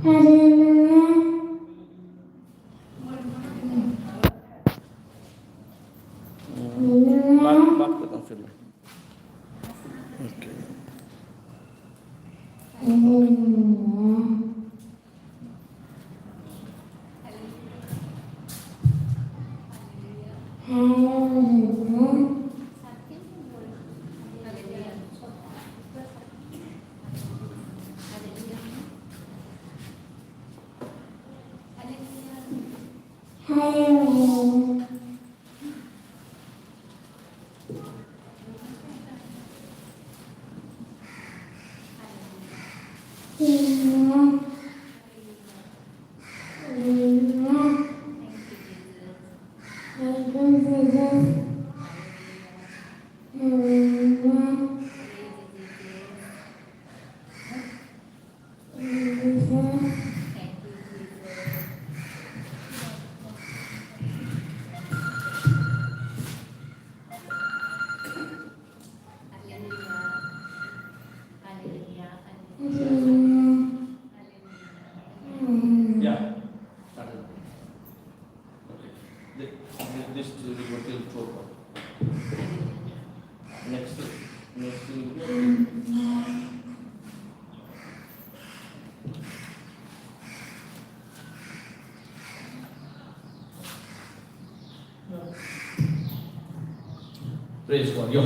Hallelujah. Mark mark करता film. Okay. Hallelujah. Hallelujah. Hallelujah. Hallelujah. Hallelujah. Thank you, Jesus. Hallelujah. Jesus. Hallelujah. Yeah. Started. Okay. This will go till 4 o'clock. Next will be. Praise God. Yo.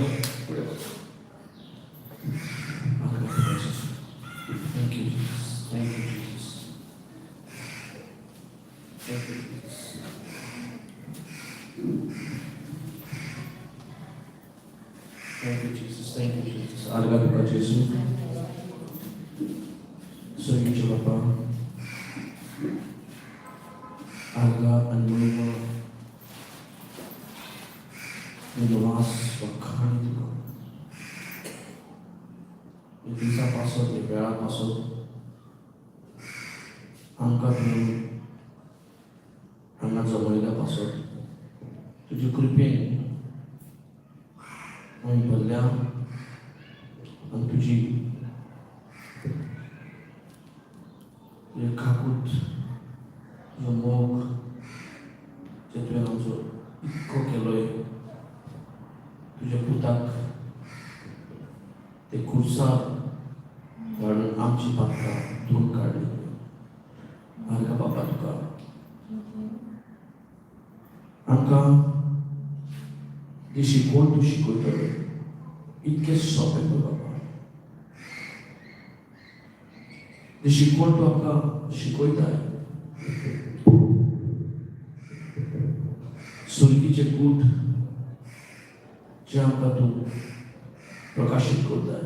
Pray. Thank you, Jesus. Thank you, Jesus. Thank you, Jesus. Thank you, Jesus. Thank you, Jesus. आर्गां तुका जेजू, सर्गीचे बापा, आर्गां आनी मळबां तुजो वास वखाण तुका ह्या दिसा पासत, ह्या वेळा पासत आमकां तुवें हांगा जमयल्या पासत तुजे कृपेन आमी भरल्या आनी तुजी तुजें काकूट, तुजो मोग जे तुवें आमचो इतको केलोय, तुज्या पुताक ते खुर्सार धाडून आमची पात्रां धुवन काडली. आर्गां बाबा तुका. आमकां जी शिकवण तूं शिकयतलो इतकें सोंपें न्हू बाबा. जी शिकवण तूं आमकां शिकयताय, सुर्गीचे गूट जे आमकां तूं प्रकाशीत करताय,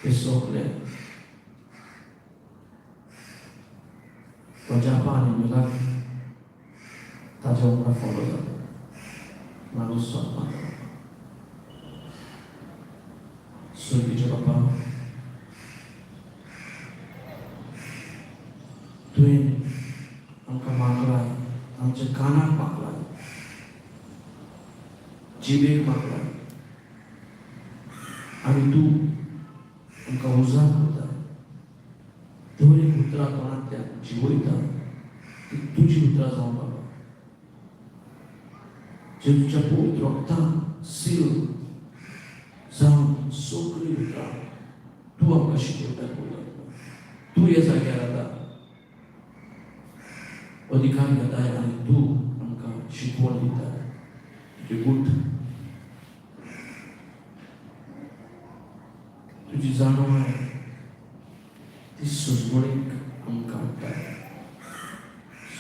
ते सगळे म्हज्या आनी मिलाक ताज्या वांगडा फॉलो जाता माणूस सोदपाक. सुर्गीचे बापा, तुवें आमकां मागलाय, आमच्या कानाक मागलाय, जिबेक मागलाय आनी तूं आमकां उजार करता. दर एक उतरां तोंडांतल्यान जिवयता ती तुजी उतरां जावं बाबा, जे तुज्या पवित्र रक्तान सील जावन सगळीं उतरां तूं आमकां शिकयता. पळय, तूं ह्या जाग्यार आतां अधिकार घेताय आनी तूं आमकां शिकवण दिता. तुजें गूट, तुजी जाणवाय ती सुजवणीक आमकां हाडटा.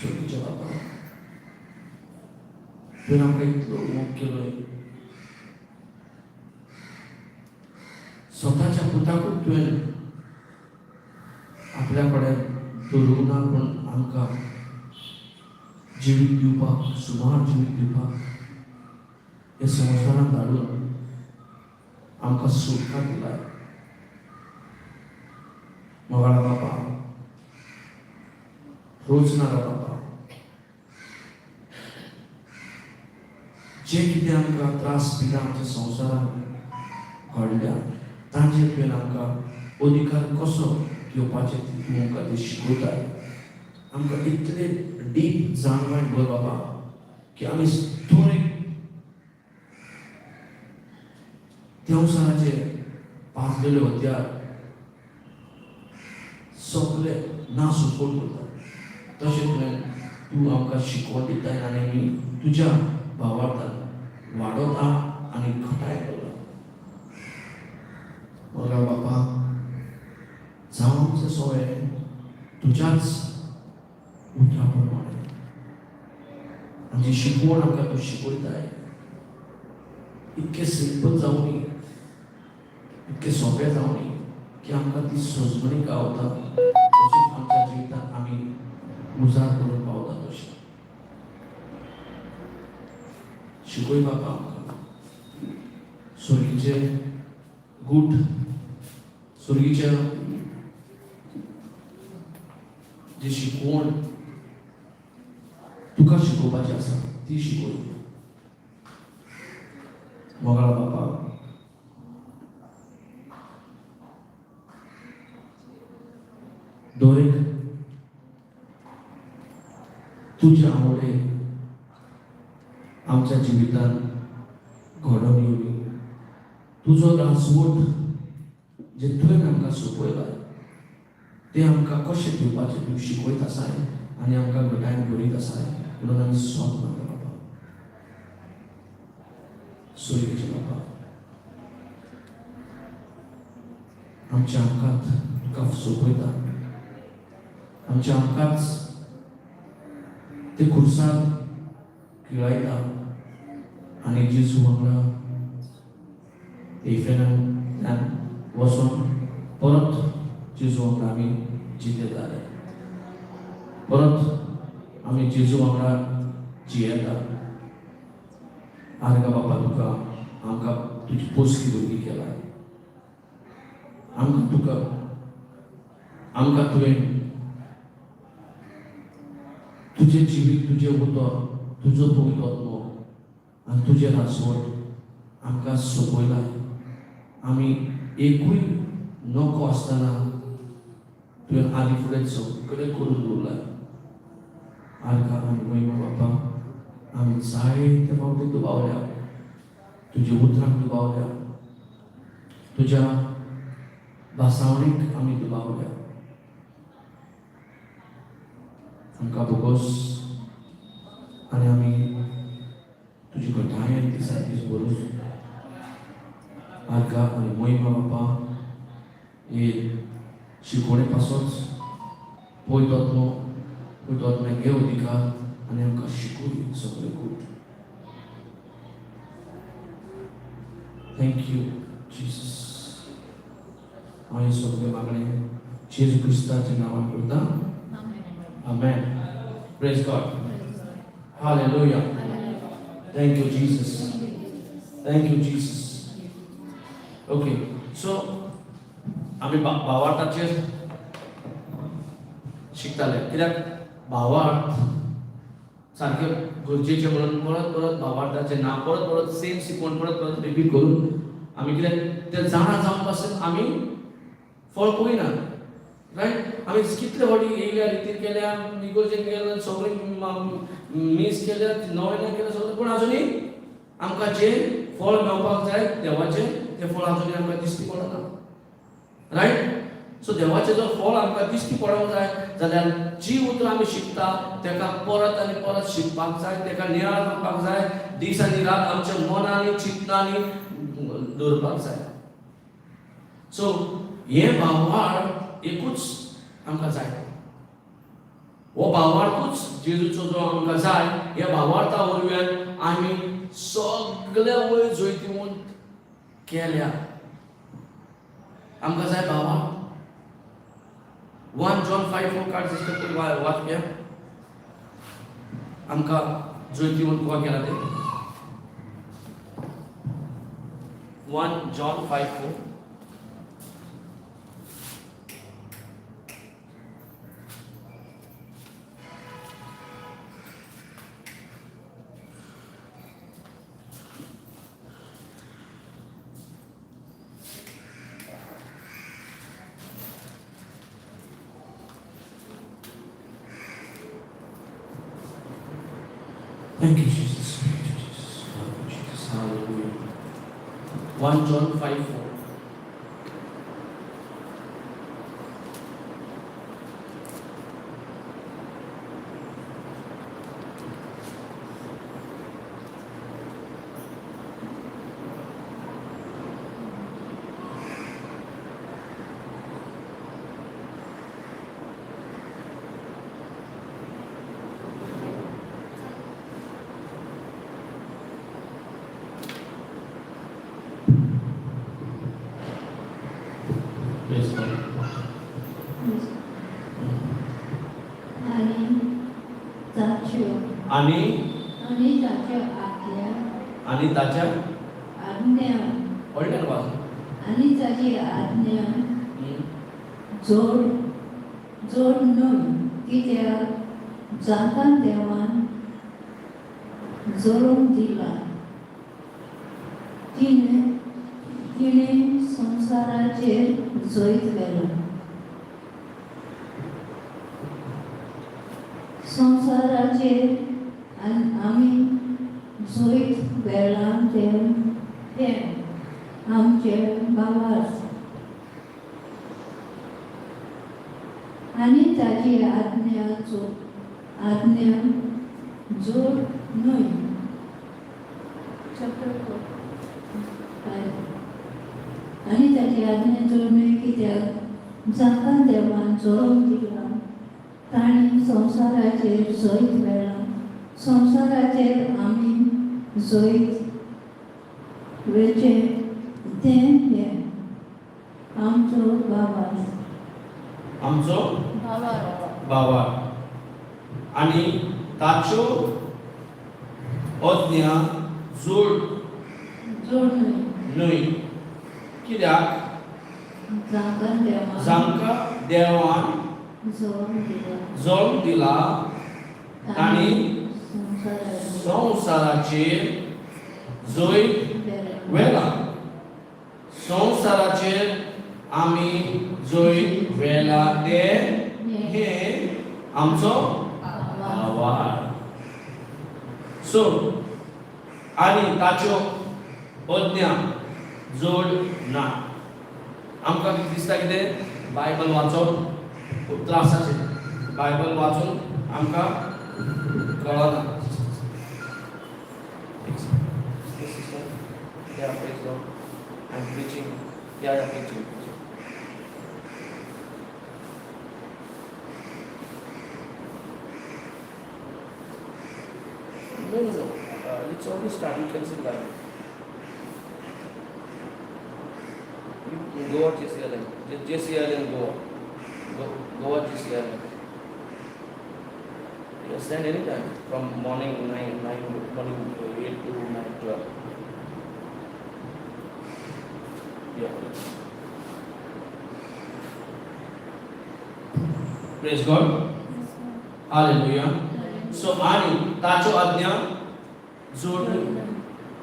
सर्गीच्या बाबा, तुवें आमकां इतलो मोग केलोय, स्वताच्या पुताकूच तुवें आपल्या कडेन दवरूंक ना, पूण आमकां जिवीत दिवपाक, सुमार जिवीत दिवपाक हे संवसारांत धाडून आमकां सुटका दिलाय. मोगाळा बापा, रोजनारा बापा, जे कितें आमकां त्रास पिडा आमच्या संवसारांत घडल्या, तांचेर तुवें आमकां अधिकार कसो घेवपाचें तूं आमकां तें शिकयताय. आमकां इतले डीप जाणवाय भर बाबा की आमी थोडे देवसाराचे पाजलेले हत्यार सगळे ना सुकोड करता. तशें तुवें तूं आमकां शिकवण दिताय आनी आमी तुज्या भावार्थान वाडोता आनी घटाय करता. मोगा बापा, जावं आमचें सगळें तुज्याच उतरा प्रमाणे. आमची शिकवण आमकां तूं शिकयताय इतकें सिंपल जावनी, इतकें सोंपें जावनी की आमकां ती सजमणी गावता. तशेंच आमच्या जिवितांत आमी उजार करून पावता. तशें शिकय बाबा आमकां सुर्गीचे गूट, सुर्गीच्या जी शिकवण तुका शिकोवपाची आसा ती शिकय. मोगाळ बापा, दरेक तुज्या आवडे आमच्या जिवितांत घडोवन येवनी. तुजो राजवट जे तुवें आमकां सोंपयला तें आमकां कशें दिवपाचें तूं शिकयत आसाय आनी आमकां घटायन भरीत आसाय म्हणून आमी सोद मागता बाबा. सुर्येचे बाबा, आमच्या आमकांत तुका सोंपयता. आमच्या आमकांच ते खुर्सार किळायता आनी जेजू वांगडा इफेनांतल्यान वचून परत जेजू वांगडा आमी जिते जाले, परत आमी जेजू वांगडा जियेता. आर्गा बापा, तुका आमकां तुजी पोसकी भुरगीं केला. आमकां तुका आमकां तुवें तुजें जिवीत, तुजें उतर, तुजो पवित्र आत्मो आनी तुजें राजवट आमकां सोंपयला. आमी एकूय नको आसतना तुवें आदी फुडें सगळें करून दवरलां. आर्गां आनी महिमा बापा, आमी जायते फावटी दुबावल्या, तुज्या उतरांक दुबावल्या, तुज्या भासावणीक आमी दुबावल्या. आमकां भोगोस आनी आमी तुजी घटायेन दिसान दीस भरून. आर्गां आनी महिमा बापा, हे शिकवणे पासत पयतो पयतो घेव अधिकार आनी आमकां शिकूय सगळें good. Thank you Jesus. हांव हें सगळें मागणें जेजू क्रिस्ताच्या नांवान करता. Amen. Praise God. Hallelujah. Thank you Jesus. Thank you Jesus. Okay, so आमी भावार्थाचेर शिकताले कित्याक भावार्थ सारकें गरजेचें म्हणून परत परत भावार्थाचें नांव परत परत सेम शिकवण परत परत रिपीट करून आमी कितें तें जाणा जावन पासून आमी फळ पळयना, रायट? आमी कितले फावटी येयल्या, रितीर केल्या, इगोर्जेन केल्या, सगळें मीस केल्या, नवें केल्या, सगळें, पूण अजुनूय आमकां जें फळ मेळपाक जाय देवाचें तें फळ अजुनूय आमकां दिश्टी पडना, रायट? सो देवाचें जर फळ आमकां दिश्टी पडोंक जाय जाल्यार जी उतरां आमी शिकता ताका परत आनी परत शिकपाक जाय, ताका नियाळ करपाक जाय, दीस आनी रात आमच्या मनांनी चिंतनांनी दवरपाक जाय. सो हें भावार्थ एकूच आमकां जाय. हो भावार्थूच जेजूचो जो आमकां जाय, ह्या भावार्था वरवीं आमी सगल्या वयर जैतिवंत केल्या. आमकां जाय भावार्थ. 1 John 5:4 card sister पयलीं वाचया. आमकां जैतिवंत कोण केला ते 1 John 5:4. Thank you, Jesus. Thank you, Jesus. Thank you, Jesus. Hallelujah. 1 John 5:4. Praise God. आनी ताच्यो आणि आनी ताच्यो आज्ञा आणि ताच्या आज्ञा व्हडल्यान वाच. आनी ताची आज्ञा जोड जोड न्हय कित्याक जांकां देवान जोडून दिला तिणें तिणें संवसाराचेर जैत व्हेलां. संवसाराचेर आमी जैत व्हेलां तें हें आमचें भावार्थ आनी ताची आज्ञा आज्ञा जोड न्हय. Chapter 4. आनी ताची आज्ञा जोड न्हय कित्याक जांकां देवान जोडून दिलां तांणी संवसाराचेर जैत व्हेलां. संवसाराचेर आमी जैत वेचें तें हें आमचो भावार्थ. आमचो भावार्थ. बाबा आणि ताच्यो आज्ञा जोड जोड न्हय न्हय कित्याक जांकां देवान जांकां देवान जोडून दिलां जोडून दिला तांणी संवसाराचेर संवसाराचेर जैत व्हेलां. व्हेलां. संवसाराचेर आमी जैत व्हेलां तें हें आमचो आवाज. सो आनी ताच्यो आज्ञा जोड ना. आमकां कितें दिसता, कितें बायबल वाचप खूब त्रासाचें, बायबल वाचून आमकां कळना. Yeah, praise God. I'm preaching. Yeah, preaching. Preaching. No. It's already started. You can see live. You Goa JCLN. JCLN Goa. Goa JCLN. You can send anytime from morning 9, 9, morning 8 to 9, 12. Yeah. Praise God. Hallelujah. So आनी ताच्यो आज्ञा जोड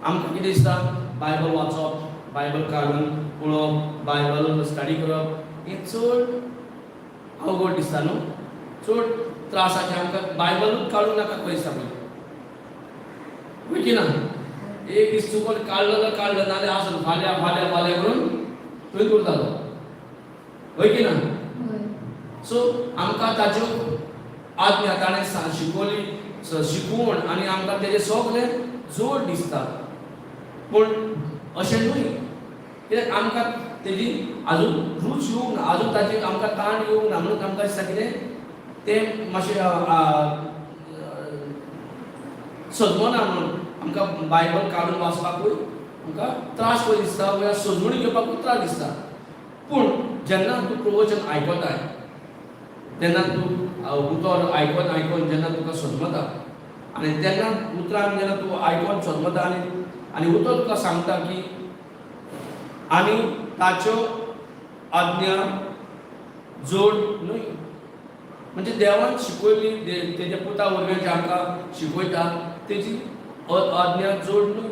आमकां कितें दिसता, Bible वाचप, Bible काडून पळोवप, बायबल स्टडी करप हें चड अवघड दिसता न्हू, चड त्रासाचें. आमकां बायबलूच काडूं नाका खंय दिसता पयलीं, वय की ना? एक दीस चुकोन काडलो जाल्यार काडलो, नाल्यार आसूं, फाल्यां फाल्यां फाल्यां करून थंयच उरतालो, वय की ना? सो आमकां ताच्यो आज्ञा ताणें शिकवली शिकवण आनी आमकां तेजें सगळें जोड दिसता, पूण अशें न्हय, कित्याक आमकां तेजी आजून रूच येवंक ना, आजून ताची आमकां ताण येवंक ना, म्हणून आमकां दिसता कितें तें मातशें सजमना, म्हणून आमकां बायबल काडून वाचपाकूय आमकां त्रास पळय दिसता वा सजवणी घेवपाकूय त्रास दिसता. पूण जेन्ना तूं प्रवचन आयकताय तेन्ना तूं उतर आयकोन आयकोन जेन्ना तुका सजमता आनी तेन्ना उतरान जेन्ना तूं आयकोन सजमता आनी आनी उतर तुका सांगता की आनी ताच्यो आज्ञा जोड न्हय, म्हणजे देवान शिकयल्ली तेज्या पुता वरवीं जे आमकां शिकयता तेजी आज्ञा जोड न्हय,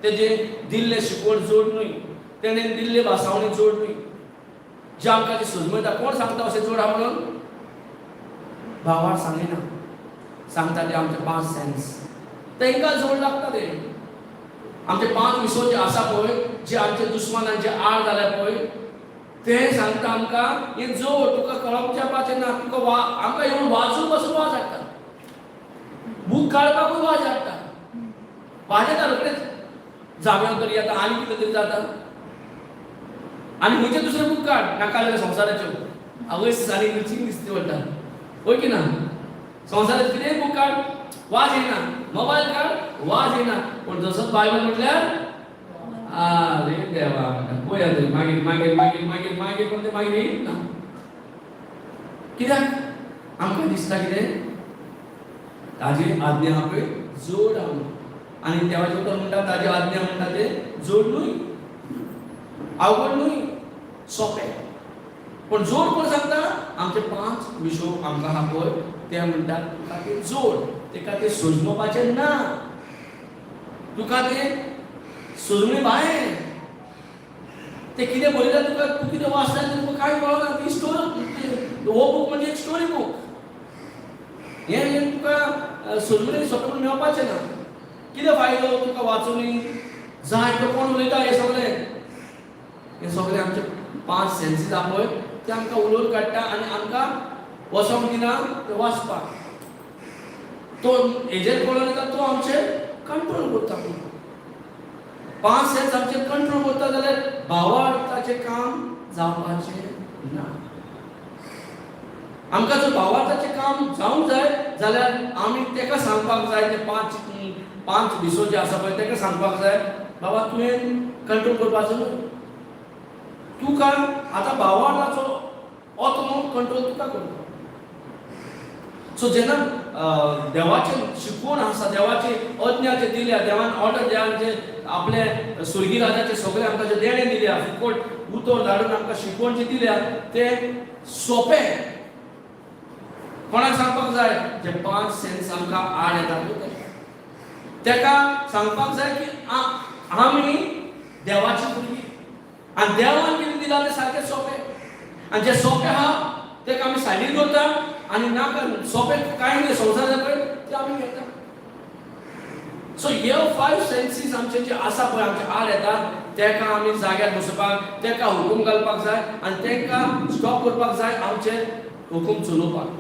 तेजें दिल्लें शिकवण जोड न्हय, तेणें दिल्ले भासावणी जोड न्हय, जे आमकां ती सजमयता. कोण सांगता अशें जोड आहा म्हणून? भावार सांगिना, सांगता ते आमचे पांच सेन्स. तांकां जोड लागता ते. आमचे पांच विसव जे आसा पळय, जे आमचे दुस्मानांचे आड जाल्या पळय, ते सांगता आमकां हे जोड तुका कळपाचें ना. तुका वा आमकां येवन वाजून पासून वाज हाडटा, बूक काडपाकूय वाज हाडटा. वाज येता रोखडेच, जाम्याव तरी येता आनी कितें तरी जाता. आनी खंयचें दुसरें बूक काड नाका जाल्यार संवसाराच्यो आवयस आनी रुचीक दिसती पडटा, हय की ना? संवसाराचें कितेंय बूक काड वाज येना, मोबायल काड वाज येना, पूण जसोच बायबल म्हटल्यार आरे देवा म्हणटा पळया तरी मागीर मागीर मागीर मागीर मागीर, पण ते मागीर येयत ना. कित्याक आमकां दिसता कितें ताजी आज्ञा आहा पळय जोड आहा म्हणून. आनी देवाचें उतर म्हणटा ताजी आज्ञा म्हणटा ते जोड न्हय, आवड न्हय, सोंपें. पूण जोड कोण सांगता? आमचे पांच विशो आमकां आहा पळय ते म्हणटात तुका ते जोड, तेका ते सोजमोवपाचें ना, तुका ते सोजमणी भायर. ते कितें बरयता तुका, तूं कितें वाचता तुका कांय कळना. ती स्टोरी, हो बूक म्हणजे एक स्टोरी बूक. हें तुका सोजमणी सोंपें म्हणून मेळपाचें ना. कितें फायदो तुका वाचून जाय तो कोण उलयता? हें सगळें, हें सगळें आमचे पांच सेन्सीस आहा पळय ते आमकां उलोवन काडटा आनी आमकां वचोंक दिना ते वाचपाक. तो हेजेर कळोन येता, तो आमचेर कंट्रोल करता. पांच सेन्स आमचेर कंट्रोल करता जाल्यार भावार्थाचें काम जावपाचें ना. आमकां जर भावार्थाचें काम जावंक जाय जाल्यार आमी तेका सांगपाक जाय, ते पांच पांच विसो जे आसा पळय तेका सांगपाक जाय, बाबा तुवें कंट्रोल करपाचो न्हय, तुका आतां भावार्थाचो आत्मो कंट्रोल तुका करता. सो जेन्ना देवाचें शिकवण आसा, देवाची आज्ञा जे दिल्या, देवान ऑर्डर देवान जे आपले स्वर्गी राजाचे सगळे आमकां जे देणें दिल्या, फुकट उतर धाडून आमकां शिकवण जी दिल्या, ते सोंपें कोणाक सांगपाक जाय? जे पांच सेन्स आमकां आड येता तेका सांगपाक जाय की आमी देवाची भुरगीं आनी देवान कितें दिलां तें सारकें सोंपें, आनी जें सोंपें आहा तेका आमी सायडीक दवरता आनी नाका सोंपें कांय न्हय संवसार पळय तें आमी घेता. सो हे फायव सेन्सीस आमचे जे आसा पळय आमचे आड येता तेका आमी जाग्यार बसोवपाक, तेका हुकूम घालपाक जाय आनी तेंकां स्टॉप करपाक जाय आमचे हुकूम चलोवपाक.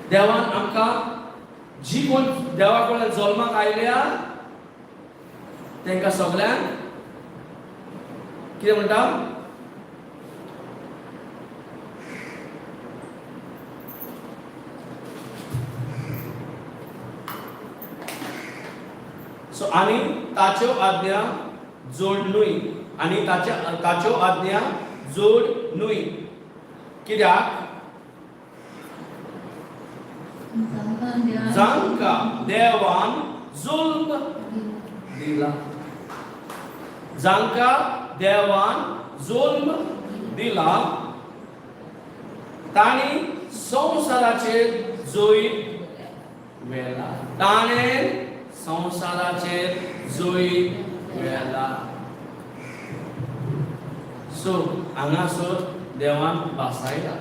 देवान आमकां जी कोण देवा कडल्यान जल्माक आयल्या तेंकां सगल्यांक कितें म्हणटा? सो आनी ताच्यो आज्ञा जोड न्हय, आनी ताच्यो आज्ञा जोड न्हय. कित्याक? जांकां देवान जुल्म दिला, जांकां देवान जुल्म दिला तांणी संवसाराचेर जैत व्हेला, ताणें संवसाराचेर जैत व्हेला. सो हांगासर देवान भासायला,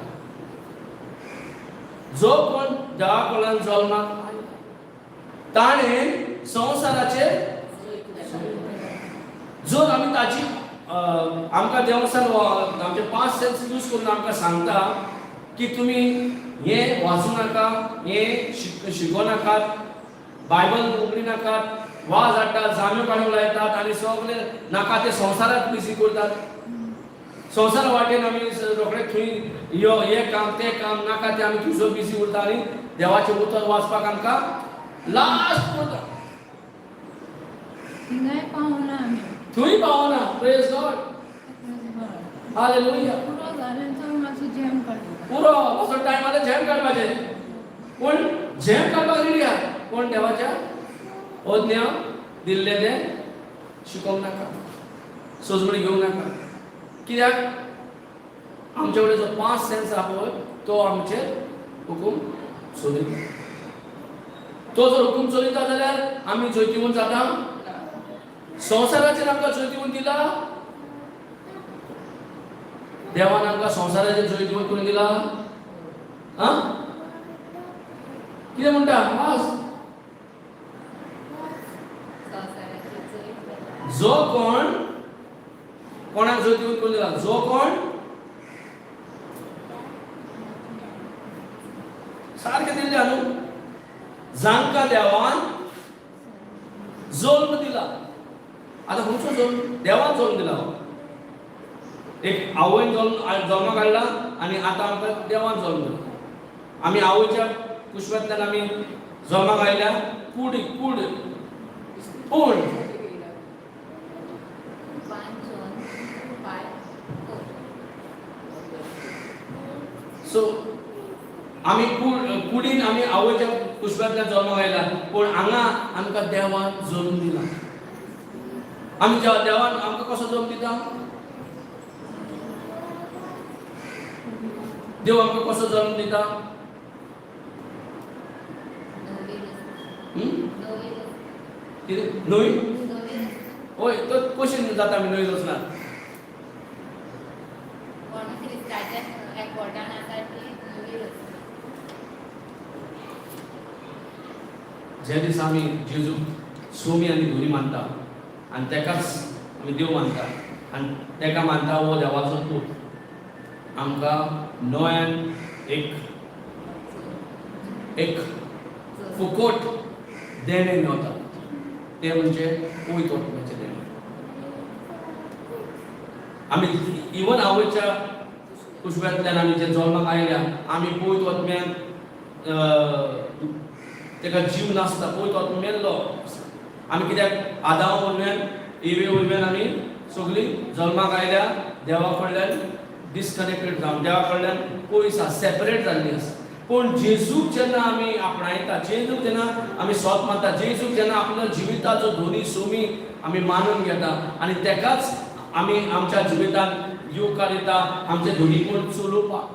जो कोण देवा कडल्यान जल्माक आयला ताणें संवसाराचेर जर आमी ताची आमकां देवसान आमचे पांच सेन्स यूज करून आमकां सांगता की तुमी हें वाचूं नाका, हें शिकों नाकात, बायबल उगडी नाकात, वाज हाडटात, जाम्यो काडूंक लायतात आनी सगळे नाका ते संवसाराक बिजी करतात. संवसारा वाटेन आमी रोखडे थंय यो हें काम तें काम नाका तें आमी थंयसर बिजी उरता आनी देवाचें उतर वाचपाक आमकां लास्ट उरता. थिंगाय पावना आमी. थंय पावना. Praise God, hallelujah. पुरो जालें तर मातसो जॅम काडटा. पुरो असो टायम आतां झेम काडपाचें, पूण झेम काडपाक रेडी आहा, पूण देवाच्या आज्ञा दिल्लें तें शिकोवंक नाका, सोजमणी घेवंक नाका. कित्याक आमचे कडेन जो पांच सेन्स आहा पळय तो आमचेर हुकूम चलयता. तो जर हुकूम चलयता जाल्यार आमी जैतिवंत जाता. संवसाराचेर आमकां जैतिवंत दिला देवान, आमकां संवसाराचेर जैतिवंत करून दिला. आं कितें म्हणटा? वास जो कोण कोणाक जैतिवंत करून दिला? जो कोण सारकें दिल्लें न्हू, जांकां देवान जल्म दिला. आतां खंयचो जल्म? देवान जल्म दिला. एक आवयन जल्माक हाडला आनी आतां आमकां देवान जल्म दिला. आमी आवयच्या कुशव्यांतल्यान आमी जल्माक आयल्या, कूड कूड पूण 1 John 5:4. सो आमी कुडीन आमी आवयच्या कुशव्यांतल्यान जल्माक आयला, पूण हांगा आमकां देवान जल्म दिला. आमी देवान आमकां कसो जल्म दिता? देव आमकां कसो जल्म दिता? कितें न्हय? हय, तो कशी जाता आमी न्हय वचना? कोण क्रिस्ताच्या रेकॉर्डान आसा ती नवी रचना. ज्या दिसा आमी जेजू सोमी आनी धोनी मानता आनी तेकाच आमी देव मानता आनी तेका मानता हो देवाचो पूत, आमकां नव्यान एक एक फुकोट देणें मेवता, तें म्हणजे पवित्र आत्म्याचें देणें. आमी इवन आवयच्या कुशव्यांतल्यान आमी जे जल्माक आयल्या, आमी पवित्र आत्म्यान तेका जीव नासता, पवित्र आत्मो मेल्लो. आमी कित्याक आदामा वयल्यान इवे वयल्यान आमी सगळीं जल्माक आयल्या देवा कडल्यान डिस्कनेक्टेड जावन, देवा कडल्यान पयस आसा, सेपरेट जाल्ली आसा. पूण जेजूक जेन्ना आमी आपणायता, जेजूक जेन्ना आमी सोत मानता, जेजूक जेन्ना आपल्या जिविताचो धोनी सोमी आमी मानून घेता आनी तेकाच आमी आमच्या जिवितान येवकार दिता, आमचें धोनीपण चलोवपाक.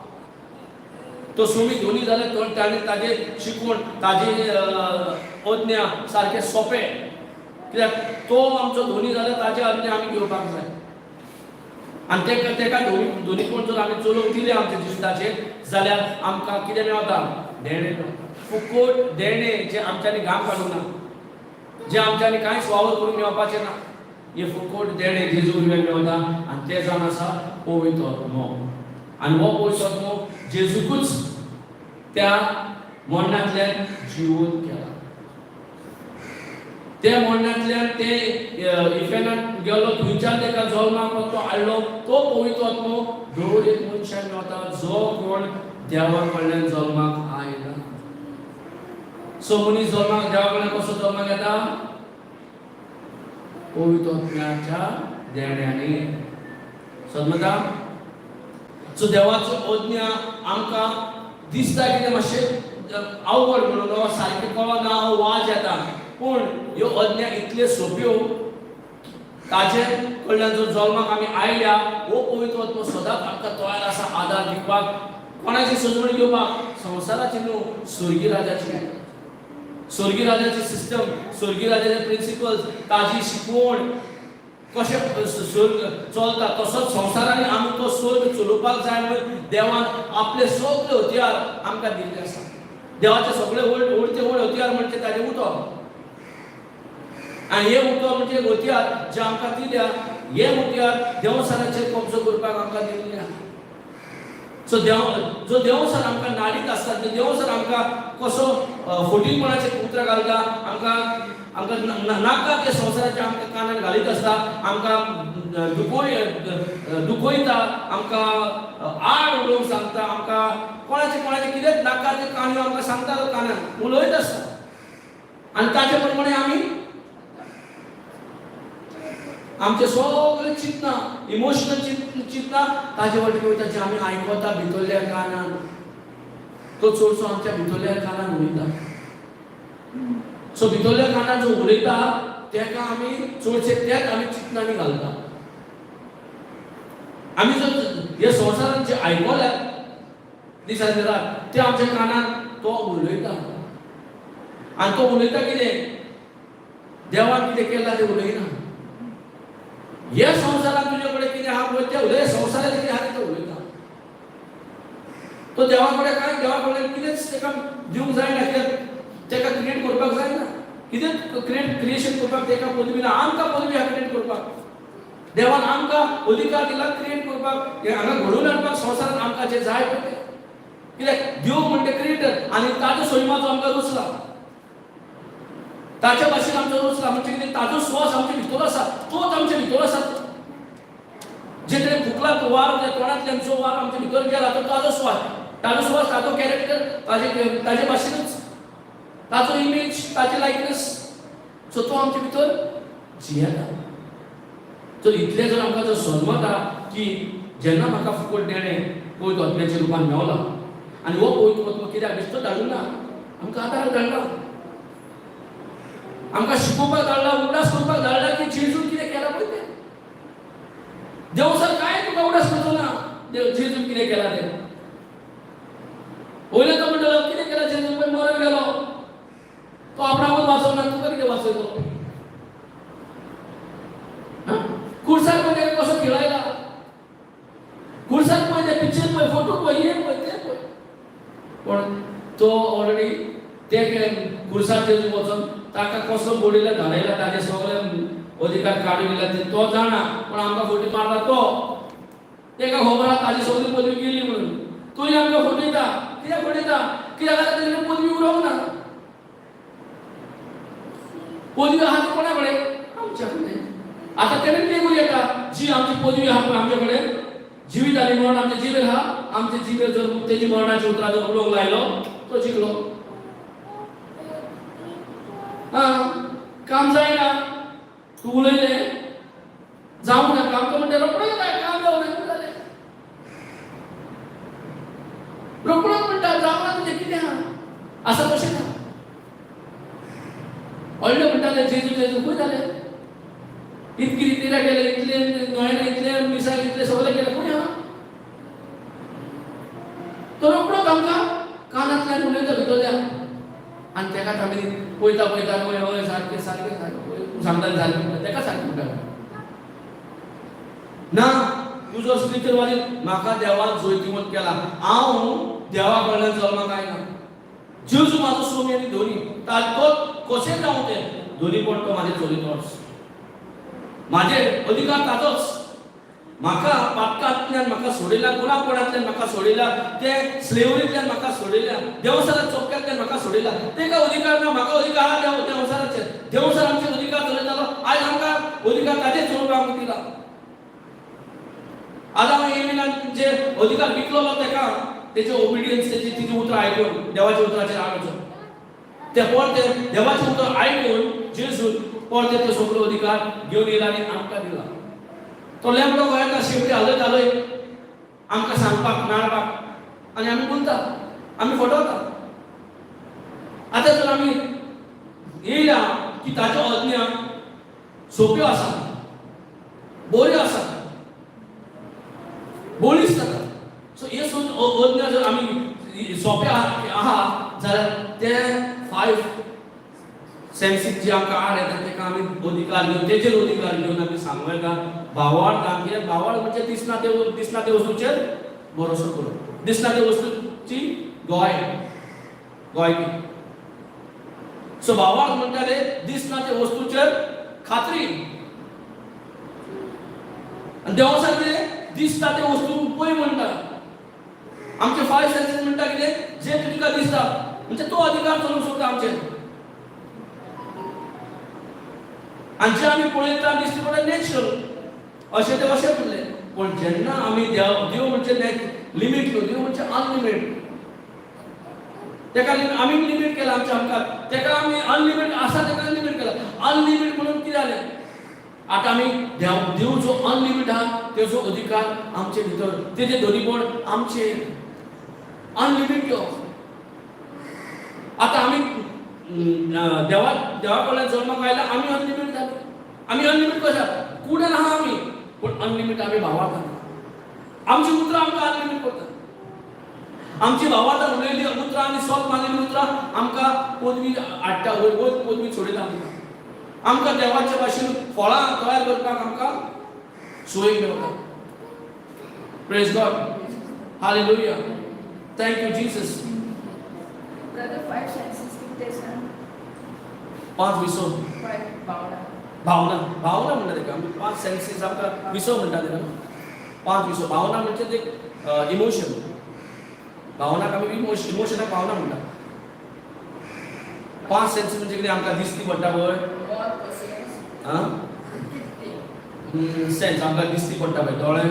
तो सोमी धोनी जाल्यार तो ताणें ताजें शिकवण, ताजें अज्ञा सारकें सोंपें, कित्याक तो आमचो धोनी जाल्यार ताजें अज्ञा आमी घेवपाक जाय. आनी तेका धोनीपण जर आमी चलोवंक दिलें आमच्या जिविताचेर जाल्यार आमकां कितें मेवता? देणें मेवता, फुकोट देणें, जें आमच्यांनी घाम काडूंक ना, जें आमच्यांनी कांयच वावर करूंक मेळपाचें ना. हें फुकोट देणें जेजू वयल्यान मेवता आनी तें जावन आसा पवित्र आत्मो. आनी हो पवित्र आत्मो जेजूकूच त्या मरणांतल्यान जिवंत केला. त्या मरणांतल्यान ते इफेनात गेलो, थंयच्यान तेका जल्माक तो हाडलो. तो पवित्र आत्मो दर एक मनशाक मेवता जो कोण देवा कडल्यान जल्माक आयला. सो मनीस जल्माक देवा कडल्यान कसो जल्माक येता? पवित्र आत्म्याच्या देण्यांनी. समजता? सो देवाचो अज्ञा आमकां दिसता कितें मातशें अवघड म्हणून, सारकें कळना, वाज येता, पूण ह्यो अज्ञा इतल्यो सोंप्यो. ताजे कडल्यान जो जल्माक आमी आयल्या, हो पवित्र आत्मो सदांच आमकां तयार आसा आदार दिवपाक. कोणाची सजवण घेवपाक? संवसाराची न्हू, स्वर्गी राजाची. स्वर्गी राजाची सिस्टम, स्वर्गी राजाचे प्रिंसिपल्स, ताजी शिकवण कशें स्वर्ग चलता तसोच संवसारांनी आमी तो स्वर्ग चलोवपाक जाय म्हणून देवान आपले सगळे हत्यार आमकां दिल्ले आसा. देवाचे सगळे व्हड व्हडचे व्हड हत्यार म्हणजे ताजें उतर. आनी हे उतर म्हणजे हत्यार जे आमकां दिल्या, हे हत्यार देवसाराचेर कब्जो करपाक आमकां दिल्ले आसा. सो देव जो देवसर आमकां नाडीत आसता, जो देवसर आमकां कसो फटींगपणाचे उतरां घालता, आमकां आमकां नाका ते संवसाराचे आमकां कानार घालीत आसता, आमकां दुखयता, आमकां आड उलोवंक सांगता, आमकां कोणाचे कोणाचे कितेंच नाका ते काणयो आमकां सांगता, तो कानार उलयत आसता आनी ताचे प्रमाणे आमी आमचे सगळे चिंतना, इमोशनल चिंतना ताजे वाटेन वयता, जे आमी आयकता भितरल्या कानान. तो चडसो आमच्या भितरल्या कानान उलयता. सो भितरल्या कानान जो उलयता तेका आमी चडशे तेच आमी चिंतनांनी घालता. आमी जर हे संवसारान जे आयकल्यात दिसान रात, ते आमच्या कानान तो उलयता. आनी तो उलयता कितें? देवान कितें केलां तें उलयना. हे संवसारात तुजे कडेन कितें आहा पळय तें उलय, संवसारात कितें आहा तें उलयता. तो देवा कडेन कांय, देवा कडेन कितेंच तेका दिवंक जायना, कित्याक तेका क्रिएट करपाक जायना. कितें क्रिएशन करपाक तेका पदवी ना, आमकां पदवी आहा क्रिएट करपाक. देवान आमकां अधिकार दिला क्रिएट करपाक, हें हांगा घडोवन हाडपाक संवसारांत आमकां जें जाय पळय तें. कित्याक देव म्हणटा क्रिएटर आनी ताजो सैमाचो आमकां रचला, ताच्या भाशेन आमचो रचला. म्हणजे कितें, ताजो स्वास आमचे भितर आसा, तोच आमचे भितर आसा. जे तरेन फुकला तो वारो, त्या तोंडांतल्यान जो वारो आमच्या भितर गेला तो ताजो स्वास, ताजो स्वास, ताजो कॅरेक्टर, ताजे भाशेनूच, ताजो इमेज, ताजी लायकनस. सो तो आमचे भितर जियेता. तर इतलें जर आमकां जर समजता की जेन्ना म्हाका फुकट देणें पवित्र आत्म्याच्या रुपान मेवला आनी हो पवित्र आत्मो कित्याक बेश्टो धाडूंक ना, आमकां आदार धाडला, आमकां शिकोवपाक धाडला, उगडास करपाक धाडला की जेजून कितें केलां पळय तें. देवसर कांय तुका उगडास करचो ना देव जेजून कितें केलां तें. वयल्यान तो म्हणटलो कितें केलां जेजून, पळय मरण गेलो तो, आपणाकूच वाचोवना, तुका कितें वाचयतलो? खुर्सार पळय तेका कसो खेळयला, खुर्सार पळय तें पिक्चर पळय, फोटो पळय, हें पळय, तें पळय. पण तो ऑलरेडी ते खुर्सार जेजू वचोन ताका कसो बडयला धाडयला, ताजे सगळे अधिकार काडून दिला ते तो जाणा. पण आमकां फटी मारता तो, तेका खबर आहा ताजी सगळी पदवी गेली म्हणून, तोय आमकां फटयता. कित्याक फटयता? कित्याक आतां तेजे पदवी उरोंक ना. पदवी आहा ती कोणा कडेन? आमच्या कडेन. आतां तेणें कितें करूं येता? जी आमची पदवी आहा पळय आमच्या कडेन, जिवीत आनी मरण आमच्या जिबेर आहा. आमच्या जिबेर जर तेजी मरणाची उतरां जर उलोवंक लायलो तो जिखलो. आं, काम जायना तूं उलयलें जावं ना काम, तो म्हणटा रोखडें जाय काम जावं ना जालें, रोखडोच म्हणटा जावं ना तुजें कितें आहा आसा तशें ना. व्हडले म्हणटाले जेजू जेजू खंय जालें? इतकी रितीरा केले, इतले नोयना, इतले मिसाक, इतले सगळें केलें, खंय आहा? तो रोखडोच आमकां कानांतल्यान उलयता भितरल्यान आनी तेकाच आमी पळयता पळयता हय हय सारकें सारकें सारकें सांगता सारकें म्हणटा, तेका सारकें म्हणटा ना. तुजो स्क्रिप्चर वाचीत म्हाका देवान जैतिवंत केला, हांव देवा कडल्यान जल्माक आयला. जेजू म्हाजो स्वामी आनी धनी, तो कशें जावं तें धनीपण तो म्हाजें चलयतोच, म्हाजे अधिकार ताजोच. म्हाका पातकांतल्यान म्हाका सोडयला, गुलामपणांतल्यान म्हाका सोडयला, ते स्लेवरींतल्यान म्हाका सोडयला, देवसारा चोपक्यांतल्यान म्हाका सोडयला. तेका अधिकार ना, म्हाका अधिकार आहा देव देवसाराचेर. देवसार आमचे अधिकार चलयतालो, आयज आमकां अधिकार ताजेच चलोवपाक आमकां दिला. आदाम एविनान जे अधिकार विकलोलो तेका तेचे ओबिडियन्स, तेची तिची उतरां आयकून देवाच्या उतराचेर आडवचो ते परते देवाचें उतर आयकून जेजून परते ते सगळे अधिकार घेवन येयला आनी आमकां दिला. तो लेमडो गोंयकार शेवटी हालयत हालयत आमकां सांगपाक मेळपाक आनी आमी बोलता, आमी फटवता. आतां जर आमी येयल्या की ताच्यो आज्ञा सोंप्यो आसा, बऱ्यो आसा, बळिश्ट जाता. सो हे आज्ञा जर आमी सोंपे आहा जाल्यार ते फायव सेन्सीस जे आमकां आड येता तेका आमी अधिकार घेवन, तेचेर अधिकार घेवन आमी सांगूं येता भावार्थ. कित्याक भावार्थ म्हणजे दिसना ते, दिसना ते वस्तूचेर भरोसो करूं, दिसना ते वस्तूची गोवाय गोवायकी. सो भावार्थ म्हणटा ते दिसना ते वस्तूचेर खात्री आनी देवसार कितें दिसता ते वस्तू पळय म्हणटा. आमचे फायव सेन्सीस म्हणटा कितें जें तुका दिसता म्हणजे तो अधिकार चलोवंक सोदता आमचेर. आनी जें आमी पळयता दिसता म्हणल्यार नॅचरल अशें तें अशें म्हणलें. पूण जेन्ना आमी देव देव म्हणजे लिमीट न्हू, देव म्हणजे अनलिमीट. तेका आमी लिमीट केला आमच्या आमकां, तेका आमी अनलिमीट आसा तेका अनलिमीट केला. अनलिमीट म्हणून कितें जालें? आतां आमी देव देव जो अनलिमीट आहा तेजो अधिकार आमचे भितर, तेजें धनीपण आमचेर अनलिमीट. आतां आमी देवा देवा कडल्यान जल्माक आयला, आमी अनलिमीट जाले. आमी अनलिमीट कशें? कुडेन आहा आमी, पूण अनलिमीट आमी भावार्थान. आमची उतरां आमकां अनलिमीट करता. आमची भावार्थान उलयल्ली उतरां आनी सोत मानलेली उतरां आमकां पदवी हाडटा, वयर वयर पदवी सोडयता आमकां. आमकां देवाचे भाशेन फळां तयार करपाक आमकां सोय मेळटा. Praise God, hallelujah, thank you Jesus. Brother, five senses कितें सांग? पांच विसव. भावना. भावना, भावना म्हणटा तेका आमी. पांच सेन्सीस आमकां विसव म्हणटा तेका न्हू. पांच विसव, भावना म्हणजे ते इमोशन. भावनाक आमी इमोशनाक भावना म्हणटा. पांच सेन्स म्हणजे कितें आमकां दिसती पडटा पळय. मन तशेंच. आं, सेन्स आमकां दिसती पडटा पळय, दोळे,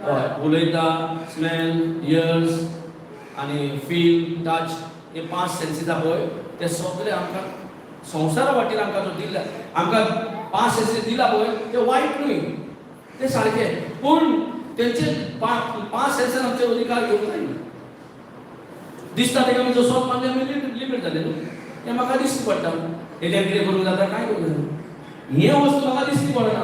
हय, उलयता, स्मेल, इयर्स आनी फील, टच, हे पांच सेन्सीस आहा पळय, ते सगळे आमकां संवसारा वाटेर आमकां जो दिल्ले, आमकां पांच सेन्सीस दिला पळय, ते वायट न्हय, ते सारके. पूण तेंचे पांच सेन्सान आमचे अधिकार घेवंक जायना. दिसता तेका आमी जसोच मानले, आमी लिमीट जाले न्हू. हें म्हाका दिसती पडटा, हेज्यान कितें करूंक जाता, कांय करूंक जायना, हें वस्तू म्हाका दिसती पडना.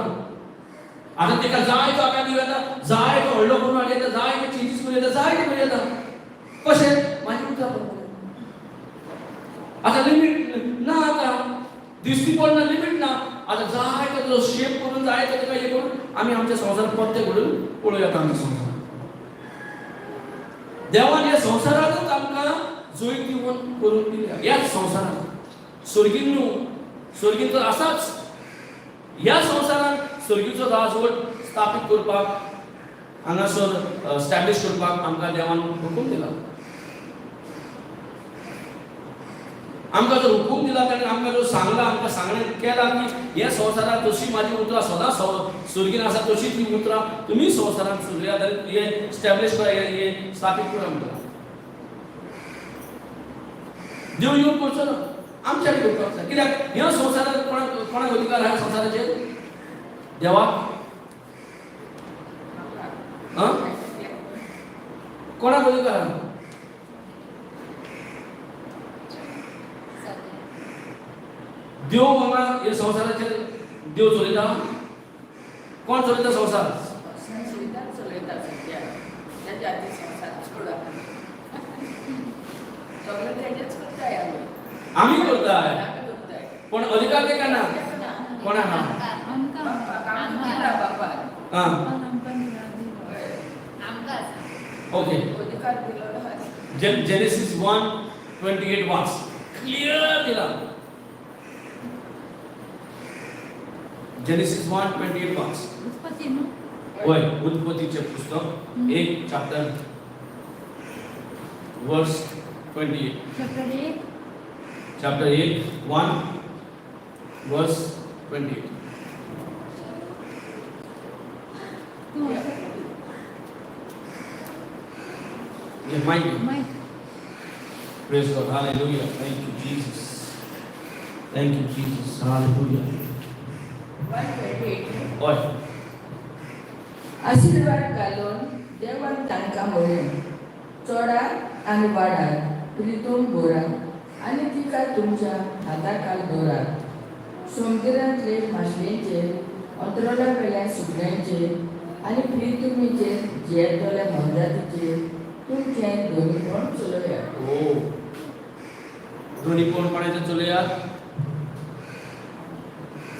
आतां तेका जाय तो आकार दिवं येता, जाय तो व्हडलो करून हाडूं येता, जाय ते चेंजीस करूं येता, जाय ते करूं येता. कशें म्हाजी उतरां प्रमाणे. आतां लिमीट ना, आतां दिसती पडना, लिमीट ना. आतां जाय तो तुजो शेप करून, जाय तो तुका हें करून आमी आमच्या संवसारात परते घडून पळोवया. आमच्या संवसारात देवान ह्या संवसारातूच आमकां जैतिवंत करून दिल्या. ह्याच संवसारात, सर्गीन न्हू, सर्गीन तर आसाच, ह्या संवसारात सर्गीचो राजवट स्थापीत करपाक, हांगासर स्टॅब्लिश करपाक आमकां देवान हुकूम दिला. आमकां जो हुकूम दिला, ताणें आमकां जो सांगला, आमकां सांगणें केलां की ह्या संवसारात जशी म्हाजी उतरां सदां सर्गीन आसा, तशी ती उतरां तुमी संवसारात चलयात आनी हे स्टॅब्लिश करा, हे स्थापीत करा म्हणटा. देव येवन करचो ना, आमच्यानी करपाक जाय. कित्याक ह्या संवसारात कोणाक कोणाक अधिकार आहा संवसाराचेर? देवाक? आं, कोणाक अधिकार आहा? सगळे. देव हांगा हे संवसाराचेर देव चलयता? कोण चलयता संवसार? संविधान चलयता सद्या. तेज्या आदी संवसार सोडा, सगळें तेजेच करताय आमी. आमी करताय. आमी करताय. पण अधिकार तेका ना. कोणाक ना? आमकां. बापाक आमकां दिला बापान. आं. बापान आमकां दिला दिलो. हय. आमकां आसा. ओके. अधिकार दिलो आहा. जेनेसिस 1:28 वाच, क्लियर दिला. जेनेसिस 1:28 वाच. उत्पत्ती न्हू? होय, उत्पत्तीचे पुस्तक, एक चॅप्टर, वर्स 28. चॅप्टर 1. चॅप्टर 1, 1, वर्स 28. तूं. हे mic. Mic. Praise God. Hallelujah. Thank you, Jesus. Thank you, Jesus. Hallelujah. 1:28. होय. आशीर्वाद घालून देवान तांकां म्हणलें, चोडात आनी वाडात, प्रितून भरात आनी तिका तुमच्या हाताखाल दवरात. समुद्रांतले माशेंचेर, अंतरोळा वेल्या सुकण्यांचेर आनी प्रितुमीचेर जियेतल्या मोनजातीचेर तुमचें दोनीपण चलयात. हो, दोन्ही कोण कोणाचे चलयात?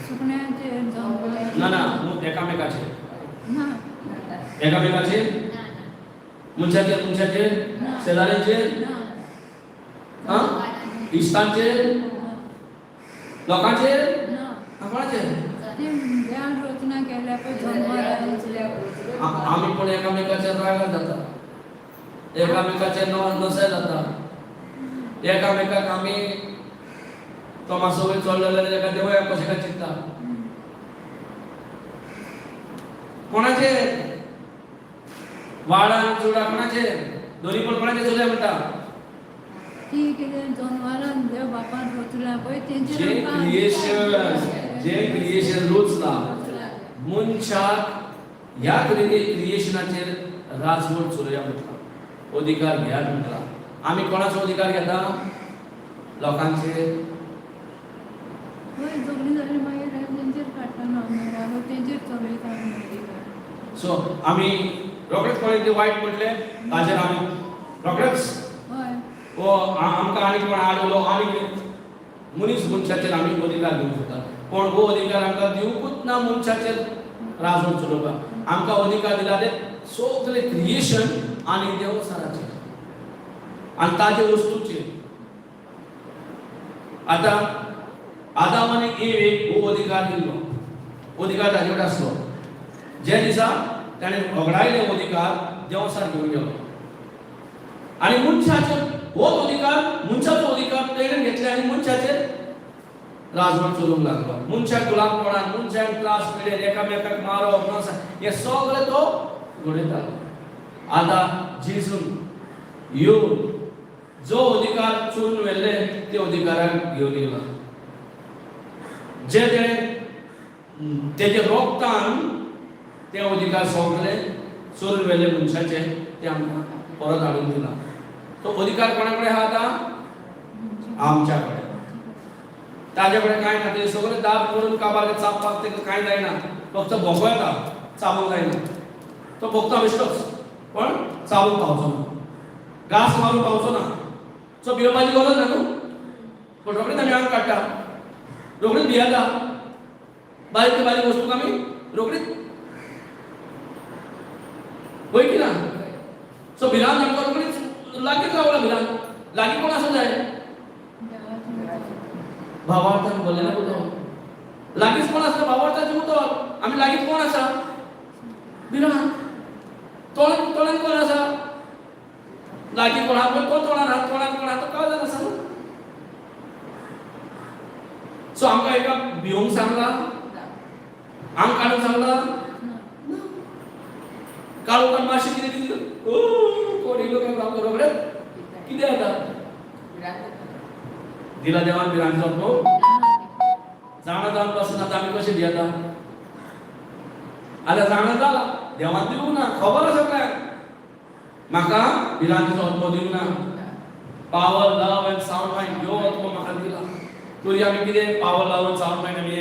सुकण्याचेर, जनावरांचेर. ना ना, एकामेकाचेर. ना. एकामेकाचेर. ना ना. मनशाचेर, मनशाचेर. ना. शेजाऱ्यांचेर. ना. आं, इश्टांचेर. ना. लोकांचेर. ना. आं, कोणाचेर? ते देवान रचना केल्या पळय जनावरांची. आमी पण एकामेकाचेर रागार जाता, एकामेकाचेर नसाय जाता, एकामेकाक आमी तो मातसो वयर चडलो जाल्यार तेका देवया कशें काय चिंतता. कोणाचेर वाडा चुडा, कोणाचेर दोन्ही पण कोणाचेर चलया म्हणटा? ती कितें जनावरां देव बापान रचल्या पळय तेंचेर जे आमकां क्रिएशन, जे क्रिएशन रचला, मनशाक ह्या क्रिएशनाचेर राजवट चलया म्हटला, अधिकार घेयात म्हटला. आमी कोणाचो अधिकार घेता लोकांचेर? वय, झगडीं जालीं मागीर तेंचेर काडटा न्हू आमी राग, तेंचेर चलयता आमी अधिकार. सो आमी रोखडेच कोणें कितें वायट म्हटलें, ताचेर आमी रोखडेच हय. ओ आमकां आनी कोण आडवलो आनी कितें, मनीस मनशाचेर आमी अधिकार घेवंक शकता. पूण हो अधिकार आमकां दिवंकूच ना. मनशाचेर राजवट चलोवपाक आमकां अधिकार दिला ते सगळे क्रिएशन आनी देवसाराचेर आनी ताजे वस्तूचेर. आतां आदाम आनी एवेक हो अधिकार दिल्लो, अधिकार ताजे कडेन आसलो. जे दिसा ताणें होगडायले अधिकार, देंवचार घेवन गेलो आनी मनशाचेर होच अधिकार, मनशाचो अधिकार तेणें घेतले आनी मनशाचेर राजवट चलोवंक लागलो. मनशाक गुलामपणान, मनशाक त्रास पिडेन, एकामेकाक मारप, हें सगळें तो घडयतालो. आतां जेजून येवन जो अधिकार चोरून व्हेल्ले ते अधिकाराक घेवन येयला. जे तेणें तेजे रोगतान ते अधिकार सगळे चोरून व्हेल्ले मनशाचे ते आमकां परत हाडून दिला. तो अधिकार कोणा कडेन आहा आतां? आमच्या कडेन. ताजे कडेन कांय ना. ते सगळे दांत करून काबार चाबपाक ताका कांय जायना, फक्त भोंको येता, चाबूंक जायना. तो भोंकता बेश्टोच, पण चाबूंक पावचो ना, घास मारूंक पावचो ना. सो भिवपाची गरज ना न्हू. पूण रोखडीच आमी आंग काडटा, रोखडीच भियेता. बारीक ते बारीक वस्तूक आमी रोखडीच, वय की ना? सो भिरांत आमकां रोखडीच लागींच रावला. भिरांत लागीं कोण आसूं जाय? भावार्थान भरलेलें उदक. लागींच कोण आसा? भावार्थाचें उदक. आमी लागींच कोण आसा? भिरांत. तोंडान, तोंडान कोण आसा लागीं? कोण आहा पळय तो तोंडान आहा. तोंडान कोण आहा तो काळजान आसा न्हू. सो आमकां एका भिवंक सांगला, आंग काडूंक सांगला? काळोखान मातशें कितें दिसलें, ओ कोण येयलो काय आमकां रोखडें कितें जाता? दिला देवान भिरांत न्हू. जाणा जावन पासून आतां आमी कशें भियेता? आतां जाणा जाला, देवान दिवंक ना, खबर आसा सगळ्यांक, म्हाका भिरांतीचो आत्मो दिवंक ना, power, love and sound mind ह्यो आत्मो म्हाका दिला. तरी आमी कितें power, love and sound mind आमी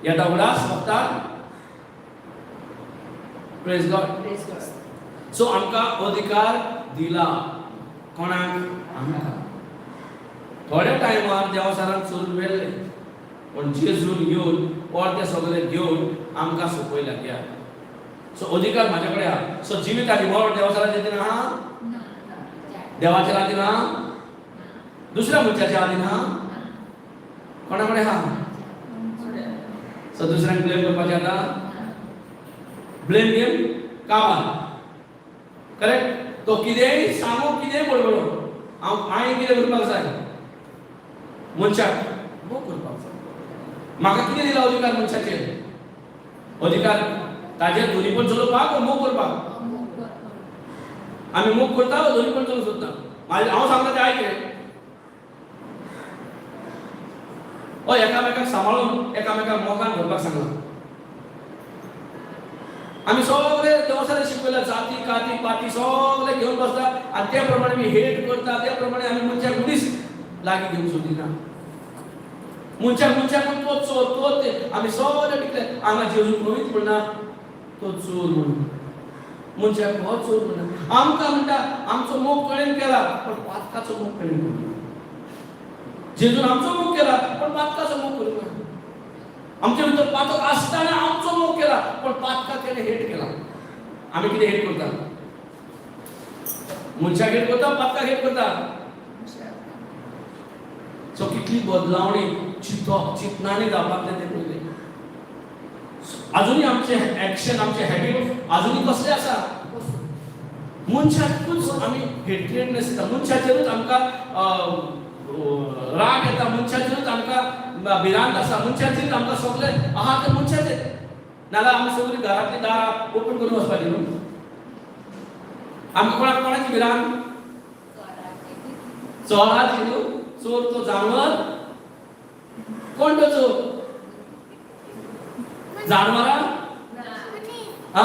येता उडास फक्त. Praise God. सो आमकां अधिकार दिला. कोणाक? आमकां. थोड्या टायमार देवचारान चोरून व्हेल्ले, पूण जेजून घेवन परते सगळे घेवन आमकां सोंपयला. घ्या. सो अधिकार म्हाजे कडेन आहा. सो जिवीत आनी मरण देवचाराच्या हातीन आहा? देवाच्या हातीन आहा? दुसऱ्या मनशाच्या हातीन आहा? कोणा कडेन आहा? सो दुसऱ्यांक ब्लेम करपाचें आतां. ब्लेम गेम काबार, करेक्ट. तो कितेंय सांगू, कितेंय बडबडो, हांव हांवें कितें करपाक जाय? मनशाक मोग करपाक जाय. म्हाका कितें दिला अधिकार मनशाचेर? अधिकार ताजेर दोनी पण चलोवपाक, मोग करपाक? आमी मोग करता, दोनी पण चलोवंक सोदता. म्हाजें हांव सांगता तें आयक. हय, एकामेकाक सांबाळून एकामेकाक मोगान धरपाक सांगलां. आमी सगळे देवचारान शिकयल्या, जाती काती पाती सगळे घेवन बसता आनी त्या प्रमाणे आमी हेट करता. त्या प्रमाणे आमी मनशाक मनीस लागीं घेवंक सोदिना. मनशाक मनशाक म्हण तो चोर, तो ते आमी सगळे टिकले. हांगा जेजू खंयच म्हणना तो चोर म्हणून. मनशाक हो चोर म्हणना. आमकां म्हणटा, आमचो मोग कोणेन केला, पण पातकाचो मोग कोणेन करूं. जेजून आमचो मोग केला, पण पातकाचो मोग करूंक ना. आमच्या भितर पातक आसतना आमचो मोग केला, पण पातकाक तेणे हेट केला. आमी कितें हेट करता? मनशाक हेट करता, पातकाक हेट करता? सो कितली बदलावणी चिंतप, चिंतनांनी जावपाक जाय तें पयलें. अजुनूय आमचे एक्शन, आमचे हॅबिट अजुनूय कसले आसा? मनशाकूच आमी हेट्रेडनेस येता, मनशाचेरूच आमकां राग येता, मनशाचेरूच आमकां भिरांत आसा, मनशाचेरूच आमकां सगळें आहा तें मनशाचेर. नाजाल्यार आमी सगळीं घरांतलीं दारां ओपन करून वचपाचीं न्हू. आमकां कोणाक कोणाची भिरांत? चोराची न्हू. चोर तो जानवर. कोण तो चोर? जानवरां हा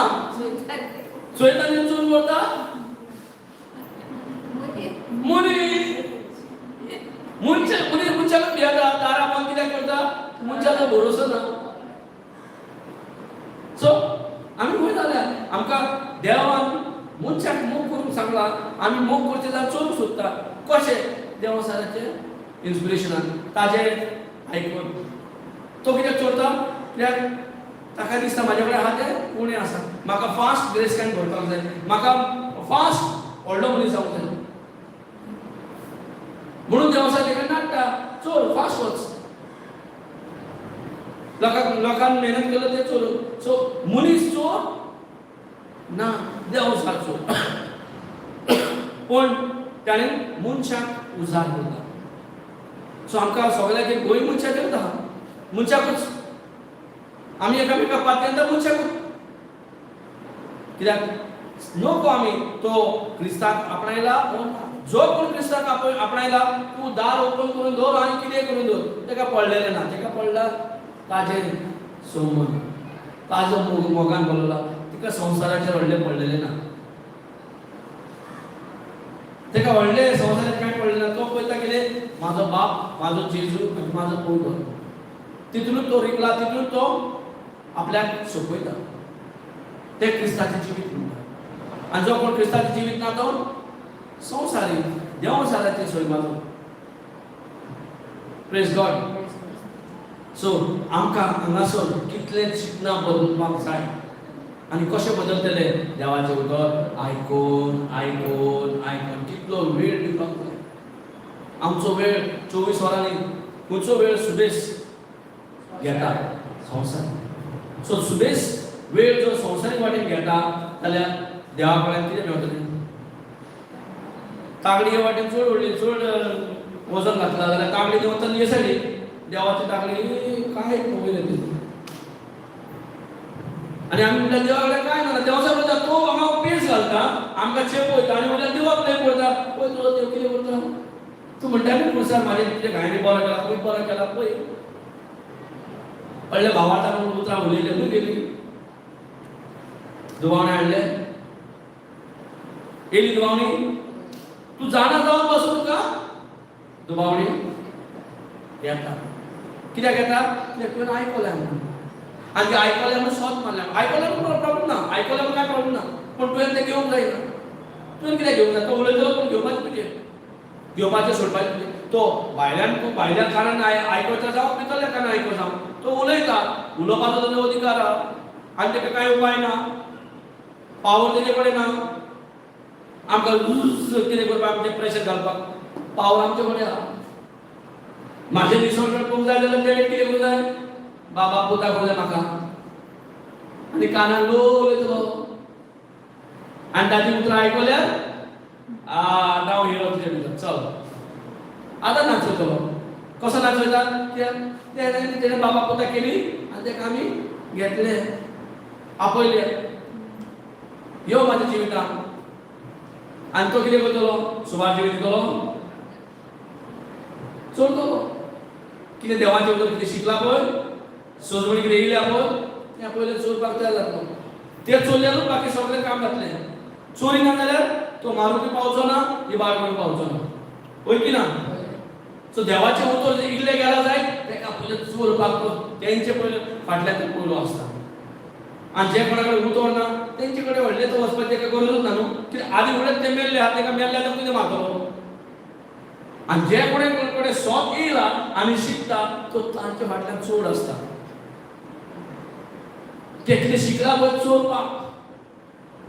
चोयता न्ही. चोर करता मनीस. मनशां, मनीस मनशाकूच भियेता. दारां बंद कित्याक करता? मनशाचो भरोसो ना. सो आमी खंय जाल्या? आमकां देवान मनशाक मोग करूंक सांगला. आमी मोग करचे जाल्यार चोरूंक सोदता. कशें? देवचाराचें इन्स्पिरेशनान, ताजें आयकून. तो कित्याक चोरता? कित्याक ताका दिसता म्हाजे कडेन आहा तें उणें आसा, म्हाका फास्ट गिरेस्तकायेन भरपाक जाय, म्हाका फास्ट व्हडलो मनीस जावंक जाय. म्हणून देवचार ताका नाडटा, चोर, फास्ट वच. लोकांक लोकांक मेहनत केलं ते चोरून. सो मनीस चोर ना, देव चोर. पूण ताणें मनशाक उजार करता. सो आमकां सगळ्याक गोंय मनशाक येता, मनशाकूच आमी एकामेका पातयेंता मनशाकूच. कित्याक नको आमी तो क्रिस्ताक आपणायला. जो कोण क्रिस्ताक आपणायला, तूं दार ओपन करून दवर आनी कितें करून दवर, ताका पडलेलें ना. ताका पडला ताजें सोमन, ताजो मोग, मोगान भरलेलो. तिका संवसाराचेर व्हडलें पडलेलें ना. ताका व्हडलें संवसाराचें कांय पडलें ना. तो पळयता कितें, म्हाजो बाप, म्हाजो जेजू आनी म्हाजो पोवटो. तितूनच तो रिगला, तितून तो आपल्याक सोंपयता. ते क्रिस्ताचें जिवीत म्हणटा. आनी जो कोण क्रिस्ताचें जिवीत ना तो संवसारी, देवसाराचे सैमाचो. Praise God. सो आमकां हांगासर कितलें चिंतना बदलपाक जाय आनी कशें बदलतले? देवाचें उतर आयकून आयकून आयकून. कितलो वेळ दिवपाक जाय. आमचो वेळ 24 वरांनी खंयचो वेळ सुबेस घेता? संवसार. सो सुबेस वेळ जर संवसारीक वाटेन घेता जाल्यार देवा कडेन कितें मेळटलें? तागडी वाटेन चड व्हडली, चड वजन घातलां जाल्यार तागडी देंवता हे सायडीक. देवाची तागडी काय वयर येतली. आनी आमी म्हणटा देवा कडेन काय ना. देवाचो म्हणटा तो हांगा पेज घालता, आमकां चेपयता आनी वयल्यान देवाक ब्लेम करता. पळय, तुजो देव कितें करता? तूं म्हणटा न्ही पुरसार म्हाजें तुज्या घायनी बरो केला, खंय बरो केला पळय. व्हडल्या भावार्थान उतरां उलयले न्हू गेली. दुबावणे हाडले, येयली दुबावणी. तूं जाणा जावन बसून तुका दुबावणी येता. कित्याक येता? कित्याक तुवें आयकलें म्हणून. आनी ते आयकलें म्हणून सोत मारलें. आयकलें म्हणून प्रॉब्लम ना, आयकलें म्हणून काय प्रॉब्लम ना, पूण तुवें तें घेवंक जायना. तुवें कित्याक घेवंक जाय? तो उलयतलो, पूण घेवपाचें तुजें, घेवपाचें सोडपाचें तुजें. तो भायल्यान, तूं भायल्या कानान आयकता जावं, भितरल्या कानान आयकता जावं, तो उलयता. उलोवपाचो तुजो अधिकार आहा आनी ताका कांय उपाय ना, पावर तेजे कडेन ना. आमकां लूज कितें करपाक, आमचें प्रेशर घालपाक पावर आमचे कडेन आहा. म्हाजें डिसऑर्डर करूंक जाय जाल्यार तेणें कितें करूंक जाय? बाबा पुता करूंक जाय म्हाका. आनी कानान लो उलयतलो आनी ताची उतरां आयकल्यार आतां हांव हिरो तुजे भितर. चल, आतां नाचयतलो. कसो नाचयता? तेणें तेणें बाबा पुता केली आनी ताका आमी घेतले, आपयले, यो म्हाज्या जिवितान. आनी तो कितें करतलो? सुमार जिवीत दितलो, चोरतलो. कितें देवाचें उतर कितें शिकला पळय, सजवणी कितें येयल्या पळय, तें पयलें चोरपाक तयार जातलो. ते चोरल्यारूच बाकी सगळें काम जातलें. चोरी ना जाल्यार तो मारूंक पावचो ना, इबाड करूंक पावचो ना. वय की ना? सो देवाचें उतर जर इल्लें गेलां जायत, ताका पयलें चोरपाक तो तेंचे पयले फाटल्यान तो पयलो आसता. आनी जे कोणा कडेन उतर ना तेंचे कडेन व्हडलें तो वचपाचें ताका गरजूच ना न्हू. कित्याक आदी फुडें ते मेल्ले आहा, ताका मेल्ले आतां कितें मारतलो? आनी जे कोणे कडेन सोत येयला आनी शिकता, तो तांच्या फाटल्यान चड आसता. ते कितें शिकला पळय चोरपाक,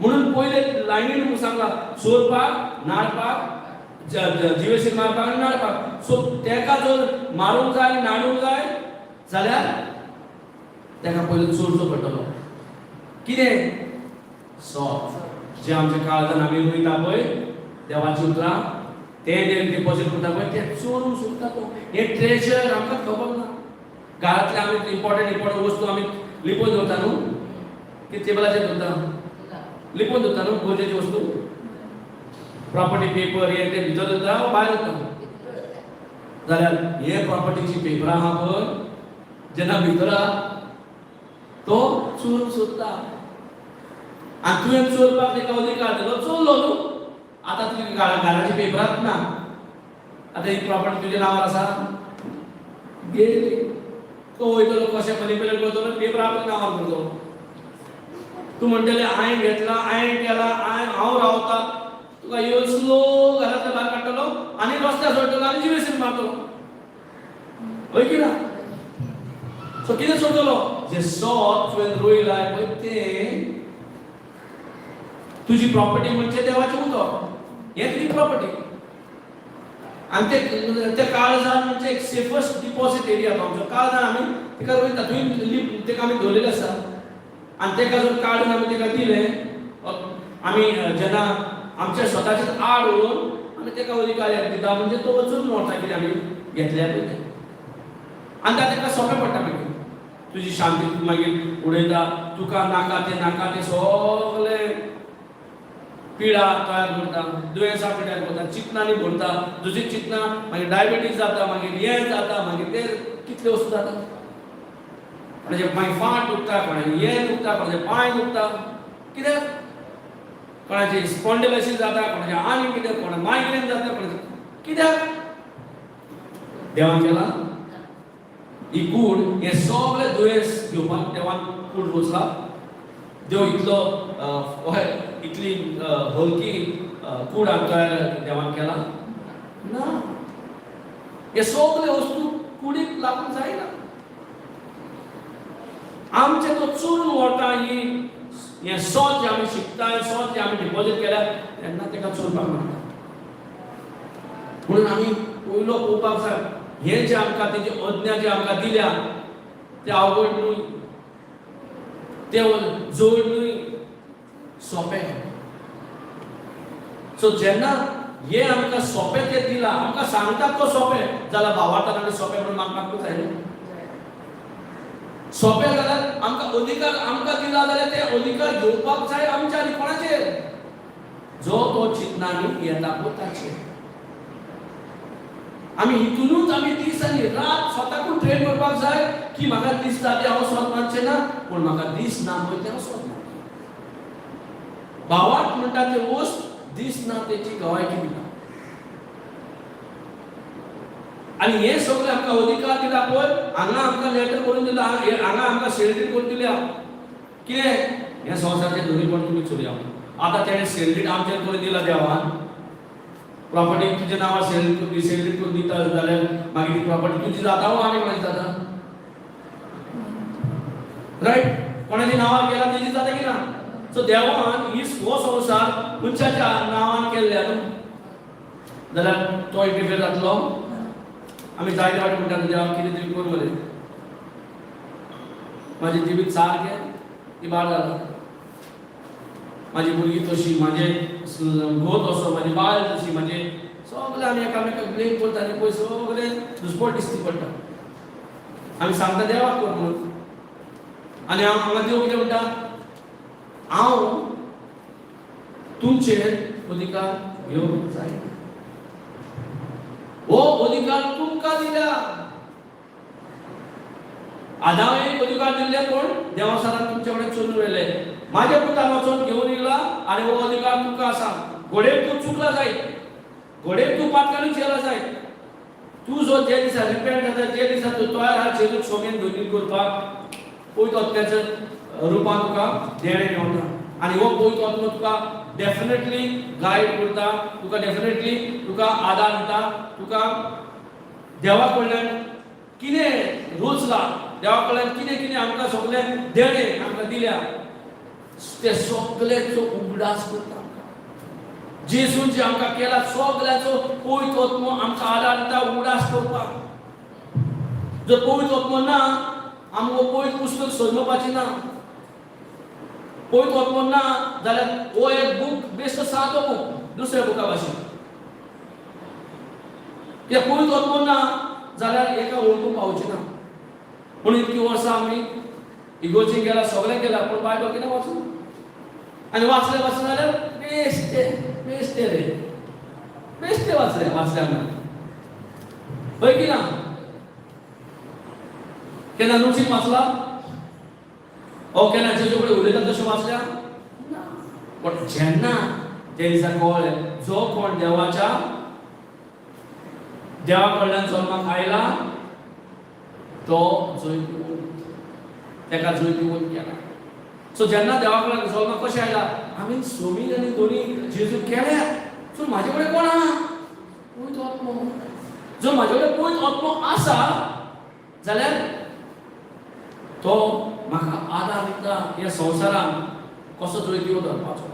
म्हणून पयले लायनीन सांगला, चोरपाक, नाडपाक, जिवेशीर मारपाक आनी नाडपाक. सो तेका जर मारूंक जाय आनी नाडूंक जाय जाल्यार तेका पयलो चोरचो पडटलो. कितें सोत जे आमच्या काळजान आमी रोयता पळय देवाची उतरां, ते जे डिपॉझीट करता पळय, ते चोरूंक सोदता तो. हे ट्रेजर आमकां खबर ना. घरांतले आमी इम्पॉर्टंट इम्पॉर्टंट वस्तू आमी लिपोवन दवरता न्हू, की टेबलाचेर दवरता? लिपोवन दवरता न्हू. गरजेची वस्तू, प्रॉपर्टी पेपर हे ते भितर दवरता वा भायर दवरता? जाल्यार हे प्रॉपर्टीची पेपरां आहा पळय, जेन्ना भितर आहा तो चोरूंक सोदता. आनी तुवें चोरपाक ताका अधिकार दिलो, चोरलो न्हू. आतां तुजी घराची पेपरांत ना, आतां ही प्रॉपर्टी तुज्या नांवार आसा, गेली. तो वयतलो कशें मॅनिपुलेट करतलो, पेपर आपल्या नांवार करतलो. तूं म्हणटले हांवें घेतला, हांवें केला, हांवें, हांव रावता. तुका येवन स्लो घरांतल्या भायर काडटलो आनी रस्त्यार सोडटलो आनी जिवेसीर मारतलो. हय की ना? सो कितें सोदतलो? जे सोत तुवें रोयलाय पळय तें तुजी प्रॉपर्टी. म्हणजे देवाचें उदक हें तुजी प्रॉपर्टी. आनी ते ते काळजान म्हणजे एक सेफस्ट डिपॉझिट एरिया तो आमचो काळजान. आमी तेका रोयता थंय, तेका आमी दवरलेलें आसा. आनी तेका जर काडून आमी तेका दिलें, आमी जेन्ना आमच्या स्वताचेच आड उडोवन आमी तेका अधिकार दिता, म्हणजे तो वचून व्हरता कितें आमी घेतल्या पळय तें. आनी तें तेका सोंपें पडटा. मागीर तुजी शांती मागीर उडयता, तुका नाका तें, नाका तें सगळें पिडा तयार करता, दुयेंसां तयार करता, चिंतनांनी भरता. दुसरी चिंतनां, मागीर डायबिटीज जाता, मागीर हें जाता, मागीर तें, कितल्यो वस्तू जाता. कोणाचे मागीर फाट दुखता, कोणाचें हें दुखता, कोणाचे पांय दुखता, कित्याक कोणाचे स्पॉन्डिलायसीस जाता, कोणाचें आनी कितें, कोणाक मायग्रेन जाता, कोणाचें कित्याक. देवान केला ही कूड, हे सगळे दुयेंस घेवपाक देवान कूड रचला? देव इतलो हय, इतली हलकी कूड आमकां देवान केला ना. हे सगळे वस्तू कुडीक लागूंक जायना. आमचे तो चोरून व्हरता. ही हें सत जें आमी शिकता, सत जें आमी डिपॉझीट केल्या, तेन्ना ताका चोरपाक मेळटा. म्हणून आमी पयलो पळोवपाक जाय, हें जें आमकां तेजी आज्ञा जी आमकां दिल्या तें अवघड न्हय, तें जड न्हय, सोंपें. सो जेन्ना हे आमकां सोंपें तें दिलां, आमकां सांगतात तो सोंपें जाल्यार, भावार्थान आमी सोंपें म्हणून मागपाकूच जाय न्हू. सोंपें जाल्यार आमकां अधिकार आमकां दिला जाल्यार ते अधिकार घेवपाक जाय आमच्या. आनी कोणाचेर जो तो चिंतनांनी येता पळय ताचेर. आमी हितूनच आमी दीस आनी रात स्वताकूच ट्रेन करपाक जाय की म्हाका दिसता तें हांव स्वत मानचें ना, पूण म्हाका दिसना पळय तें हांव स्वत मानता. भावार्थ म्हणटा ते वस्त दिसना तेची गवायकी दिता. आनी हे सगळे आमकां अधिकार दिला पळय, हांगा आमकां लेटर करून दिला, हांगा आमकां सेल करून दिल्या. कितें हें संवसाराचें धनीपण तुमी चलया. आतां तेणें सेल आमचेर करून दिला देवान. प्रॉपर्टी तुज्या नांवार सेल सेल करून दिता जाल्यार मागीर ती प्रॉपर्टी तुजी जाता वो आनी कोणाची जाता? रायट, कोणाच्या नांवार केला तेजी जाता की ना? सो देवान ही हो संवसार मनशाच्या नांवान केल्ले जाल्यार तो इंटरफियर जातलो? आमी जायते फावटी म्हणटा, देवा कितें तरी कर मरे, म्हाजें जिवीत सारकें इबाड जालां, म्हाजी भुरगीं तशी, म्हाजें घोव तसो, म्हाजी बायल तशी, म्हाजें सगळें. आमी एकामेकाक ब्लेम करता आनी पळय सगळें दुसपट दिसती पडटा. आमी सांगता देवाक कर म्हणून. आनी हांव हांगा देव कितें म्हणटा? हांव तुमचेर अधिकार घेवंक जाय, हो अधिकार तुमकां दिल्या. आदाव एक अधिकार दिल्ले, पूण देवा सरान तुमचे कडेन चोरून व्हेले. माझ्या पुतान वचून घेवन येयला आनी हो अधिकार तुका आसा. घोडे तूं चुकला जायत, घोडे तूं पातकानूच येयला जायत, तूं जो जे दिसा रिपेंट जाता, जे दिसा तूं तयार आहा जेजूक सोमेन धोनी करपाक, पवित्र आत्म्याच्या रुपान तुका देणें मेवता. आनी हो पवित्र आत्मो तुका डेफिनेटली गायड करता, तुका डेफिनेटली तुका आदार दिता. तुका देवा कडल्यान कितें रोचला, देवा कडल्यान कितें कितें आमकां सगळें देणें आमकां दिल्या, ते सगळ्याचो उगडास करता आमकां. जेजून जे आमकां केला सगळ्याचो पवित्र आत्मो आमकां आदार दिता उगडास करपाक. जर पवित्र आत्मो ना, आमकां पवित्र पुस्तक समजपाचें ना. पवित्र आत्मो ना जाल्यार हो एक बूक बेश्टो सादो बूक दुसऱ्या बुका भाशेन. कित्याक पवित्र आत्मो ना जाल्यार एका वळखूंक पावची ना. पूण इतकी वर्सां आमी इगोर्जीन गेला, सगळें केलां, पूण बायबल कितें वाचूं? आनी वाचलें वाचलें जाल्यार बेश्टे बेश्टे रे, बेश्टे वाचलें वाचलें आमी, हय की ना? केन्ना नुचीन वाचला ओ केन्ना जेजू कडेन उलयता तशें वाचल्या ना. पण जेन्ना ते दिसा कळ्ळें, जो कोण देवाच्या देवा कडल्यान जल्माक आयला तो जैतिवंत, ताका जैतिवंत केला. सो जेन्ना देवा कडल्यान जल्माक कशें आयला, आमी सोमीन आनी दोनी जेजू केल्या. सो म्हाजे कडेन कोण आहा? पवित्र आत्मो. जर म्हाजे कडेन पवित्र आत्मो आसा जाल्यार तो म्हाका आदार दिता ह्या संवसारान कसो जैतिवंत जावपाचो.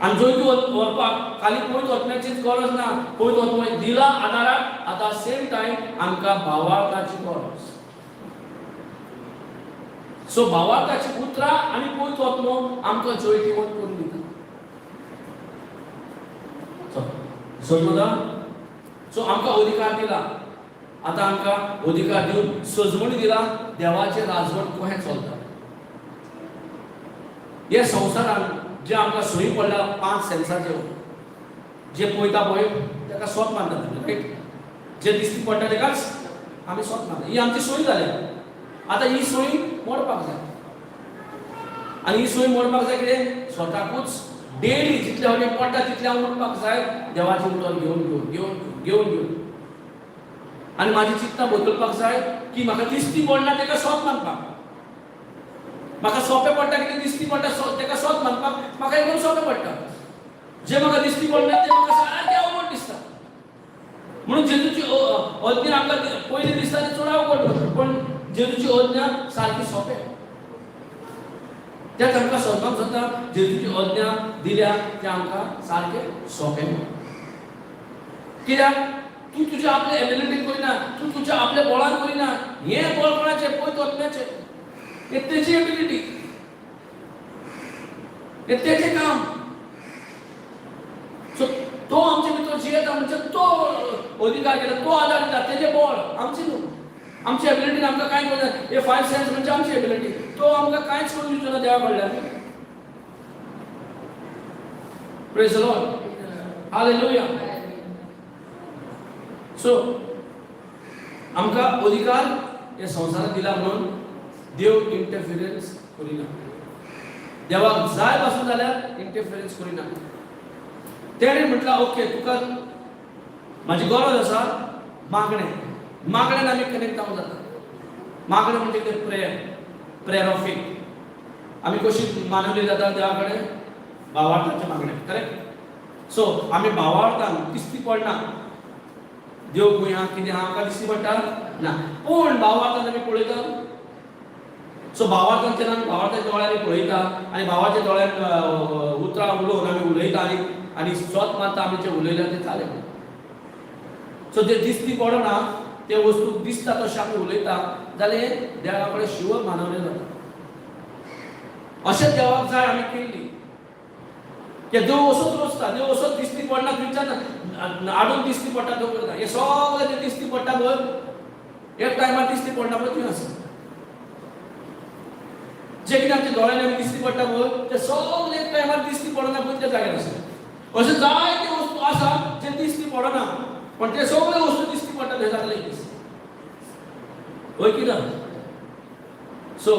आनी जैत व्हरपाक खाली पयत वचण्याचीच गरज ना. पयत वचपाक दिला आदाराक, आतां सेम टायम आमकां भावार्थाची गरज. सो भावार्थाची उतरां आनी पयत वतलो आमकां जैतिवंत करून दिता. समजता? सो आमकां अधिकार दिला, आतां आमकां अधिकार दिवन सजमणी दिला देवाचें राजवट कशें चलता हे संवसारान. जे आमकां सोयी पडल्या पांच सेन्साच्यो, जे पळयता पळय ताका सोत मानता तुमी, रायट? जे दिसती पडटा ताकाच आमी सोत मानता. ही आमची सोय जाल्या. आतां ही सोय मोडपाक जाय. आनी ही सोय मोडपाक जाय कितें? स्वताकूच डेली जितले फावटी पडटा तितलें हांव उठपाक जाय, देवाचें उतर घेवन घेवन घेवन घेवन घेवन. आनी म्हाजी चिंतना बदलपाक जाय की म्हाका दिसती पडना ताका सोत मानपाक म्हाका सोंपें पडटा. कितें दिसती पडटा ताका सोत मानपाक म्हाका एकदम सोंपें पडटा. जे म्हाका दिसती पडना तें म्हाका सारकें अवघड दिसता. म्हणून जेजूची आज्ञा आमकां पयलीं दिसता तें चड अवघड, पण जेजूची आज्ञा सारकी सोंपें. तेच आमकां सदमाक जाता. जेजूची आज्ञा दिल्या तें आमकां सारकें सोंपें. कित्याक? तूं तुज्या आपल्या एबिलिटीन करिना, तूं तुज्या आपल्या बळान करिना. हें बळ कोणाचें? पयत वतल्याचें. हें तेजी एबिलिटी, हें तेजें काम. सो तो आमचे भितर जियेता म्हणजे तो अधिकार केला, तो आदार दिता. तेजें बळ, आमचें न्हू. आमची एबिलिटीन आमकां कांय करूं. हे फायव सेन्स म्हणजे आमची एबिलिटी. तो आमकां कांयच करून दिवचो ना देवा कडल्यान. Praise the Lord. Hallelujah. So आमकां अधिकार हे संवसारात दिला म्हणून देव इंटरफिरन्स करिना. देवाक जाय पासून जाल्यार इंटरफिरन्स करिना. तेणें म्हटलां, ओके, तुका म्हाजी गरज आसा. मागणें, मागण्यान आमी कनेक्ट जावंक जाता. मागणें म्हणजे कितें? Prayer, prayer of faith. आमी कशी मानवली जाता देवा कडेन? भावार्थाचें मागणें, करेक्ट? सो आमी भावार्थान दिसती पडना देव खंय आहा, कितें आहा, आमकां दिसती पडटा ना, पूण भावार्थान आमी पळयता. सो भावार्थान जेन्ना आमी भावार्थाच्या दोळ्यांनी पळयता आनी भावाच्या दोळ्यान उतरां उलोवन आमी उलयता आनी आनी सोत मारता, आमी जें उलयल्या तें जालें. सो जे दिसती पडना ते वस्तू दिसता तशें आमी उलयता जाल्यार देवा कडेन शुअर मानवलें जाता. अशें देवाक जाय आमी केल्ली की देव असोच रचता. देव असोच दिसती पडना थंयच्यान हाडून दिसती पडटा तो करता. हे सगळें जें दिसती पडटा पळय, एक टायमार दिसती पडना पळय थंय आसा. जे कितें आमच्या दोळ्यांनी आमी दिसती पडटा पळय, ते सगळें एक टायमार दिसती पडना पळय त्या जाग्यार आसा. अशें जायते वस्तू आसा जे दिसती पडना, पण ते सगळे वस्तू दिसती पडटा ते जातले एक दीस. हय की ना? सो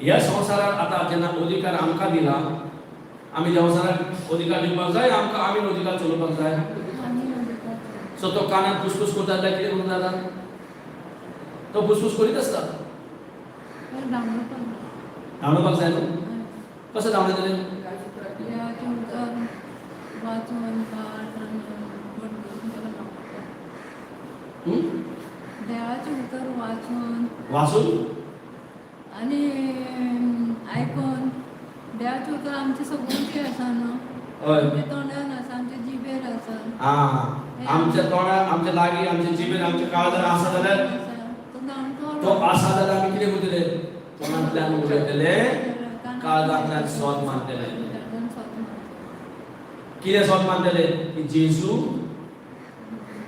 ह्या संवसारात आतां जेन्ना अधिकार आमकां दिला, आमी संवसाराक अधिकार दिवपाक जाय आमकां, आमी अधिकार चलोवपाक जाय. आमी अधिकार. सो तो कानात फुसफूस करता जाल्यार कितें करूंक जाता? तो फुसफूस करीत आसता. तर धांवडोवपाक. धांवडोवपाक जाय न्हू? कसो धांवडयतले? देवाचें उतर वाचून पाठ आनी घट करून ताका धांवडोवपाक. हम्म? देवाचें उतर वाचून वाचून आनी आयकोन. देवाचें उतर आमचें सगळ्यांचें आसा न्हू? आमच्या तोंडान आसा, आमच्या जिबेर आसा. आं, आमच्या तोंडार, आमच्या लागीं, आमच्या जिबेर, आमच्या काळजार आसा जाल्यार तो धांवतो. तो आसा जाल्यार आमी कितें करतले? तोंडांतल्यान उलयतले, काळजांतल्यान सोद मानतले. काळजान सोद मानतले. कितें सोद मानतले? की जेजू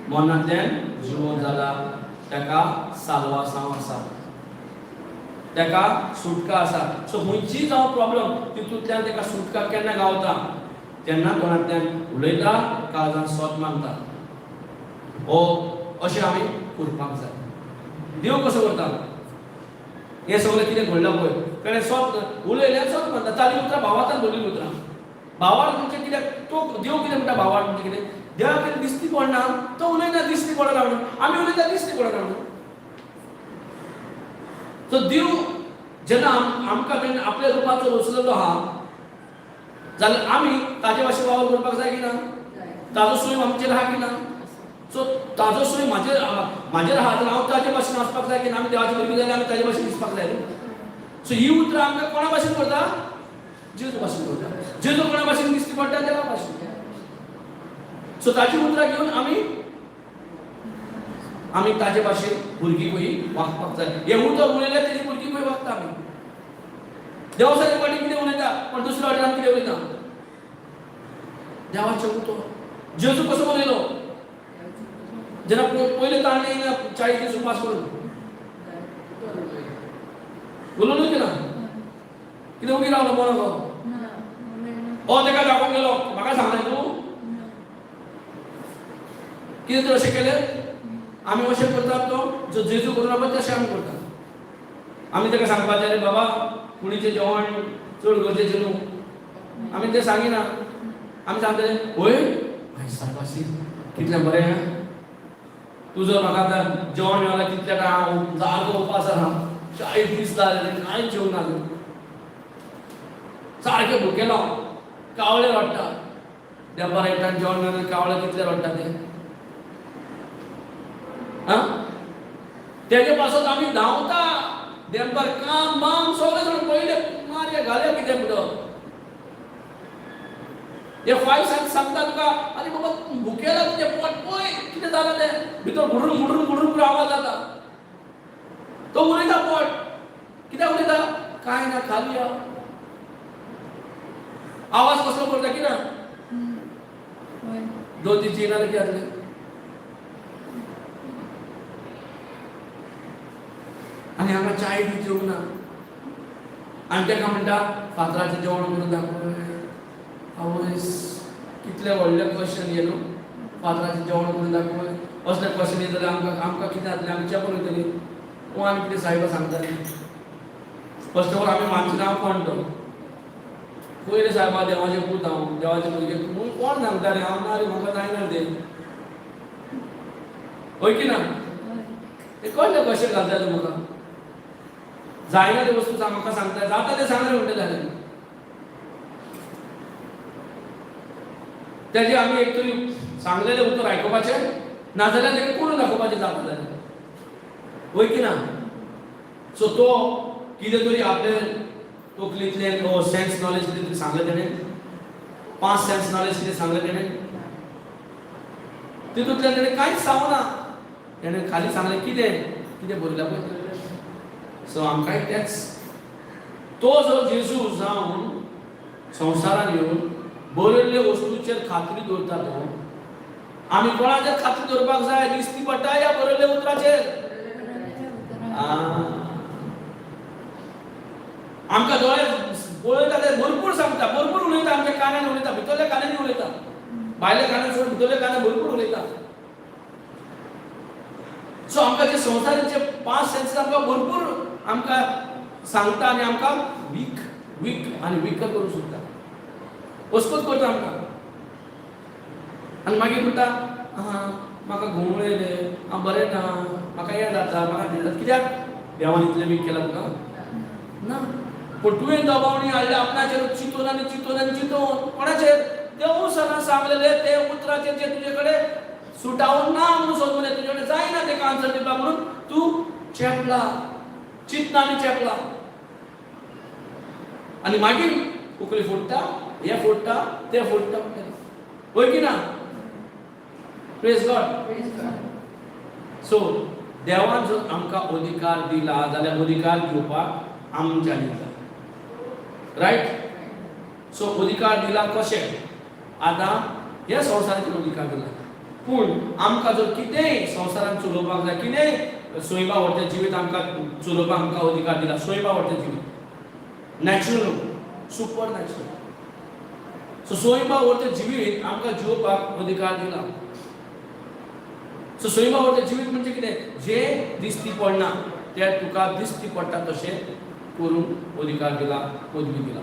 मरणांतल्यान जिवंत जाला, ताका साल्वासांव आसा, ताका सुटका आसा. सो खंयची जावं प्रॉब्लम, तितूंतल्यान ताका सुटका केन्ना गावता? तेन्ना तोंडांतल्यान उलयता, काळजान सोद मानता. हो अशें आमी करपाक जाय. देव कसो करता? हें सगळें कितें घडलां पळय, ताणें सोद उलयल्यार सोद मानता. ताली उतरां भावार्थान भरलीं उतरां. भावार्थ म्हणजे कितें? तो देव कितें म्हणटा? भावार्थ म्हणजे कितें? देवाक कितें दिसती पडना, तो उलयना दिसती पडना म्हणून. आमी उलयता दिसती पडना म्हणून. सो देव जेन्ना आमकां तेन्ना आपल्या रुपाचो रचलेलो आहा जाल्यार आमी ताजे भाशेन वावर करपाक जाय की ना? ताजो सैम आमचेर आहा की ना? सो ताजो सैम म्हाजेर म्हाजेर आहा जाल्यार हांव ताजे भाशेन वचपाक जाय की ना? आमी देवाचे भुरगीं जाल्यार आमी ताजे भाशेन दिसपाक जाय न्हू? सो ही उतरां आमकां कोणा भाशेन करता? जेजू भाशेन करता. जेजू कोणा भाशेन दिश्टी पडटा? देवा भाशेन. सो ताची उतरां घेवन आमी आमी ताजे भाशेन भुरगीं पळय वागपाक जाय. हें उतर उलयल्यार तेजी भुरगीं पळय वागता आमी. देवसाचे फाटी कितें उलयता, पण दुसऱ्या वाटेन आमी कितें उलयता? देवाचें उतर. जेजू कसो उलयलो जेन्ना पयले ताणें येयला 40 दीस उपास करून उलोवं की ना? कितें उगी रावलो बरो तो? ना, उलयना. ओ तेका दाखोवंक गेलो, म्हाका सांगलें तूं कितें तूं अशें केलें? आमी अशें करतात, तो जो जेजू करून पळय तशें आमी करतात. आमी ताका सांगपाचें, अरे बाबा, कुडीचें जेवण चड गरजेचें न्हू. आमी तें सांगिना. आमी सांगतले, वय सायबासी कितलें बरें आं तुजो, म्हाका आतां जेवण मेळ्ळां. कितल्या काय हांव सारको उपास आसा, 40 दीस जाले, कांयच जेवंक ना, सारकें भुकेलो, कावळे रडटा. देपार एकट्यान जेवण मेळ्ळें, कावळे कितले रडटा ते. आं तेजे पासत आमी धांवता. देंपार काम बाम सगळें सोडून पयले मारया घालया कितें म्हणटा. हे फायव सेन्स सांगता तुका, आरे बाबा, भुकेला, तुजें पोट पळय कितें जालां तें, भितर गुडून गुडून गुडून आवाज जाता. तो उलयता, पोट कित्याक उलयता? कांय ना, खाली या. आवाज कसलो करता कितें? वय. दोन तीन येयना कितें जातलें? आनी हांगा चाय बी जेवंक ना आनी ताका म्हणटा, फातराचें जेवण करून दाखय. आवयस, कितलें व्हडलें क्वेश्चन हें न्हू! फातराचें जेवण करून दाखय, असलें क्वेश्चन येत जाल्यार आमकां आमकां कितें जातलें? आमी चेपून वयतलीं. तूं आनी कितें सायबा सांगताली? फर्स्ट ऑफ ऑल आमी मानचे हांव कोण तो पयलें. सायबा, देवाचें पूत हांव, देवाचें भुरगें म्हणून कोण सांगता रे? हांव ना रे, म्हाका जायना तें. हय की ना? वय. ते कसलें क्वेश्चन घालता तूं म्हाका? जायना ते वस्तू म्हाका सांगता, जाता ते सांगले म्हणटा जालें. तेजे आमी एक तरी सांगलेलें उतर आयकुपाचें, नाजाल्यार तेका करून दाखोवपाचें जाता जाल्यार. वय की ना? सो तो कितें तरी आपले तकलेंतलें ओ सेन्स नॉलेज कितें तरी सांगलें तेणें, पांच सेन्स नॉलेज कितें सांगलें तेणें, तितूंतल्यान तेणें कांयच सांगना. तेणें खाली सांगलें कितें कितें बरयलां पळय. सो आमकांय तेंच, तो जो जेजू जावन संवसारान येवन बरयल्ले वस्तूचेर खात्री दवरता तो, आमी कोणाचेर खात्री दवरपाक जाय? दिसती पडटा या बरयल्ले उतराचेर? बरयल्ल्या उतराचेर. आमकां दोळे पळयता ते भरपूर सांगता, भरपूर उलयता. आमच्या कानान उलयता, भितरल्या कानांनी उलयता, भायल्या कानान सोडून भितरल्या कानान भरपूर उलयता. सो आमकां जे संवसाराचे पांच सेन्स आमकां भरपूर आमकां सांगता आनी आमकां वीक वीक आनी विकर करूंक सोदता, वस्कूत करता आमकां. आनी मागीर म्हणटा, आं म्हाका घुंवळ येयले, हांव बरें ना, म्हाका हें जाता, म्हाका तें जाता. कित्याक देवान इतलें वीक केलां तुका? ना, पूण तुवें दबावणी हाडल्या आपणाचेर, चिंतून आनी चिंतून आनी चिंतून. कोणाचेर? देव सदां सांगलेले ते उतराचेर, जे तुजे कडेन सुटावून ना म्हणून सोद मरे, तुजे कडेन जायना तेका आन्सर दिवपाक म्हणून तूं चेपला, चिंतना आनी चेपला. आनी मागीर उकली फुट्टा, हें फुट्टा, तें फुट्टा. वय की ना? Praise God. सो देवान जर आमकां अधिकार दिला जाल्यार अधिकार घेवपाक आमच्यांनी जाय, रायट? सो अधिकार दिला कशें? आतां हे संवसाराचेर अधिकार दिला, पूण आमकां जर कितेंय संवसारान चलोवपाक जाय, कितेंय सोयबा व्हरचें जिवीत आमकां चलोवपाक आमकां अधिकार दिला. सोयबा व्हरचें जिवीत, नॅचरल, सुपर नॅचरल. सो सोयबा व्हरचें जिवीत आमकां जिवपाक अधिकार दिला. सो सोयबा व्हरचें जिवीत म्हणजे कितें? जें दिसती पडना तें तुका दिसती पडटा तशें करूंक अधिकार दिला, पदवी दिला.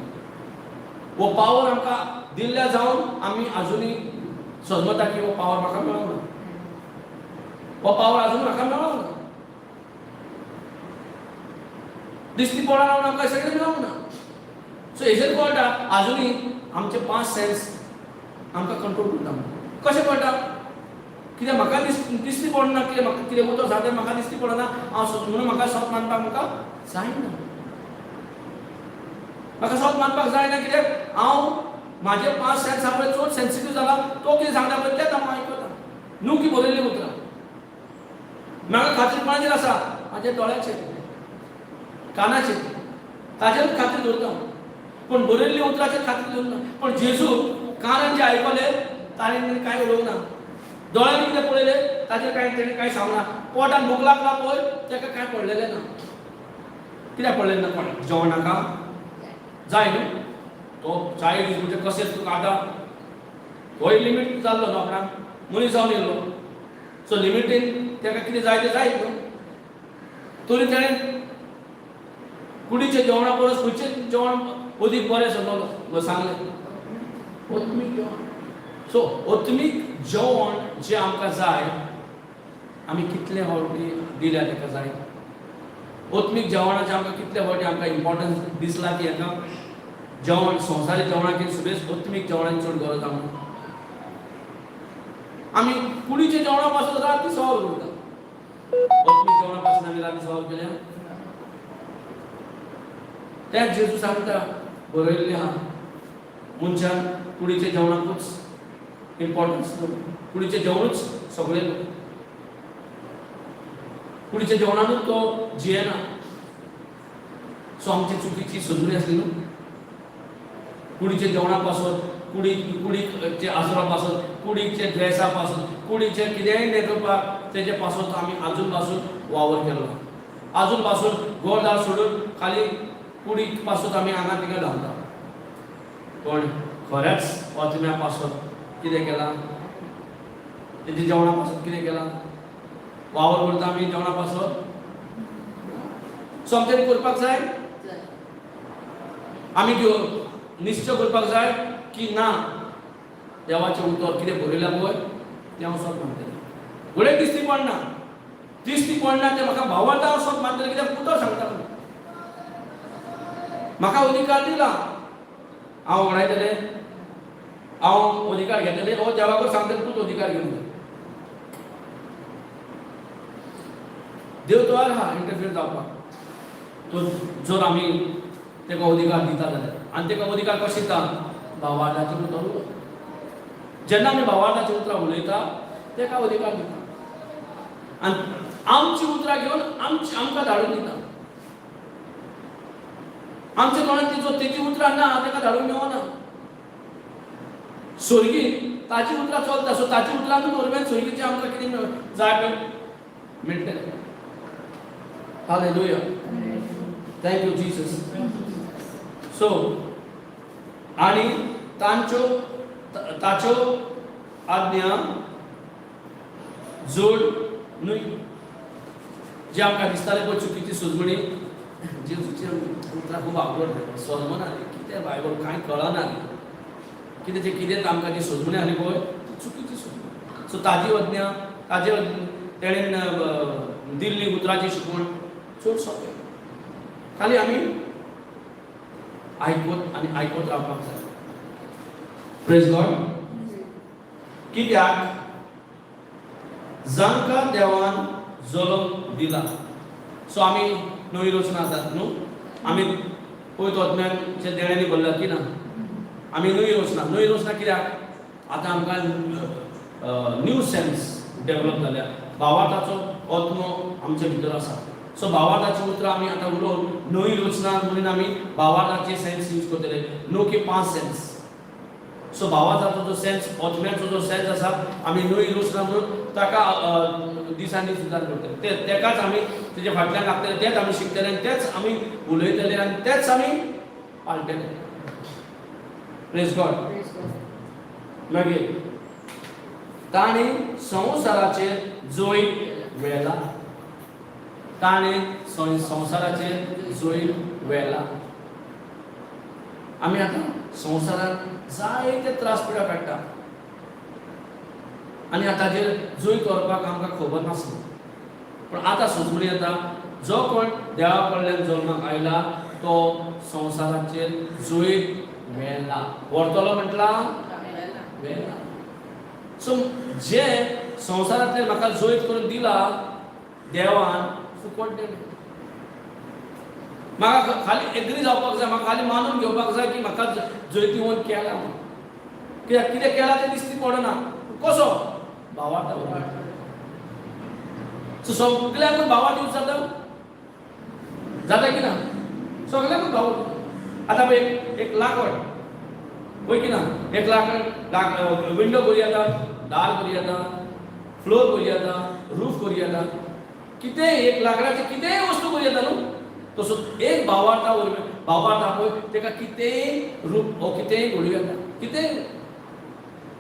हो पावर आमकां दिल्ल्या जावन आमी आजुनूय समजता की हो पावर म्हाका मेळोंक ना, हो पावर अजून म्हाका मेळोंक ना. दिसती पडना म्हणून आमकां सगळें मेळोंक ना. सो हेजेर कळटा, आजुनूय आमचे पांच सेन्स आमकां कंट्रोल करता म्हणून. कशें कळटा? कित्याक म्हाका दिसती पडना कितें, म्हाका कितें उतर सांगता, म्हाका दिसती पडना, हांव म्हणून म्हाका सत मानपाक म्हाका जायना. म्हाका सत मानपाक जायना कित्याक हांव म्हाजे पांच सेन्स आहा पळय चड सेन्सिटीव जाला. तो कितें सांगता पळय तेंच हांव आयकता, न्हू की बरयल्लीं उतरां. म्हाका खात्री कोणाचेर आसा? म्हाज्या दोळ्याचेर, कानाचेर, ताचेरूच खात्री दवरता, पूण बरयल्ली उतराचेर खात्री दवरना. पूण जेजू कानान जे आयकले ताणें कांय उलोवंक ना, दोळ्यांनी कितें पळयलें ताचेर कांय तेणें कांय सांगना, पोटान भूक लागला पळय ताका कांय पडलेलें ना. कित्याक पडलेलें ना? कोण जेवण नाका जाय न्हू, तो 40 दीस म्हणजे कशेंच तुका आतां होय लिमीट जाल्लो न्हू, आपणाक मनीस जावन येयलो, सो लिमिटीन ताका कितें जाय तें जायत न्हू. तरी तेणें कुडीच्या जेवणा परस खंयचें जेवण अदीक बरें समजलो सांगलें, ओत्मीक जेवण. सो ओत्मीक जेवण जें आमकां जाय, आमी कितले फावटी दिल्या ताका जाय? ओत्मीक जेवणाचें आमकां कितले फावटी आमकां इम्पॉर्टन्स दिसला की हाका जेवण संवसारीक जेवणाची सुबेज ओत्मीक जेवणाची चड गरज आहा म्हणून? आमी कुडीच्या जेवणा पासून राती सवाल करता, ओत्मीक जेवणा पासून आमी राती सवाल केल्या. त्याच जेजू सांगता बरयल्लें आहा, मनशान कुडीच्या जेवणाकूच इम्पॉर्टन्स, कुडीचें जेवणूच सगळें, कुडीच्या जेवणानूच तो जियेना. सो आमची चुकीची समजणी आसली न्हू, कुडीच्या जेवणा पासून, कुडीक आसरा पासून, कुडीचे ड्रेसा पासून, कुडीचे कितेंय न्हेसोवपाक तेजे पासून आमी आजून पासून वावर केलो. आजून पासून घरदार सोडून खाली कुडीक पासून आमी हांगा थिंगा धांवता. पण खरेंच आत्म्या पासून कितें केलां? तेजे जेवणा पासून कितें केलां? वावर करता आमी जेवणा पासून. सो आमच्यांनी करपाक जाय, आमी निश्चय करपाक जाय की ना, देवाचें उतर कितें बरयलां पळय तें हांव सत मानतलें. घडये दिश्टी पडना, दिश्टी पडना तें म्हाका भावार्थ हांव सत मानतलें, कित्याक उतर सांगता म्हाका अधिकार दिला. हांव वगडायतलें, हांव अधिकार घेतलें, हो देवाकूच सांगतलें तूंच अधिकार घेवन घे. देव तयार आहा इंटरफियर जावपाक, तो जर आमी ताका अधिकार दिता जाल्यार. आनी ताका अधिकार कशें दिता? भावार्थाचें उतर उलोवप. जेन्ना आमी भावार्थाचीं उतरां उलयता ताका अधिकार दिता आनी आमचीं उतरां घेवन आमकां धाडून दिता. आमच्या तोंडांत तिचो तेची उतरां ना ताका धाडून मेळना. स्वर्गी ताची उतरां चलता, सो ताची उतरांतूच वरवीं स्वर्गीचें आमकां कितें जाय मेळटलें. Hallelujah, thank you Jesus. So आनी तांच्यो ताच्यो आज्ञा जोड न्हय, जे आमकां दिसतालें पळय चुकीची सुजवणी. जेजूचे उतरां खूब आवडटा, समजना कितें बायबल कांय कळना कितें तें, कितें आमकां जी सुजवणी आसली पळय ती चुकीची सुजवणी. सो ताजी आज्ञा, ताजे तेणेन दिल्ली उतराची शिकवण चड सोंपें, खाली आमी आयकत आनी आयकत रावपाक जाय. Praise God. कित्याक जांकां देवान जल्म दिला. सो आमी नवी रचना आसात न्हू, आमी पयत आत्म्याच्या देण्यांनी भरल्या की ना, आमी नवी रचना. नवी रचना कित्याक? आतां आमकां न्यू सेन्स डेवलप जाल्या, भावार्थाचो आत्मो आमचे भितर आसा. सो भावार्थाची उतरां आमी आतां उलोवन नवी रचना म्हणून आमी भावार्थाचे सेन्स यूज करतले, न्हू की पांच सेन्स. सो भावार्थाचो जो सेन्स, आत्म्याचो जो सेन्स आसा, आमी नवी रचना म्हणून ताका दिसान दीस सुदार करतले. ते तेकाच आमी तेजे फाटल्यान लागतले, तेच आमी शिकतले आनी तेच आमी उलयतले आनी तेच आमी पाळटले. Praise God. मागीर ताणें संवसाराचेर जैत व्हेला, ताणें संवसाराचेर जैत व्हेला. आमी आतां संवसारांत जायते त्रास पिडा काडटा आनी आतां ताजेर जैत व्हरपाक आमकां खबर नासली, पूण आतां सुचवणी येता, जो कोण देवा कडल्यान जल्माक आयला तो संवसाराचेर जैत व्हेला. व्हरतलो म्हटला व्हेला. सो जे संवसारांतल्यान म्हाका जैत करून दिला देवान, फुकट दिलें. म्हाका खाली एग्री जावपाक जाय, म्हाका खाली मानून घेवपाक जाय की म्हाका जैतिवंत केला म्हणून. कित्याक कितें केलां तें दिसती पडना. कसो भावार्था बरोबर. सो सगल्यांकूच भावार्थ यूज जाता, जाता की ना? सगल्यांकूच भाव. आतां पळय, एक लाकड वय की ना? एक लाकड लाक विंडो करी येता, दार करी येता, फ्लोर करी येता, रूफ करी येता, कितेंय एक लाकडाचें कितेंय वस्तू करी येता न्हू. तसो एक भावार्था वरवीं, भावार्थ पळय तेका कितेंय रूप वो कितेंय घडूं येता. कितेंय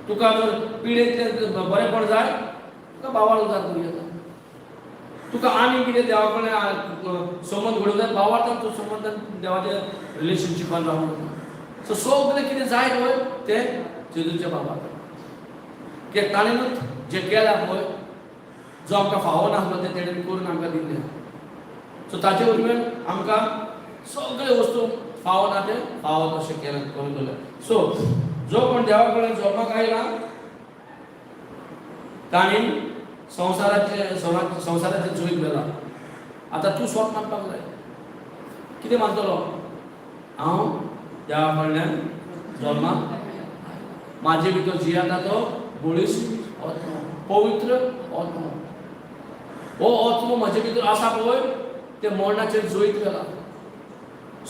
तुका जर पिडेंतलें बरेंपण जाय, तुका भावार्थ उजार करूं येता. तुका आनी कितें देवा कडेन संबंद घडोवंक जाय, भावार्थान तूं संबंदान देवाच्या रिलेशनशिपान रावूंक जाता. सो सगळें कितें जाय पळय तें जेजूच्या भावार्थ, कित्याक ताणें जें केलां पळय, जो आमकां फावो नासलो तें तेणें करून आमकां दिल्लें. सो ताचे वरवीं आमकां सगळे वस्तू फावो ना तें फावो तशें केलें, करून दवरलें. सो जो कोण देवा कडेन जल्माक आयला ताणी संवसाराचे संवसाराचें जैत व्हेलां. आतां तूं स्वत मानपाक जाय. कितें मानतलो? हांव देवा कडल्यान जल्माक, म्हाजे भितर जियेता तो बळिश्ट आत्मो, पवित्र आत्मो. हो आत्मो म्हजे भितर आसा पळय, ते मरणाचेर जैत व्हेला.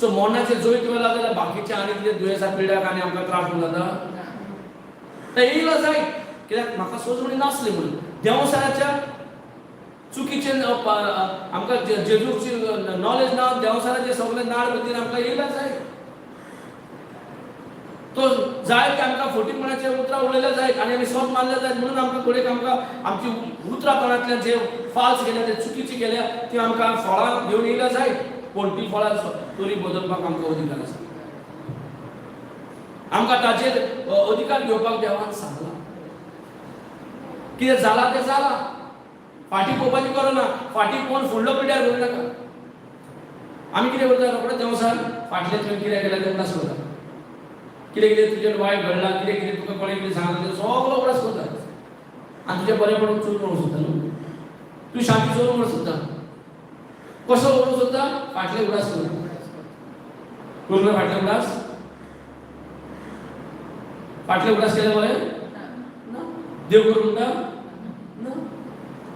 सो मरणाचेर जैत व्हेला जाल्यार बाकीचे आनी कितें दुयेंसां पिड्याक आनी आमकां त्रास जाता ते येयला जायत, कित्याक म्हाका सोजमणी नासली म्हणून देवसाराच्या चुकीचे आमकां जेजूची नॉलेज ना. देवसाराचे सगळे नाड बुद्दीन आमकां येयला जायत, तो जाय ते आमकां फटीपणाचे उतरां उलयले जायत आनी आमी सत मानले जायत. म्हणून आमकां घडयेक आमकां आमची उतरां तोंडांतल्यान जे फाल्स गेल्या, ते चुकीची गेल्या, ती आमकां फळां घेवन येयल्या जायत. पूण ती फळां तरी बदलपाक आमकां अधिकार आसा. आमकां ताचेर अधिकार घेवपाक देवान सांगला. कितें जालां तें जालां, फाटीं पळोवपाची गरज ना. फाटीं पळोवन फुडलो पिड्यार करूं नाका. आमी कितें करता? रोखडे देंवसार फाटलें तुवें कितें केलें तें उगडास करता. कितें कितें तुजें वायट घडलां, कितें कितें तुका कोणें कितें सांगलां, तें सगळो उगडास करता आनी तुजें बरें पडून चोरून म्हणूंक सोदता न्हू. तूं शांती चोरून म्हणूंक सोदता. कसो करूंक सोदता? फाटले उगडास करून. करूं फाटले उगडास? फाटले उगडास केले बरें ना? देव करूं म्हणटा ना,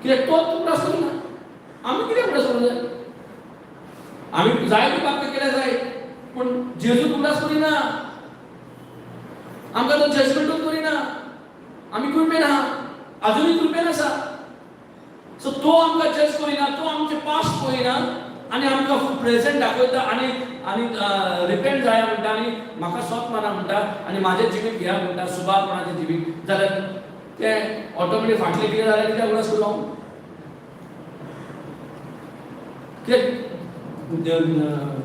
कित्याक तोच उगडास करिना. आमी कितें उगडास करूंक जाय? आमी जायते पापकां केल्या जाय, पूण जेजू उगडास करिना आमकां. तो जजमेंटूच करिना. आमी कृपेन आहा, आजुनूय कृपेन आसा. सो तो आमकां जज करिना, तो आमचे पास्ट पळयना आनी आमकां प्रेझेंट दाखयता आनी आनी रिपेंट जाया म्हणटा आनी म्हाका सोत माना म्हणटा आनी म्हाजें जिवीत घेया म्हणटा, सुबारपणाचें जिवीत. जाल्यार तें ऑटोमॅटीक फाटलें कितें जाल्यार कित्याक उगडास करूं हांव? कित्याक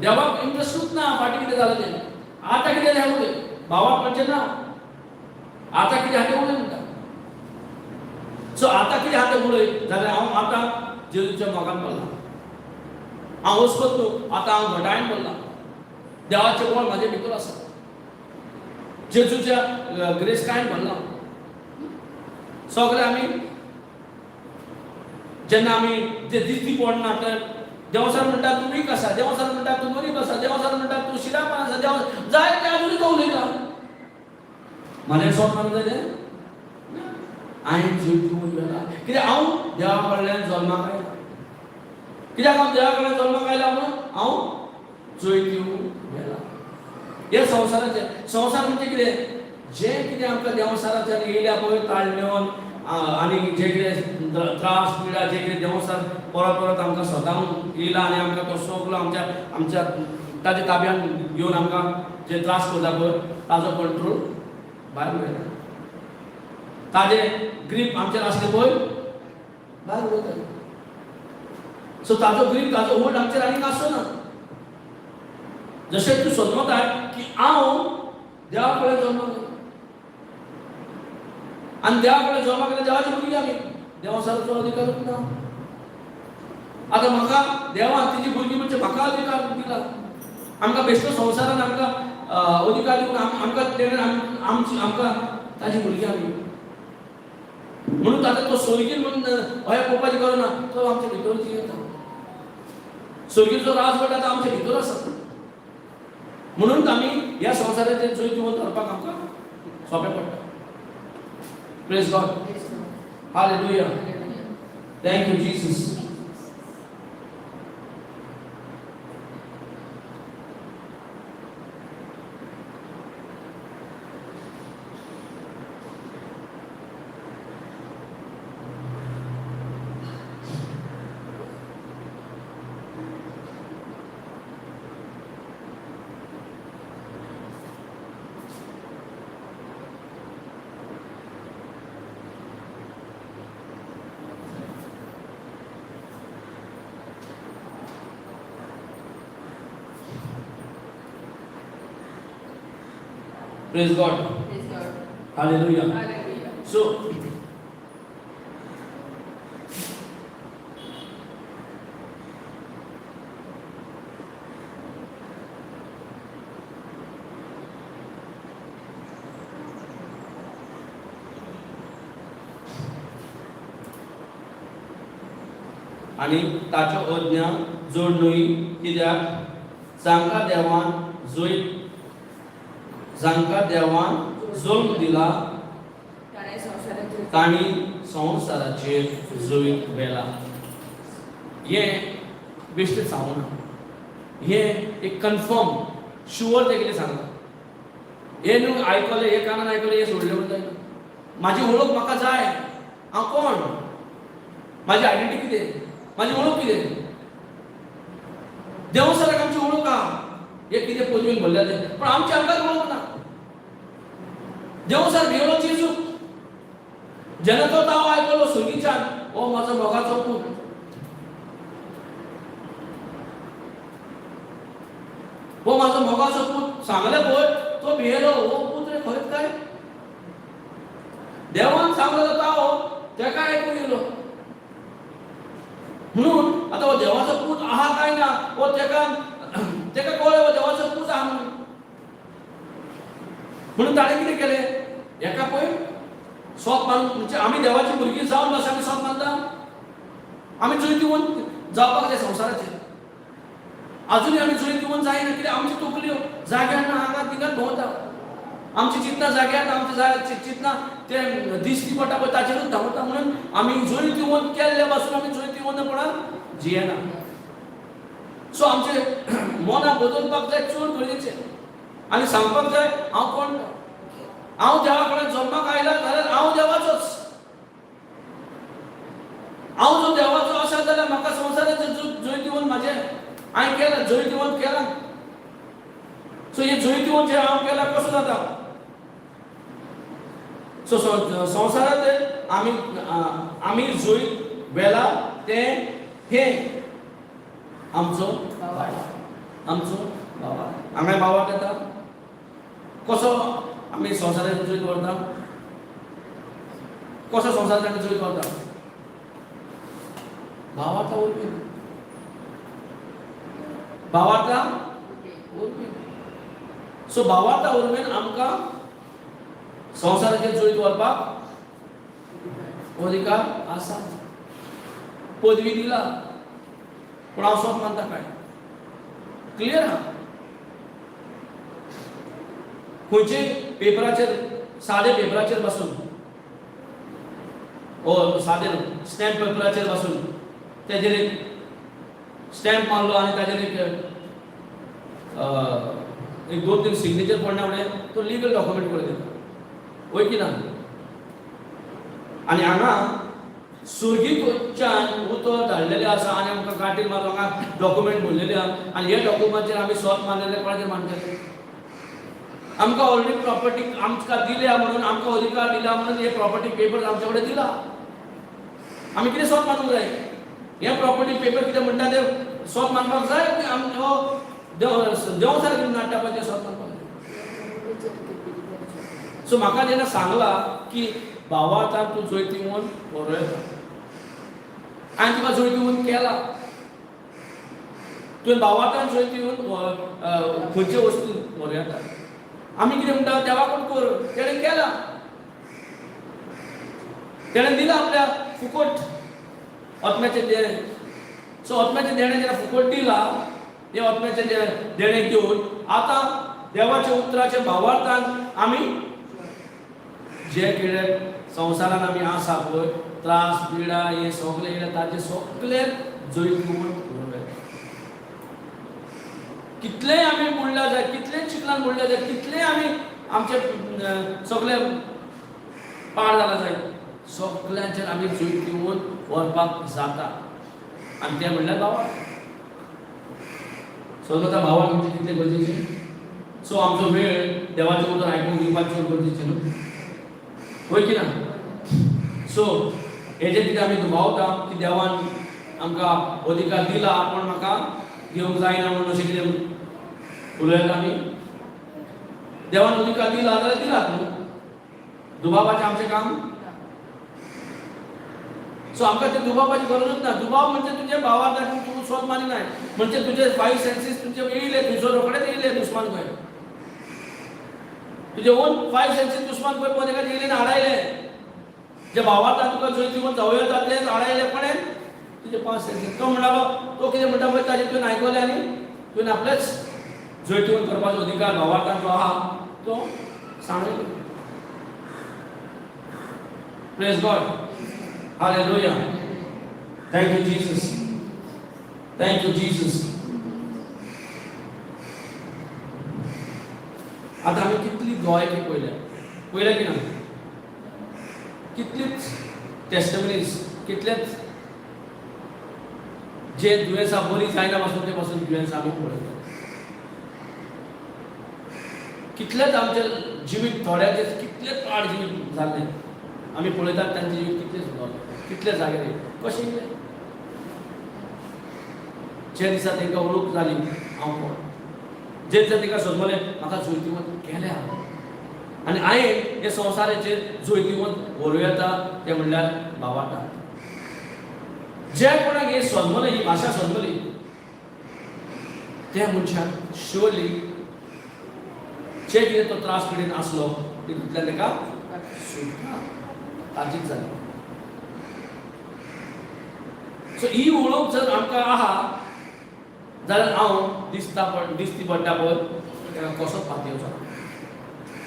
देवाक इंट्रस्टूच ना फाटीं कितें जालें तें. आतां कितें जालें उलय, भावाक म्हणचें ना, आतां कितें आहा तें उलय म्हणटा. सो आतां कितें आहा तें उलय जाल्यार हांव आतां जेजूच्या मोगान पडला. हांव वचपत न्हू, आतां हांव घटायन पडला. देवाचें बळ म्हाजे भितर आसा. जेजूच्या ग्रेसकायन भरला सगळे आमी. जेन्ना आमी जे दिश्टी पडना तर देवसार म्हणटा तूं वीक आसा, देवसार म्हणटा तूं गरीब आसा, देवसार म्हणटा तूं शिरापान आसा, देव जाय ते अजूनय तो उलयता. म्हाजें सोप मानूंक जाय तें हांवें जीव गेला, कित्याक हांव देवा कडल्यान जल्माक आयला. कित्याक हांव देवा कडल्यान जल्माक आयला म्हणून हांव जैत गेला हे संवसाराचें. संवसार म्हणजे कितें? जें कितें आमकां देवसाराच्यान येयल्या पळय, ताळणेवन आनी जे कितें त्रास पिडा, जे कितें देवसार परत परत आमकां सदांच येयला आनी आमकां तो सगलो आमच्या आमच्या ताच्या ताब्यान घेवन आमकां जे त्रास करता पळय, ताजो कंट्रोल भायर उडयता. ताजे ग्रीप आमचेर आसले पळय, भायर उडयता. सो ताजो ग्रीप, ताजो होल्ड आमचेर आनीक आसचो ना. जशें तूं समजताय की हांव देवा कडेन जल्माक आयलो आनी देवा कडेन जल्माक आयले, देवाची भुरगीं आमी, देवसाराचो अधिकारूच ना. आतां म्हाका देवान तिजी भुरगीं म्हणजे म्हाका अधिकार दिला. आमकां बेश्टो संवसारान आमकां अधिकार दिवन आमकां तेणें आमची आमकां ताजी भुरगीं आमी म्हणून. आतां तो स्वर्गीर म्हणून हय पळोवपाची गरज ना. तो आमच्या भितर जियेता. स्वर्गीर जो राजवट आतां आमच्या भितर आसा. म्हणून आमी ह्या संवसाराचेर जैतिवंत धरपाक आमकां सोंपें पडटा. Praise God. Hallelujah. Thank you Jesus. Praise God. Praise God. Hallelujah. Hallelujah. So आनी ताच्यो अज्ञा जोड न्हय, कित्याक जांकां देवान जल्म दिला ताणें संवसाराचेर तांणी संवसाराचेर जैत व्हेला. हें बेश्टें सांगूना, हें एक कन्फर्म शुअर तें कितें सांगलां. हें न्हू आयकलें, हे कानान आयकलें, हें सोडलें म्हणून जायना. म्हाजी वळख म्हाका जाय. हांव कोण, म्हाजी आयडेंटिटी कितें, म्हाजी वळख कितें. देवसराक आमची वळख आहा, हे कितें पदवीन भरल्या तें, पण आमची आमकांच वळख ना. देवसर भियेलो जेजू जेन्ना तो ताव आयकलो सुर्गीच्यान, हो म्हजो मोगाचो पूत. हो म्हाजो मोगाचो पूत सांगले पळय, तो भियेलो. हो पूत रे खरेंच काय? देवान सांगलो तो ताव तेका आयकूंक येयलो. म्हणून आतां हो देवाचो पूत आहा काय ना, हो तेका तेका कळ्ळें हो देवाचो पूत आहा म्हणून. म्हणून ताणें कितें केलें, हेका पळय सोप मारून. म्हणजे आमी देवाची भुरगीं जावन बस आमी सोप मानता. आमी जैतिवंत जावपाक जाय संवसाराचेर. अजुनूय आमी जैतिवंत जायना, कित्याक आमच्यो तकल्यो जाग्यार ना, हांगा थिंगाच भोंवता. आमची चिंतना जाग्यार ना, आमची चिंतना ते दिश्टी पडटा पळय ताचेरूच धांवता. म्हणून आमी जैतिवंत केल्ले पासून आमी जैतिवंतपणान जियेना. सो आमचे मनां बदलपाक जाय चड गरजेचें आनी सांगपाक जाय हांव कोण. हांव देवा कडेन जल्माक आयला जाल्यार हांव देवाचोच. हांव जो देवाचो आसा जाल्यार म्हाका संवसाराचें जैतिवंत म्हाजें हांवें केलां, जैतिवंत केलां. सो हें जैतिवंत जें हांव केलां कसो जाता? सो संवसारांत आमी आमी जैत वेला तें हें आमचो आमचो बाबा. हांगा बाबाक येता कसो आमी संवसाराचेर जैत व्हरता, कसो संवसाराचेर आमी जैत व्हरता? भावार्था वरवीं, भावार्था वरवीं. सो भावार्था वरवीं आमकां संवसाराचेर जैत व्हरपाक अधिकार आसा. पदवी दिला पूण हांव सोप मानता काय? क्लियर आहा. खंयचे पेपराचेर, सादे पेपराचेर बसून, ओ सादे न्हू, स्टॅम्प पेपराचेर बसून तेजेर एक स्टॅम्प मारलो आनी ताजेर एक एक दोन तीन सिग्नेचर पडना फुडें तो लिगल डॉक्युमेंट करून दिता, वय की ना? आनी हांगा सुर्गीच्यान उतर धाडलेलें आसा आनी आमकां गांठीर मारून हांगा डॉक्युमेंट भरलेले आहा आनी हे डॉक्युमेंटाचेर आमी सोत मारलेले. कोणाचेर मानतले? आमकां ऑलरेडी प्रॉपर्टी आमकां दिल्या म्हणून, आमकां अधिकार दिला म्हणून हे प्रॉपर्टी पेपर आमचे कडेन दिला. आमी कितें सोत मानूंक जाय? हे प्रॉपर्टी पेपर कितें म्हणटा ते सोत मानपाक जाय की हो देव देव सारकें नाडटा पळय तें सोत मानपाक जाय? सो म्हाका जेन्ना सांगलां की भावा आतां तूं जैतिवंत व्हरूं येता, हांवें तुका जैतिवंत केला, तुवें भावार्थान जैतिवंत खंयचे वस्तू व्हरूं येता. आमी कितें म्हणटा, देवाकूच कर, तेणें केला, तेणें दिलां आपल्या फुकट आत्म्याचें देणें. सो आत्म्याचें देणें जेन्ना फुकट दिलां, तें आत्म्याचें देणें घेवन आतां देवाच्या उतराच्या भावार्थान आमी जे कितें संवसारान आमी आसा पळय, त्रास पिडा हे सगळे येयले, ताजे सगळे जैतवंत करूं येता. कितलेय आमी बुडल्या जाय, कितलेय चिखलान बुडल्या जाय, कितलेय आमी आमचे सगळे पाड जाला जाय, सगळ्यांचेर आमी जैतवंत व्हरपाक जाता. आनी तें म्हणल्यार भावार्थ. सो आतां भावार्थ म्हणजे कितलें गरजेचें. सो आमचो वेळ देवाचें उतर आयकूंक दिवपाक चड गरजेचें न्हू, हय की ना? सो हेजेर कितें आमी दुबावता की देवान आमकां अधिकार दिला पूण म्हाका घेवंक जायना म्हणून अशें कितें उलयता आमी? देवान अधिकार दिला जाल्यार दिलात न्हू, दुबावाचें आमचें काम. सो आमकां ते दुबावाची गरजूच ना. दुबाव म्हणजे तुजें भावार्थाक तूं स्वत मानिनाय, म्हणजे तुजे फायव सेन्सीस तुमचे येयले थंयसर रोखडेच येयले दुस्मान खंय. तुजे ओन फायव सेन्सीस दुस्मान खंय पळय तेका येयले आडायले. जे भावार्थान तुका जैतिवंत जावं येता तेच आडायले कोणें? तुजे पांच सेन्सीस. तो म्हणटालो, तो कितें म्हणटा पळय ताजें तुवें आयकलें आनी तुवें आपलेच जैतिवंत करपाचो अधिकार भावार्थान जो आहा तो सांगलो. Praise God. Hallelujah. Thank you, Jesus. Thank you, Jesus. आता आमी कितली गोवायकी पळयल्या, पळयल्या की ना? कितलीच टेस्टमनीज, कितलेच जे दुयेंसां बरी जायना पासून ते पासून दुयेंसां आमी पळयतात. कितलेच आमचे जिवीत थोड्याचे कितलेच पाड जिवीत जाल्ले आमी पळयतात, तांचे जिवीत कितले सुदारलें, कितले जाग्यार येयले, कशें येयले? जे दिसा तांकां वळख जाली हांव कोण, जे दिसा तांकां समजलें म्हाका जैतिवंत केल्या आनी हांवें हे संवसाराचेर जैतिवंत व्हरूं येता, तें म्हणल्यार भावार्था. जे कोणाक हे समजलें, ही भाशा समजली, त्या मनशाक शुअरली जे कितें तो त्रास पिडेन आसलो तितूंतल्यान ताका सुटका ताजीच जाली. सो ही वळख जर आमकां आहा जाल्यार हांव दिसता पण दिसती पडटा पळय ताका कसोच पातयेवचो ना.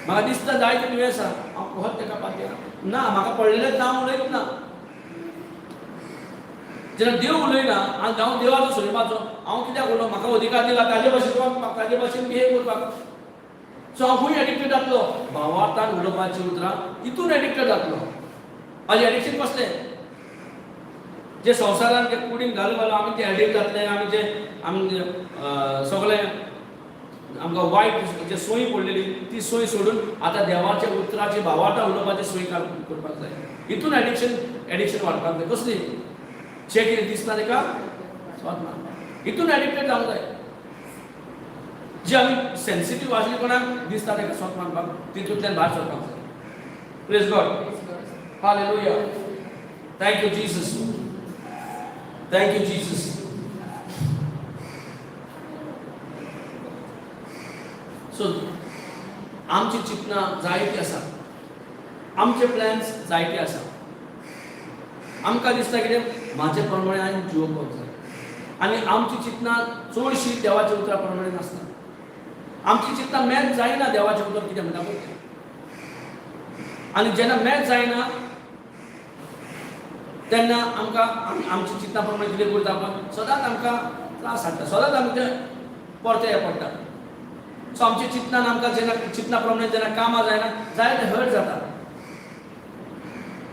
म्हाका दिसता जायते दुयेंस आहा, हांव कसोच ताका पातयेना ना. म्हाका पडलेलेंच ना हांव उलयत ना. जेन्ना देव उलयना आनी हांव देवाचो सैमाचो, हांव कित्याक उलोवं? म्हाका अधिकार दिला ताजे भाशेन वागपाक, ताजे भाशेन बिहेव करपाक. सो हांव खंय एडिक्टेड जातलो? भावार्थान उलोवपाची उतरां हितून एडिक्टेड जातलो. म्हाजें एडिक्शन कसलें? जे संवसारान जे कुडीन घालून घालून आमी ते एडिक्ट जातले. आमी जे आमी सगळे आमकां वायट जे सोय पडलेली ती सोय सोडून आतां देवाच्या उतराची भावार्था उलोवपाची सोय करपाक जाय. हितून एडिक्शन वाडपाक जाय. कसली? जे कितें दिसना ताका स्वत मानपाक, हितून एडिक्टेड जावंक जाय. जे आमी सेन्सिटीव आसली कोणाक दिसता ताका स्वत मानपाक, तितूंतल्यान भायर सरपाक जाय. Praise God. Hallelujah. Thank you, Jesus. Thank you, Jesus. So आमची चिंतना जायती आसा, आमचे प्लॅन्स जायते आसा. आमकां दिसता कितें म्हाजे प्रमाणे हांवें जिवपाक जाय आनी आमची चिंतना चडशी देवाच्या उतरा प्रमाणे नासता. आमची चिंतना मॅच जायना देवाचें उतर कितें म्हणटा पळय तें. आनी जेन्ना मॅच जायना तेन्ना आमकां आमची चिंतना प्रमाणे कितें करता आपण सदांच आमकां त्रास हाडटा, सदांच आमकां तें परतें हें पडटा. सो आमच्या चिंतनान आमकां जेन्ना चिंतना प्रमाणे जेन्ना कामां जायना, जायते हर्ट जाता,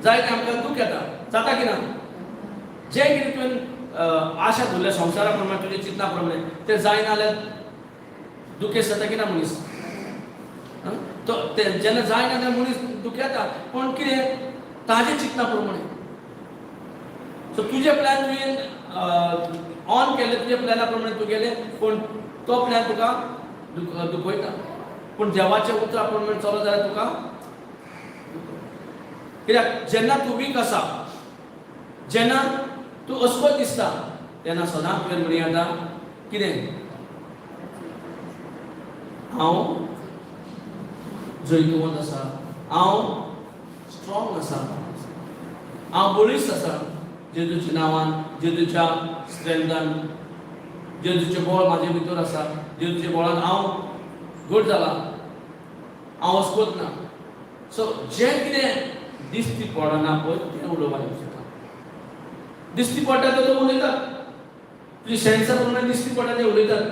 जायते आमकां दूख येता. जाता की ना? जें कितें तुवें आशा धरल्या संवसारा प्रमाणे, तुज्या चिंतना प्रमाणे तें जायना जाल्यार दुखेस्त जाता की ना मनीस? तो तें जेन्ना जायना तेन्ना मनीस दुखेता, पूण कितें ताजे चिंतना प्रमाणे. सो तुजे प्लॅन तुवें ऑन केले, तुज्या प्लॅना प्रमाणे तूं गेले, पूण तो प्लॅन तुका दुखयता. पूण देवाच्या उतरा प्रमाणे चलो जाल्यार तुका, कित्याक जेन्ना तूं वीक आसा, जेन्ना तूं अस्वस्थ दिसता, तेन्ना सदांच तुवें म्हणूं येता कितें? हांव जैतवंत आसा, हांव स्ट्रॉंग आसा, हांव बळिश्ट आसा जेजूच्या नांवान, जेजूच्या स्ट्रेंथान. जेजूचें बळ म्हाजे भितर आसा, जेजूच्या बळान हांव घट जाला, हांव वचकोत ना. सो जें कितें दिश्टी पडना पळय तें उलोवपाक शकता. दिश्टी पडटा तें तो उलयतात, तुजी सेन्सा प्रमाणे दिश्टी पडटा तें उलयतात,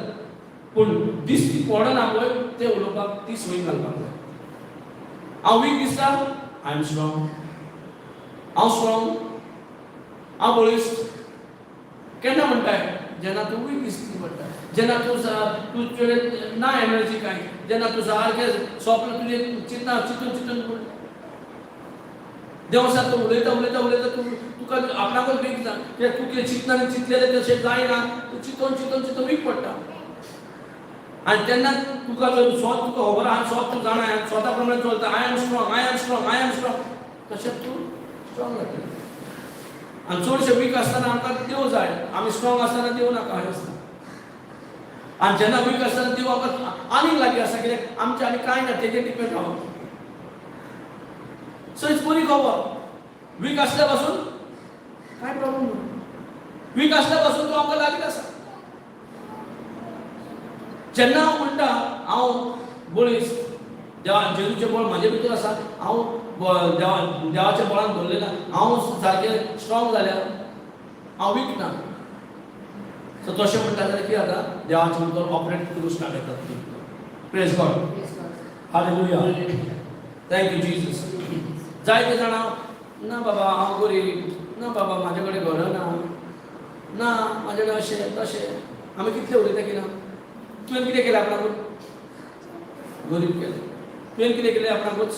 पूण दिश्टी पडना पळय तें उलोवपाक ती सोय घालपाक जाय. हांव वीक दिसता, I am strong, हांव स्ट्रॉंग, हांव बळिश्ट. केन्ना म्हणटाय? जेन्ना तूं वीक दिसती पडटा, जेन्ना तूं तुजे ना एनर्जी कांय, जेन्ना तूं सारकें सोंपलें तुजें चिंतना चिंतून चिंतून देव आसा तूं उलयता उलयता उलयता तूं तुका आपणाकूच वीक जा, कित्याक तूं कितें चिंतना आनी चिंतलेलें तशें जायना, तूं चिंतून चिंतून चिंतून वीक पडटा. आनी तेन्ना तुका जर स्वत तुका खबर आहा, स्वत तूं जाणा, स्वता प्रमाणे चलता, I am strong, I am strong, I am strong, तशें तूं स्ट्रॉंग जातलें. आनी चडशे वीक आसतना आमकां देव जाय, आमी स्ट्रॉंग आसतना देव नाका अशें आसता. आनी जेन्ना वीक आसतना देव आमकां आनीक लागीं आसा, कित्याक आमचें आनी कांय ना, तेजेर डिपेंड रावप. सो it's बरी खबर, वीक आसल्या पासून कांय प्रॉब्लम ना, वीक आसल्या पासून तो आमकां लागींच आसा. जेन्ना हांव म्हणटा हांव बळिश्ट, देवा जेजूचें बळ म्हाजे भितर आसा, हांव देवा देवाच्या बळान भरलें ना, हांव सारकें स्ट्रॉंग जाल्या, हांव वीक ना. सो तशें म्हणटा जाल्यार कितें जाता, देवाचें उतर ऑपरेट करूंक स्टार्ट जाता. Praise God, hallelujah, thank you Jesus. जायते जाणां ना बाबा हांव गरीब, ना बाबा म्हाजे कडेन घर ना, ना म्हाजे कडेन अशें तशें. आमी कितले उलयता की ना? तुवें कितें केलें आपणाकूच? गरीब केलें. तुवें कितें केलें आपणाकूच?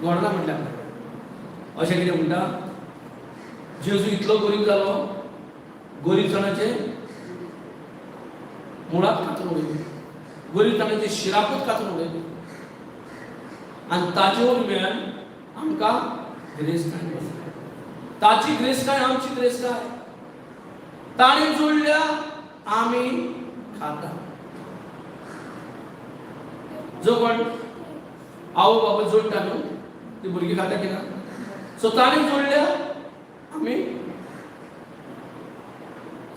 घडना म्हटलें आपणाक. अशें कितें म्हणटा? जेजू इतलो गरीब जालो, गरीब जाणाचें मुळात कातरून उडयली, गरीब जाणाचे शिराकूच कातरून उडयली, आनी ताचे वरवीं आमकां गिरेस्तकाय मेळ्ळी. ताची गिरेस्तकाय आमची गिरेस्तकाय. ताणें जोडल्या, आमी खाता. जो कोण आवय बापूय जोडटा न्हू, ती भुरगीं खाता की ना? सो ताणें जोडल्या, आमी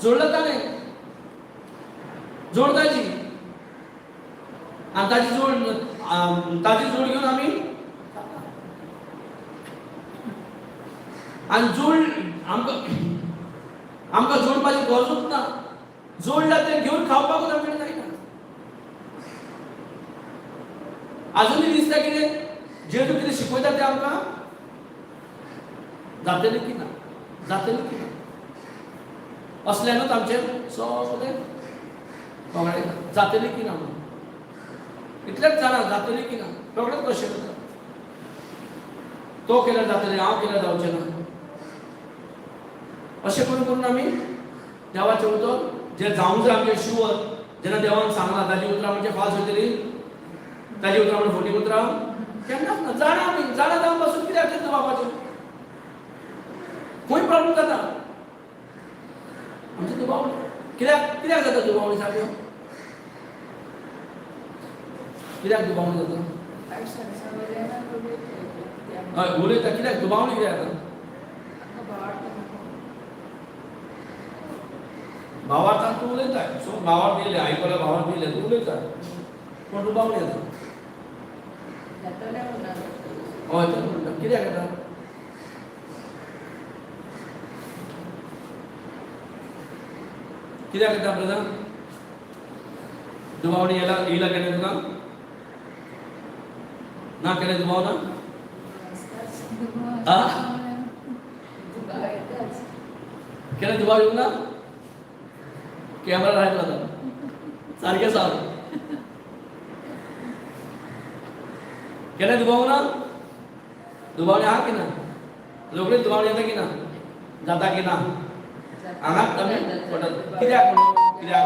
जोडलं ताणें, जोड ताजी आनी ताजी जोड, ताजी जोड घेवन आमी खाता. आनी जोड आमकां आमकां जोडपाची गरजूच ना, जोडल्या तें घेवन खावपाकूच आमचे जायना. आजुनूय दिसता कितें जेजू कितें शिकयता तें आमकां जातलें की ना, जातलें की ना, असल्यानूच आमचें सगळें कळ्ळें जातलें की ना म्हणून. इतलेंच जाणा जातलें की ना, रोखडेंच क्वेश्चन जाता. तो केल्यार जातलें, हांव केल्यार जावचें ना. अशें करून करून आमी देवाचें उतर जें जावंक जाय आमचें शुवर, जेन्ना देवान सांगलां ताजी उतरां म्हणजे फाल्स वयतली, ताजी उतरां म्हणजे फोटी उतरां केन्नाच ना. जाणा आमी, जाणा जावन पासून कित्याक तें दुबावपाचें? खंय प्रॉब्लम जाता आमचें दुबाव? कित्याक कित्याक जाता दुबावणी सारक्यो? कित्याक दुबावणी जाता? हय उलयता, कित्याक दुबावणी कित्याक जाता? भावार्थान तूं उलयता, सो भावार्थ दिले, आयकलो भावार्थ दिले, तूं उलयता, पूण दुबावणी जाता. हय तें म्हणटा, कित्याक येता? कित्याक येता ब्रदर दुबावणी? येयला येयला केन्ना तुका? ना केन्ना दुबाव ना? आ? केन्ना दुबाव येवंक ना? कॅमेरा रायत आतां सारकें सांग, केन्ना दुबाव ना? दुबावणी आहा की ना? रोखडीच दुबावणी येता की ना? जाता की ना? हांगाच आमी पडत कित्याक म्हणून? कित्याक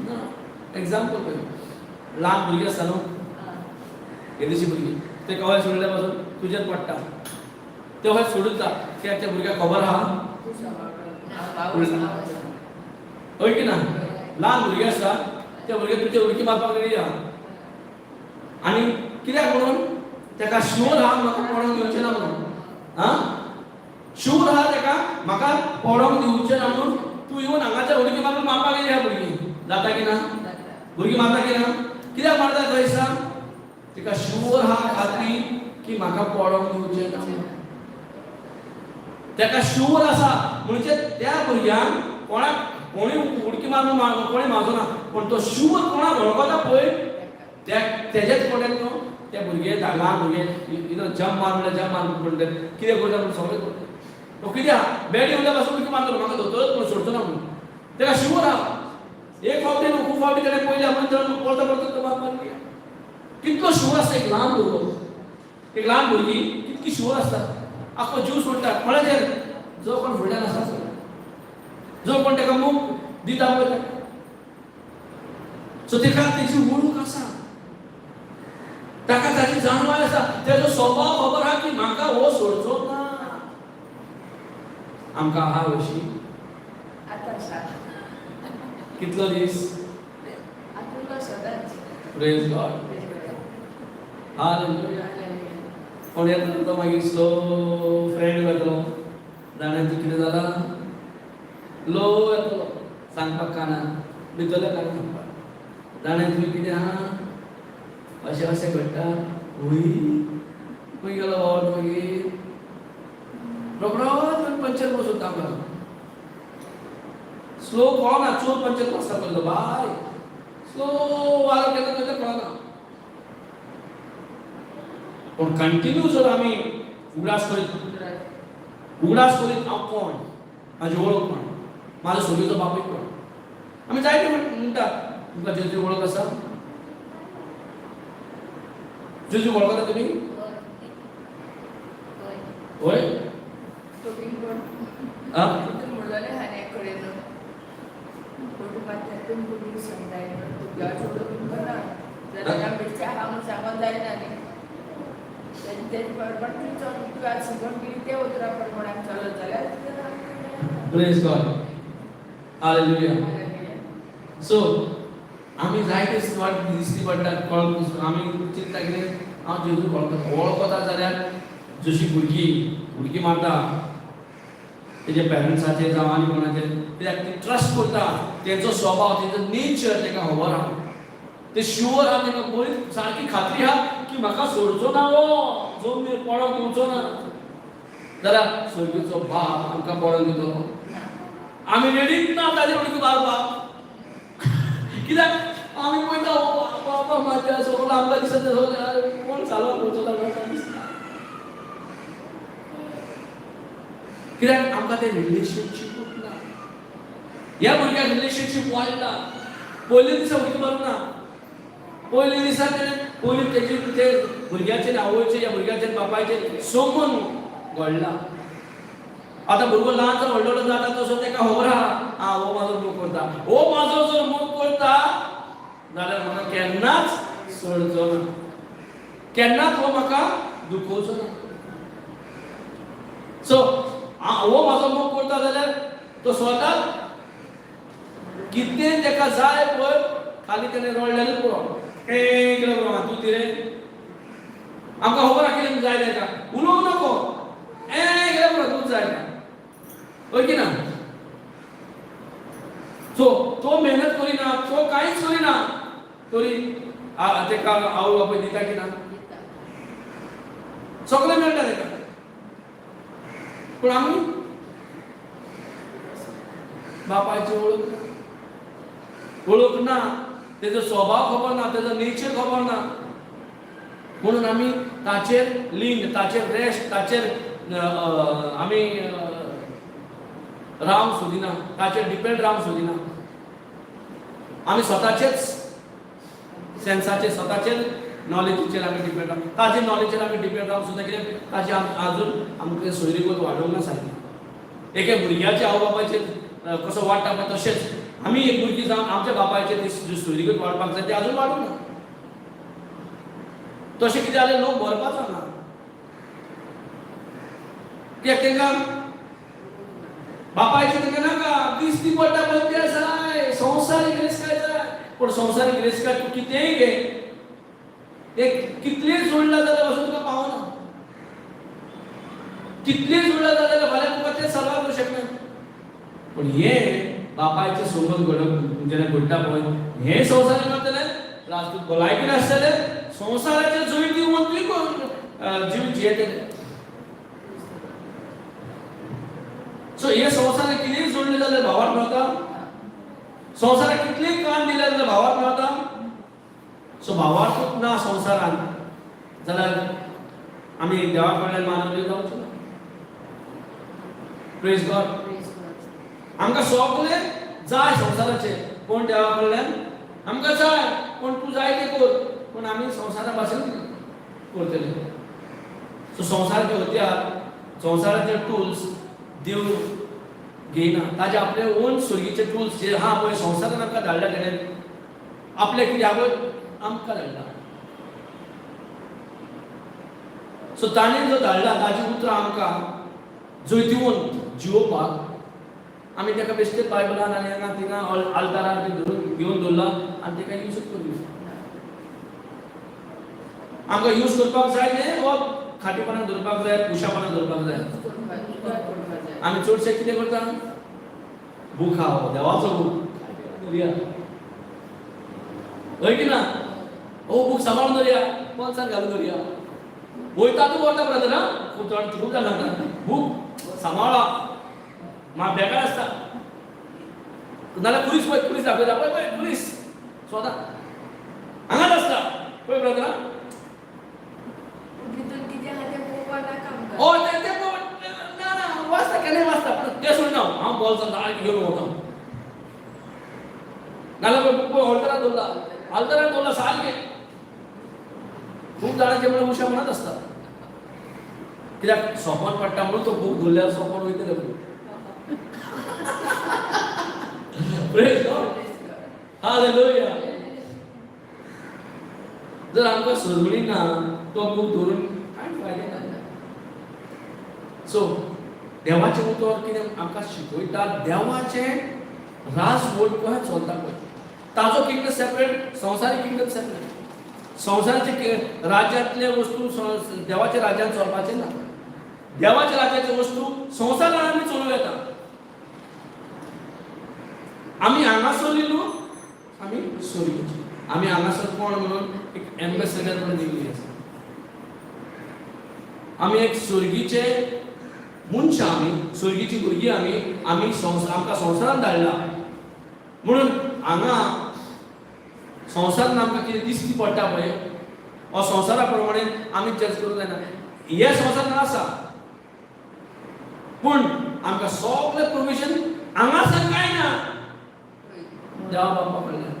ना? एग्जाम्पल पळय, ल्हान भुरगीं आसता न्हू, येदीशी भुरगीं, ते कवाय सोडल्या पासून तुजेर पडटा, ते हय सोडून जा, कित्याक त्या भुरग्याक खबर आहा, हय की ना? ल्हान भुरगें आसता त्या भुरग्याक तुजे उडकी मारपाक रेडी आहा, आनी कित्याक म्हणून ताका शुवर आहा म्हाका पडोंक दिवचें ना म्हणून. आं शुवर आहा ताका म्हाका पडोंक दिवचें ना म्हणून तूं येवन हांगाच्यान उडकी मारून मारपाक येयली ह्या भुरगीं. जाता की ना? जाता. भुरगीं मारता की ना? कित्याक मारता खंय सांग? तिका शुवर हा खात्री की म्हाका पडोंक दिवचें ना. तेका शुवर आसा म्हणजे त्या भुरग्यांक कोणाक कोणी उडकी मारून कोणी मारचो ना, पूण तो शुवर कोणाक वळखता पळय त्या तेजेच कडेन न्हू ते भुरगे ल्हान भुरगे इतलो जम्प मार म्हणल्यार जम्प मार म्हणटा, कितें करता म्हूण सगळें करता. तो कित्याक बॅटी उरल्या पासून उडकी मारतलो, म्हाका धरतलोच पूण सोडचो ना म्हणून. तेका शुवर आहा. एक फावटी न्हू खूब फावटी तेणें पयल्या म्हणून परतो परतो तो मार मारली. कितलो शुवर आसता एक ल्हान भुरगो, एक ल्हान भुरगीं कितकी शुवर आसता, आख्खो जीव सोडटा कोणाचेर, जो कोण फुडल्यान आसा, जो कोण तेका मोग दिता पळय ताका. सो तेका तेजी वळख आसा, ताका ताची जाणवाय आसा, तेजो स्वभाव खबर आहा की म्हाका हो सोडचो ना. आमकां आहा अशी आतां आसा. कितलो दीस? आतां उरलो सदांच. Praise God, hallelujah. कोण येता तो मागीर स्लो फ्रेंड येतलो, जाणें तूं कितें जालां, लो येतलो सांगपाक कानान, भितरल्या कानान सांगपाक, जाणें तुवें कितें आहा, अशें अशें घडटा. वय खंय गेलो वावर मागीर रोखडोच पंचर बसून आमकां स्लो कळना, चोर पंचर बसता पडलो बाय स्लो वारो केन्ना खंय कळना. पूण कंटिन्यू जर आमी उगडास करीत उगडास करीत हांव कोण, म्हाजी वळख कोण, म्हाजो सोबीचो बापूय कोण, आमी जायते म्हणटा तुमकां जेजू वळख आसा? जेजू वळखता तुमी? होय. आं म्हणलेलें आहा न्ही एक कडेन कुटुंबांतल्यान तुमी सांगताय तुमच्या सोडून तुमकां ना जाल्यार मिरच्या आहा म्हणून सांगोन जायना न्ही, तेजे प्रमाण तूं चल, तूं आज शिकून गेली ते उतरा प्रमाणान चलत जाल्यार. Praise God, hallelujah. सो आमी जायते वाट दिसती पडटा, कळ आमी चिंतता कितें हांव जेजू वळखता. वळखता जाल्यार जशी भुरगीं उडकी मारता तेजे पेरंट्साचेर जावं आनी कोणाचेर, कित्याक ती ट्रस्ट करता, तेंचो स्वभाव तेंचो नेचर तेका खबर आहा, ते शुवर आहा, तेका बरी सारकी खात्री आहा की म्हाका सोडचो ना हो, जमनीर पडोंक दिवचो ना. जाल्यार स्वर्गीचो बाप आमकां पडोंक दितलो? आमी रेडीच ना ताजेर उडकी मारपाक, कित्याक आमी पळयता बाबा म्हाज्या सगळो आमकां दिसता सगळें कोण चालत वचो दिसता, कित्याक आमकां तें रिलेशनशीपूच ना. ह्या भुरग्याक रिलेशनशीप वाडला, पयले दिसा उडकी मारूंक ना, पयले दिसा तेणें पयलीं तेजी ते भुरग्याचेर आवयचेर या भुरग्याचेर बापायचेर संबंद घडला. आतां भुरगो ल्हान जर व्हडलो जाता तसो तेका खबर आहा, आं हो म्हाजो मोग करता, हो म्हाजो जर मोग करता जाल्यार म्हाका केन्नाच सोडचो ना, केन्नाच हो म्हाका दुखोवचो ना. सो हो म्हाजो मोग करता जाल्यार तो स्वता कितें तेका जाय पळय खाली तेणें रडल्यारूच पुरो, कें पुरो तूं कितें आमकां खबर आहा कितें जाय तेका, उलोवंक नको, एं केलें पुरो तूं जाय हय की ना. सो तो मेहनत करिना, तो कांयच करिना, तरी तेका आवय बापूय दिता की ना, सगळें मेळटा तेका. पूण आमी बापायची वळख ना, वळख ना, तेजो स्वभाव खबर ना, तेजो नेचर खबर ना, म्हणून आमी ताचेर लीन, ताचेर रेस्ट, ताचेर आमी रावंक सोदिना, ताचेर डिपेंड रावंक सोदिना. आमी स्वताचेच सेन्साचेर, स्वताचेर नॉलेजीचेर आमी डिपेंड राव, ताचे नॉलेजीचेर आमी डिपेंड रावंक सुद्दां, कित्याक ताची आजून आमकां सोयरीगत वाडोवंक ना सारकी. एके भुरग्याचे आवय बापायचेर कसो वाडटा पळय तशेंच आमी एक भुरगीं जावन आमच्या बापायचेर ती सोयरीगत वाडपाक जाय, ती आजून वाडूंक ना. तशें कितें जाल्यार लोक भरपाचो ना, कित्याक तांकां बापायचें तांकां नाका, दिसती पडटा पळय तें जाय, संवसारीक गिरेस्तकाय जाय. पूण संवसारीक गिरेस्तकाय तूं कितेंय घे, एक कितलें जोडलां जाल्यार पासून तुका पावना, कितलें जोडलां जाल्यार फाल्यां तुका तें सर्वाय करूं शकना. पूण हें बापायचें सोबत घडप जेन्ना घडटा पळय हें संवसार मेळटलें, प्लस तूं भलायकेन आसतलें, संवसाराचें जैतिवंतूय जीव जियेतलें. सो हे संवसाराक कितेंय जोडलें जाल्यार भावार्थ मेळटा, संवसाराक कितलेंय कान दिलें जाल्यार भावार्थ मेळटा. सो भावार्थूच ना संवसारांत जाल्यार आमी देवा कडल्यान मानवले जावचो ना. Praise God. आमकां सगळें जाय संवसाराचें, कोण देवा कडल्यान आमकां जाय, पूण तूं जाय तें कर, पूण आमी संवसारा भाशेन करतले. सो संवसाराचे हत्यार, संवसाराचे टुल्स देव घेयना. ताजे आपले ओन स्वर्गीचे टुल्स जे आहा पळय संवसारान आमकां धाडल्या, तेणें आपले कितें आहा पळय आमकां धाडला. सो ताणें जो धाडला ताजी उतरां आमकां जैतिवंत जिवोवपाक आमी ताका बेश्टे बायबलान आनी हांगा थिंगा आल्तारार बी धरून घेवन दवरला आनी ताका यूजूच करूं. आमकां यूज करपाक जाय तें वा खाटीपणान धरपाक जाय, उशापणान धरपाक जाय. आमी चडशे कितें करता, बूक आहा देवाचो बूक धरया, हय की ना? हो बूक सांबाळून धरया, बोल्सान घालून धरया, वयता तूं व्हरता ब्रदर. हा, खूब जाण खूब जाण सांगता बूक सांबाळा, मा बेकार आसता. नाल्यार पुलीस पळय, पुलीस दाखयता पळय, पळय पुलीस स्वता हांगाच आसता पळय ब्रदर. भितर कितें आहा तें पळोवपा नाका आमकां. ओ ते ते ना ना वाचता, केन्नाय वाचता, पण ते सोडना. हांव बोल्सान सारकें घेवन वता. नाल्यार पळय बूक पळय ऑल्टरान दवरला, आल्तरान दवरला सारकें. खूब जाणांचे म्हणून उशा म्हणत आसता, कित्याक सोंपोन पडटा म्हणून तो बूक दवरल्यार सोंपोन वयतले. Praise God. Hallelujah. जर आमकां सजवणी ना तो बूक दवरून कांय फायदो ना. सो देवाचें उतर कितें आमकां शिकयता, देवाचें राजवट कशें चलता पळय, ताजो किंगडम सेपरेट, संवसारीक किंगडम सेपरेट. संवसाराचे राज्यांतले वस्तू देवाच्या राज्यांत चलपाचें ना. देवाच्या राज्याचे वस्तू संवसारान आमी चलोवं येता. आमी हांगासरली न्हू, आमी सोरी आमी हांगासर कोण म्हणून एक एम्बेसडर म्हणून दिल्ली आसा. आमी एक स्वर्गीचे मनशां, आमी स्वर्गीची भुरगीं, आमी आमी संवसार आमकां संवसारान धाडला म्हणून हांगा संवसारान आमकां कितें दिश्टी पडटा पळय, हो संवसारा प्रमाणे आमी जज करूंक जायना. हे संवसारान आसा, पूण आमकां सगळें प्रोविजन हांगासर कांय ना देवा बापा कडल्यान.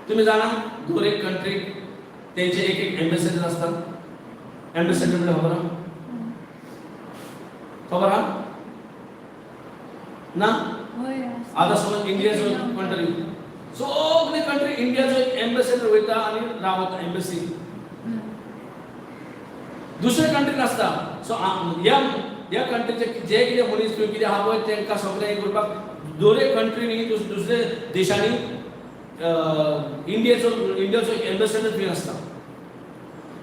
तुमी जाणा, दर एक कंट्रीक तेंचे एक एक एम्बेसेडर आसतात. एम्बेसेडर म्हळ्यार खबर आहा? खबर आहा ना? हय. आतां समज इंडियाचो कंट्री, सगळे कंट्री इंडियाचो एक एम्बेसेडर वयता आनी रावता एम्बेसी. दुसरे कंट्रीन आसता. सो ह्या ह्या कंट्रीचे जे कितें मनीस थंय कितें आहा पळय, तांकां सगळें हें करपाक दर एक कंट्रीनी दुसरे देशांनी इंडियेचो इंडियाचो एक एम्बेसेडर थंय आसता.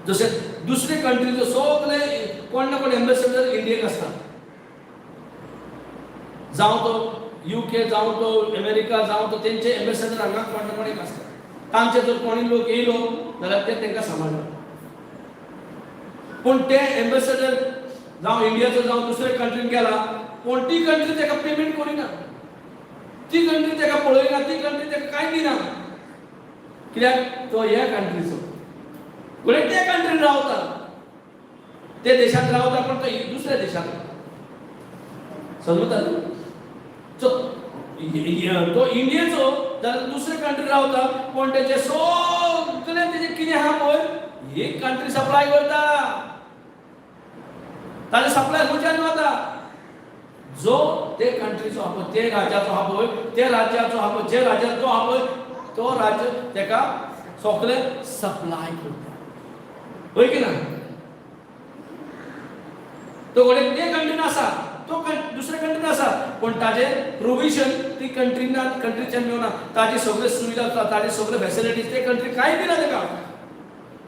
जशें दुसरे कंट्रीचो सगळे कोण ना कोण एम्बेसेडर इंडियेक आसता, जावं तो युके, जावं तो अमेरिका, जावं तो तेंचे एम्बेसेडर हांगा कोण ना कोण एक आसता. तांचे जर कोणी लोक येयलो जाल्यार ते तांकां सांबाळटा. पूण ते एम्बेसेडर जावं इंडियाचो जावं दुसरे कंट्रीन गेला, पूण ती कंट्री ताका पेमेंट करिना, ती कंट्री ताका पळयना, ती कंट्री ताका कांय दिना. कित्याक? तो ह्या कंट्रीचो, घडये ते कंट्रीन रावता, ते देशांत रावता, पण तो दुसऱ्या देशांत. समजता न्हू? सो तो इंडियेचो जाल्यार दुसरे कंट्री रावता, पूण तेचे सगळे तेजे कितें आहा पळय, एक कंट्री सप्लाय करता. ताजे सप्लाय खंयच्यान वता? जो ते कंट्रीचो आहा पळय, ते राज्याचो आहा पळय, ते राज्याचो आहा पळय, जे राज्याचो आहा पळय, तो राज्य तेका सगळे सप्लाय करता. हय की ना? तो घडये ते कंट्रीन आसा, तो दुसऱ्या कंट्रीन आसा, पूण ताजे प्रोविजन ती कंट्रीना कंट्रीच्यान मेळना. ताजी सगळे सुविधा, ताजे सगळे फॅसिलिटीज ते कंट्री कांय दिना ताका.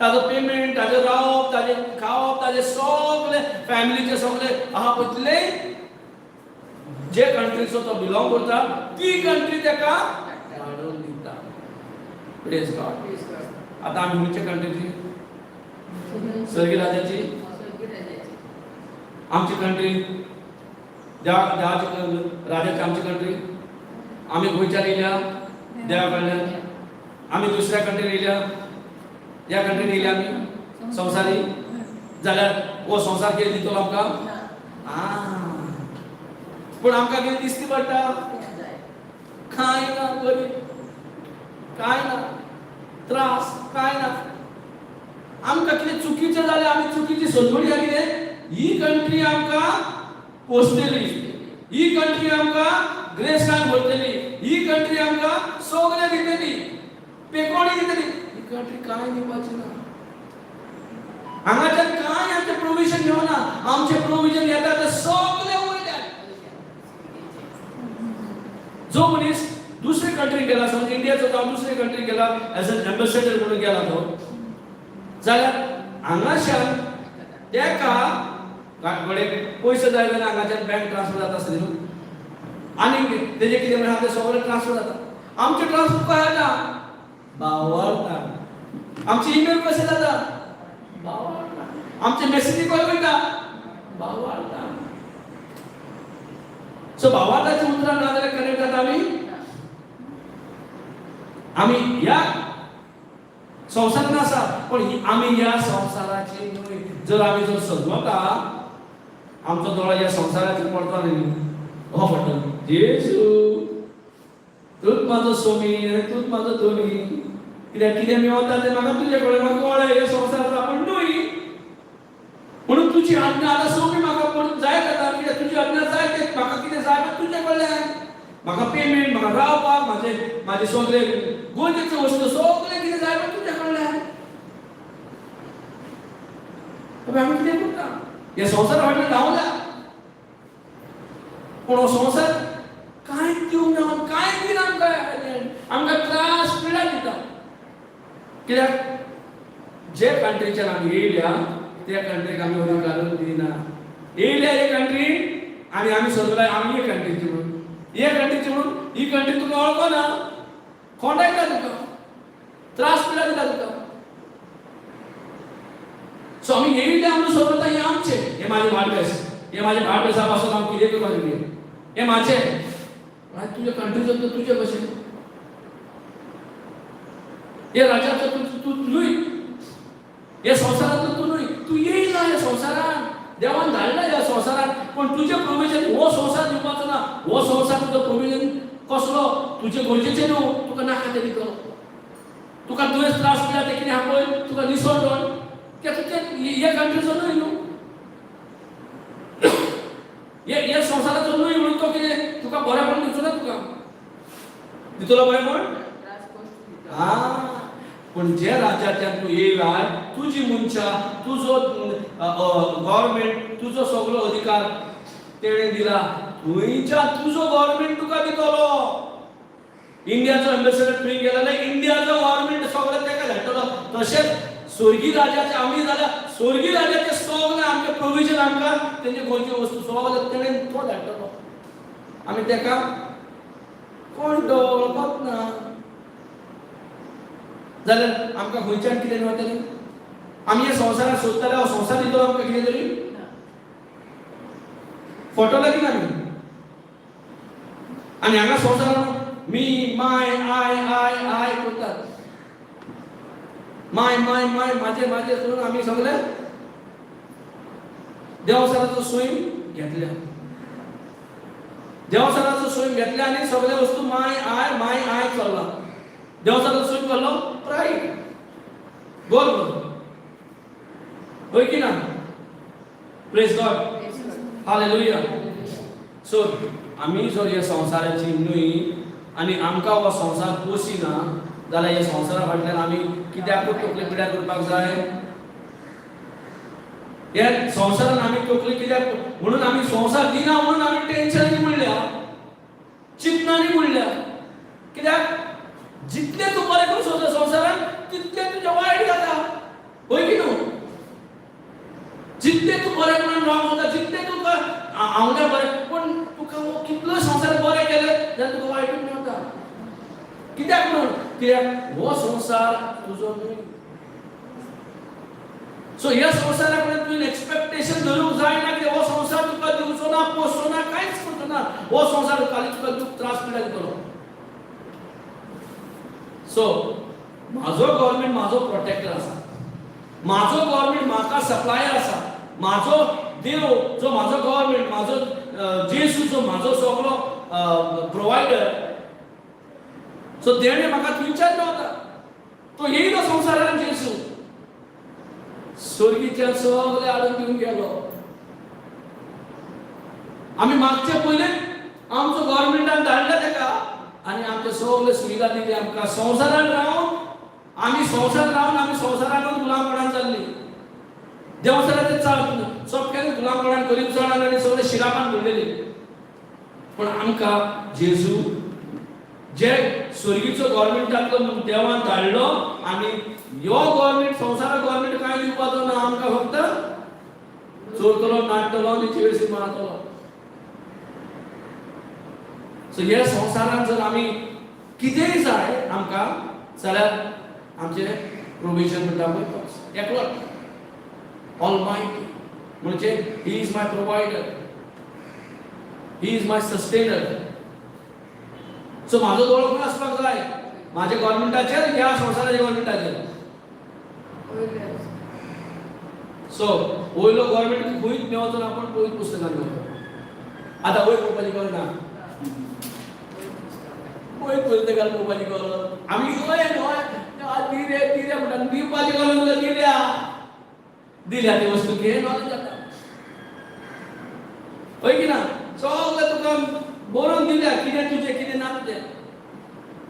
ताजो पेमेंट, ताजें रावप, ताजें खावप, ताजें सगळे फॅमिलीचे सगळे आहा पळय, जे कंट्रीचो तो बिलोंग करता ती कंट्री ताका धाडून दिता. Praise God. Praise God. आता आमी खंयच्या कंट्रीची? स्वर्गी राजाची. स्वर्गी राजाची. आमची कंट्री देवा देवाची राजाची आमची कंट्री. आमी गोंयच्यान येयल्या देवा कडल्यान, आमी दुसऱ्या कंट्रीन येयल्या, ह्या कंट्रीन येयल्या आमी संवसारी, जाल्यार हो संवसार कितें दितलो आमकां? ना. पूण आमकां कितें दिसती पडटा? जाय. कांय ना गरीब, कांय ना त्रास, कांय ना. आमकां कितें चुकीचें जालें, आमी चुकीची सजवणी कितें ही कंट्री आमकां पोसतली, ही कंट्री आमकां ग्रेसान भरतली, ही कंट्री आमकां सगळें दितली, पेकोणी दितली. ही कंट्री कांय दिवपाची ना. हांगाच्यान कांय आमचें प्रोविजन घेवना. आमचें प्रोविजन येता तें सगळें वयल्यान. जो मनीस दुसरे कंट्री गेला, समज इंडियाचो जावं दुसरे कंट्री गेला एज एन एम्बेसेडर म्हणून गेला तो, जाल्यार हांगाच्यान तेका घडये पयशे जाय जाल्यार हांगाच्यान बँक ट्रान्सफर जाता आसतली न्हू, आनी तेजें कितें म्हणल्यार तें सगळें ट्रान्सफर जाता. आमचें ट्रान्सफर कशें जाता? बावळटा. आमचे ईमेल कशें जाता? बावळटा. आमचे मेसेजी कशें वयता? बावळटा. सो भावार्थाची उतरां ना जाल्यार कनेक्ट जाता आमी. आमी ह्या संवसारान आसा, पण आमी ह्या संवसाराची न्हय. जर आमी जर सजवता, आमचो दोळो ह्या संवसाराचेर पडटलो न्ही, हो पडटलो जेजू तूंच म्हाजो सोमी आनी तूंच म्हाजो धनी, कित्याक कितें मेवता तें म्हाका तुजे कडेन, म्हाका कळ्ळें हे संवसाराचो आपूण न्हय, म्हणून तुजी आज्ञा आतां सोमी म्हाका पडून जाय जाता. कित्याक तुजी आज्ञा जाय तें म्हाका कितें जाय पण तुजे कडल्यान म्हाका पेमेंट, म्हाका रावपाक, म्हाजे म्हाजे सगळे गरजेच्यो वस्तू सगळें कितें जाय पण तुजे कडल्यान. आमी कितें करता? हे संवसारा फाटल्यान धांवल्या, पूण हो संवसार कांय दिवंक ना, कांय दिना आमकां, आमकां त्रास पिडा दिता. कित्याक जे कंट्रीच्यान आमी येयल्या त्या कंट्रीक आमी अधिकार दिना. येयल्या हे कंट्रीन आनी आमी सगळे आमी हे कंट्रीची म्हणून, हे कंट्रीची म्हणून ही कंट्री तुका वळखना, खोंडायता तुका, त्रास पिडा दिता तुका. सो आमी येयले आमी सोदता हे आमचे, हे माझे भाडपेस, हे माझे भाडपेसा पासून हांव कितें करपाक शकता, हे माझे. आनी तुज्या कंट्रीचो तर तुजे कशें, हे राजाचो तूं तूं न्हय, हे संवसारांतलो तूं न्हय, तूं येयला ह्या संवसारान, देवान धाडला ह्या संवसारान, पण तुजें प्रोविजन हो संवसार दिवपाचो ना. हो संवसार तुजो प्रोविजन कसलो? तुजें गरजेचें न्हू, तुका नाका तें दितलो. तुका दुयेंस त्रास दिला तें कितें आहा पळय, तुका निसर दोन कित्याक तुजें हे कंट्रीचो न्हय न्हू, हे हे संवसाराचो न्हय, म्हणून तो कितें तुका बरेंपण दिवचो ना. तुका दितलो बरेंपण? त्रास कश्ट दिता. हा, पूण जे राज्यांतल्यान तूं येयला, तुजी मनशां, तुजो गव्हर्मेंट, तुजो सगलो अधिकार तेणें दिला, थंयच्या तुजो गव्हर्मेंट तुका दितलो. इंडियाचो एम्बेसडर थंय गेला जाल्यार इंडियाचो गव्हर्मेंट सगळें ताका धाडटलो. तशेंच स्वर्गी राजाचे आमी जाल्यार स्वर्गी राजाचे सगळें आमचें प्रोविजन, आमकां तेंचे गोंयच्यो वस्तू सगळें तेणें तो धाडटलो. आमी ताका कोण तो वळखत ना जाल्यार आमकां खंयच्यान कितें मेळटलें? आमी हे संवसारात सोदताले हो संवसार दितलो आमकां कितें तरी? ना. फोटो लागीं आमी आनी हांगा संवसारात मी my I I I करतात, माय माय माय माझे माझे करून आमी सगळे देवसराचो स्वयं घेतल्या, देवसराचो स्वयं घेतल्या आनी सगळे वस्तू my I my I चल्ला. देवसराचो स्वयं करलो प्राईड, गोल हय की ना? Praise God. Praise God. Hallelujah. Hallelujah. So आमी जर ह्या संवसाराची न्हय आनी आमकां हो संवसार पोशिना जाल्यार ह्या संवसारा फाटल्यान आमी कित्याकूच तकली पिड्यार करपाक जाय? ह्या संवसारान आमी तकली कित्याक म्हणून आमी संवसार दिना म्हणून आमी टेन्शनांनी पडल्या, चिंतनांनी पडल्या. कित्याक जितलें तूं बरें करूं सोदता संवसारान तितलें तुजें वायट जाता, हय की न्हू? जितले तूं बरें म्हणून रावंक वता, जितले तुका आंवड्या बरें, पूण तुका कितलो संवसार बरें केलें जाल्यार तुका वायटूच मेळटा. कित्याक म्हणून? कित्याक हो संवसार तुजो न्हय. सो ह्या संवसारा कडेन तुवें एक्सपेक्टेशन धरूंक जायना की हो संवसार तुका दिवचो ना, पोसचो ना, कांयच करचो ना. हो संवसार खाली तुका दुख त्रास पिडा दितलो. सो म्हाजो गव्हर्मेंट म्हाजो प्रोटेक्टर आसा, म्हाजो गव्हर्मेंट म्हाका सप्लायर आसा, म्हाजो देव जो म्हाजो गव्हर्मेंट, म्हाजो जेजू जो म्हाजो सगलो प्रोवायडर. सो तेणे म्हाका थंयच्यान मेवता. तो येयलो संवसारान जेजू, स्वर्गीच्या सगळे हाडून दिवन गेलो. आमी मागचे पयले आमचो गव्हर्मेंटान धाडला तेका आनी आमचे सगळे सुविधा दिली आमकां. संवसारान रावन आमी संवसार रावन आमी संवसारानूच गुलामपणान चल्ली. देवसराचे चपक्यान गुलामपणान गरीबसाणान आनी सगळे शिरापान भरलेली. पूण आमकां जेजू जे स्वर्गीचो गव्हर्मेंटांतलो देवान धाडलो आनी ह्यो गव्हर्मेंट संवसारा गव्हर्मेंट कांय दिवपाचो ना आमकां, फक्त चोरतलो, नाडटलो आनी चिवेसी मारतलो. सो ह्या संवसारान जर आमी कितेंय जाय आमकां जाल्यार आमचें प्रोविजन म्हणटा पळय एकलोच ऑलमायटी, म्हणजे he is my provider, he is my sustainer. So म्हाजो दोळो खंय आसपाक जाय? म्हाज्या गव्हर्मेंटाचेर, ह्या संवसाराच्या गव्हर्मेंटाचेर? सो वयलो गव्हर्मेंट खंयच मेवचो ना, पूण पयलीं पुस्तकान मेवता. आतां वयर पळोवपाची गरज ना, वयर पुस्तकान पळोवपाची गरज. आमी हय हय दिरे दिरे म्हणटा, दिवपाची गरज ना. दिल्या दिल्या ती वस्तू घे, नॉलेज जाता. हय की ना? सगळें तुका बरोवन दिल्या, कितें तुजें कितें ना तुजें,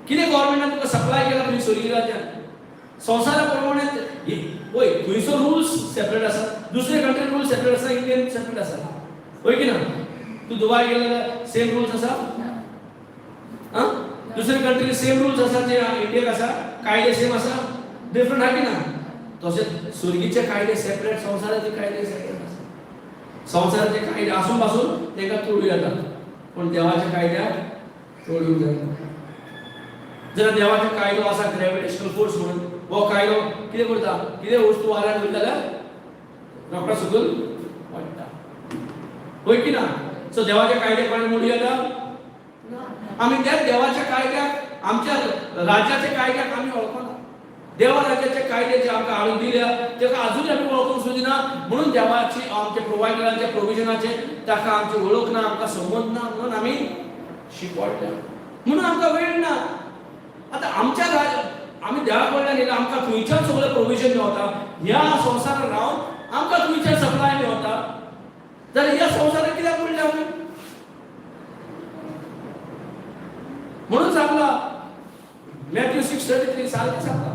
कितें गव्हर्मेंटान तुका सप्लाय केला तुजी स्वर्गीराज्यान. संवसारा प्रमाणे पळय, थंयसर रुल्स सेपरेट आसा, दुसरे कंट्रीन रूल्स सेपरेट आसा, इंडियन सेपरेट आसा. हय की ना? तूं दुबाय गेले जाल्यार सेम रुल्स आसा? आं, दुसरे कंट्रीन सेम रुल्स आसा जे इंडियेक आसा? कायदे सेम आसा? डिफरंट आहा की ना? तशेंच स्वर्गीचे कायदे सेपरेट, संवसाराचे कायदे सेपरेट आसा. संवसाराचे कायदे आसून पासून तांकां तोडूं येता, पूण देवाच्या कायद्याक तोडूंक जायना. जेन्ना देवाचो कायदो आसा ग्रॅविटेशनल फोर्स म्हणून, हो कायदो कितें करता? कितें वस्तू वाऱ्यार वयता जाल्यार रोकडो सकयल पडटा. हय की ना? सो देवाच्या कायद्याक कोणें मोडूं येता? आमी त्या देवाच्या कायद्याक, आमच्या राज्याच्या कायद्याक आमी वळखना. देवा राज्याचे कायदे जे आमकां हाडून दिल्या तेका अजूनय आमी वळखूंक सोदिना. म्हणून देवाची आमच्या प्रोवायडरांच्या प्रोविजनाचे ताका आमची वळख ना, आमकां समज ना, म्हणून आमी शिकवल्या, म्हणून आमकां वेळ ना. आतां आमच्या राज आमी देवा कडल्यान येयला, आमकां खंयच्यान सगळें प्रोविजन मेवता. ह्या संवसारात रावन आमकां खंयच्यान सप्लाय मेवता जाल्यार ह्या संवसारात कित्याक पडले आमी? म्हणून सांगला मॅथ्यू 6:33, सारकें सांगला.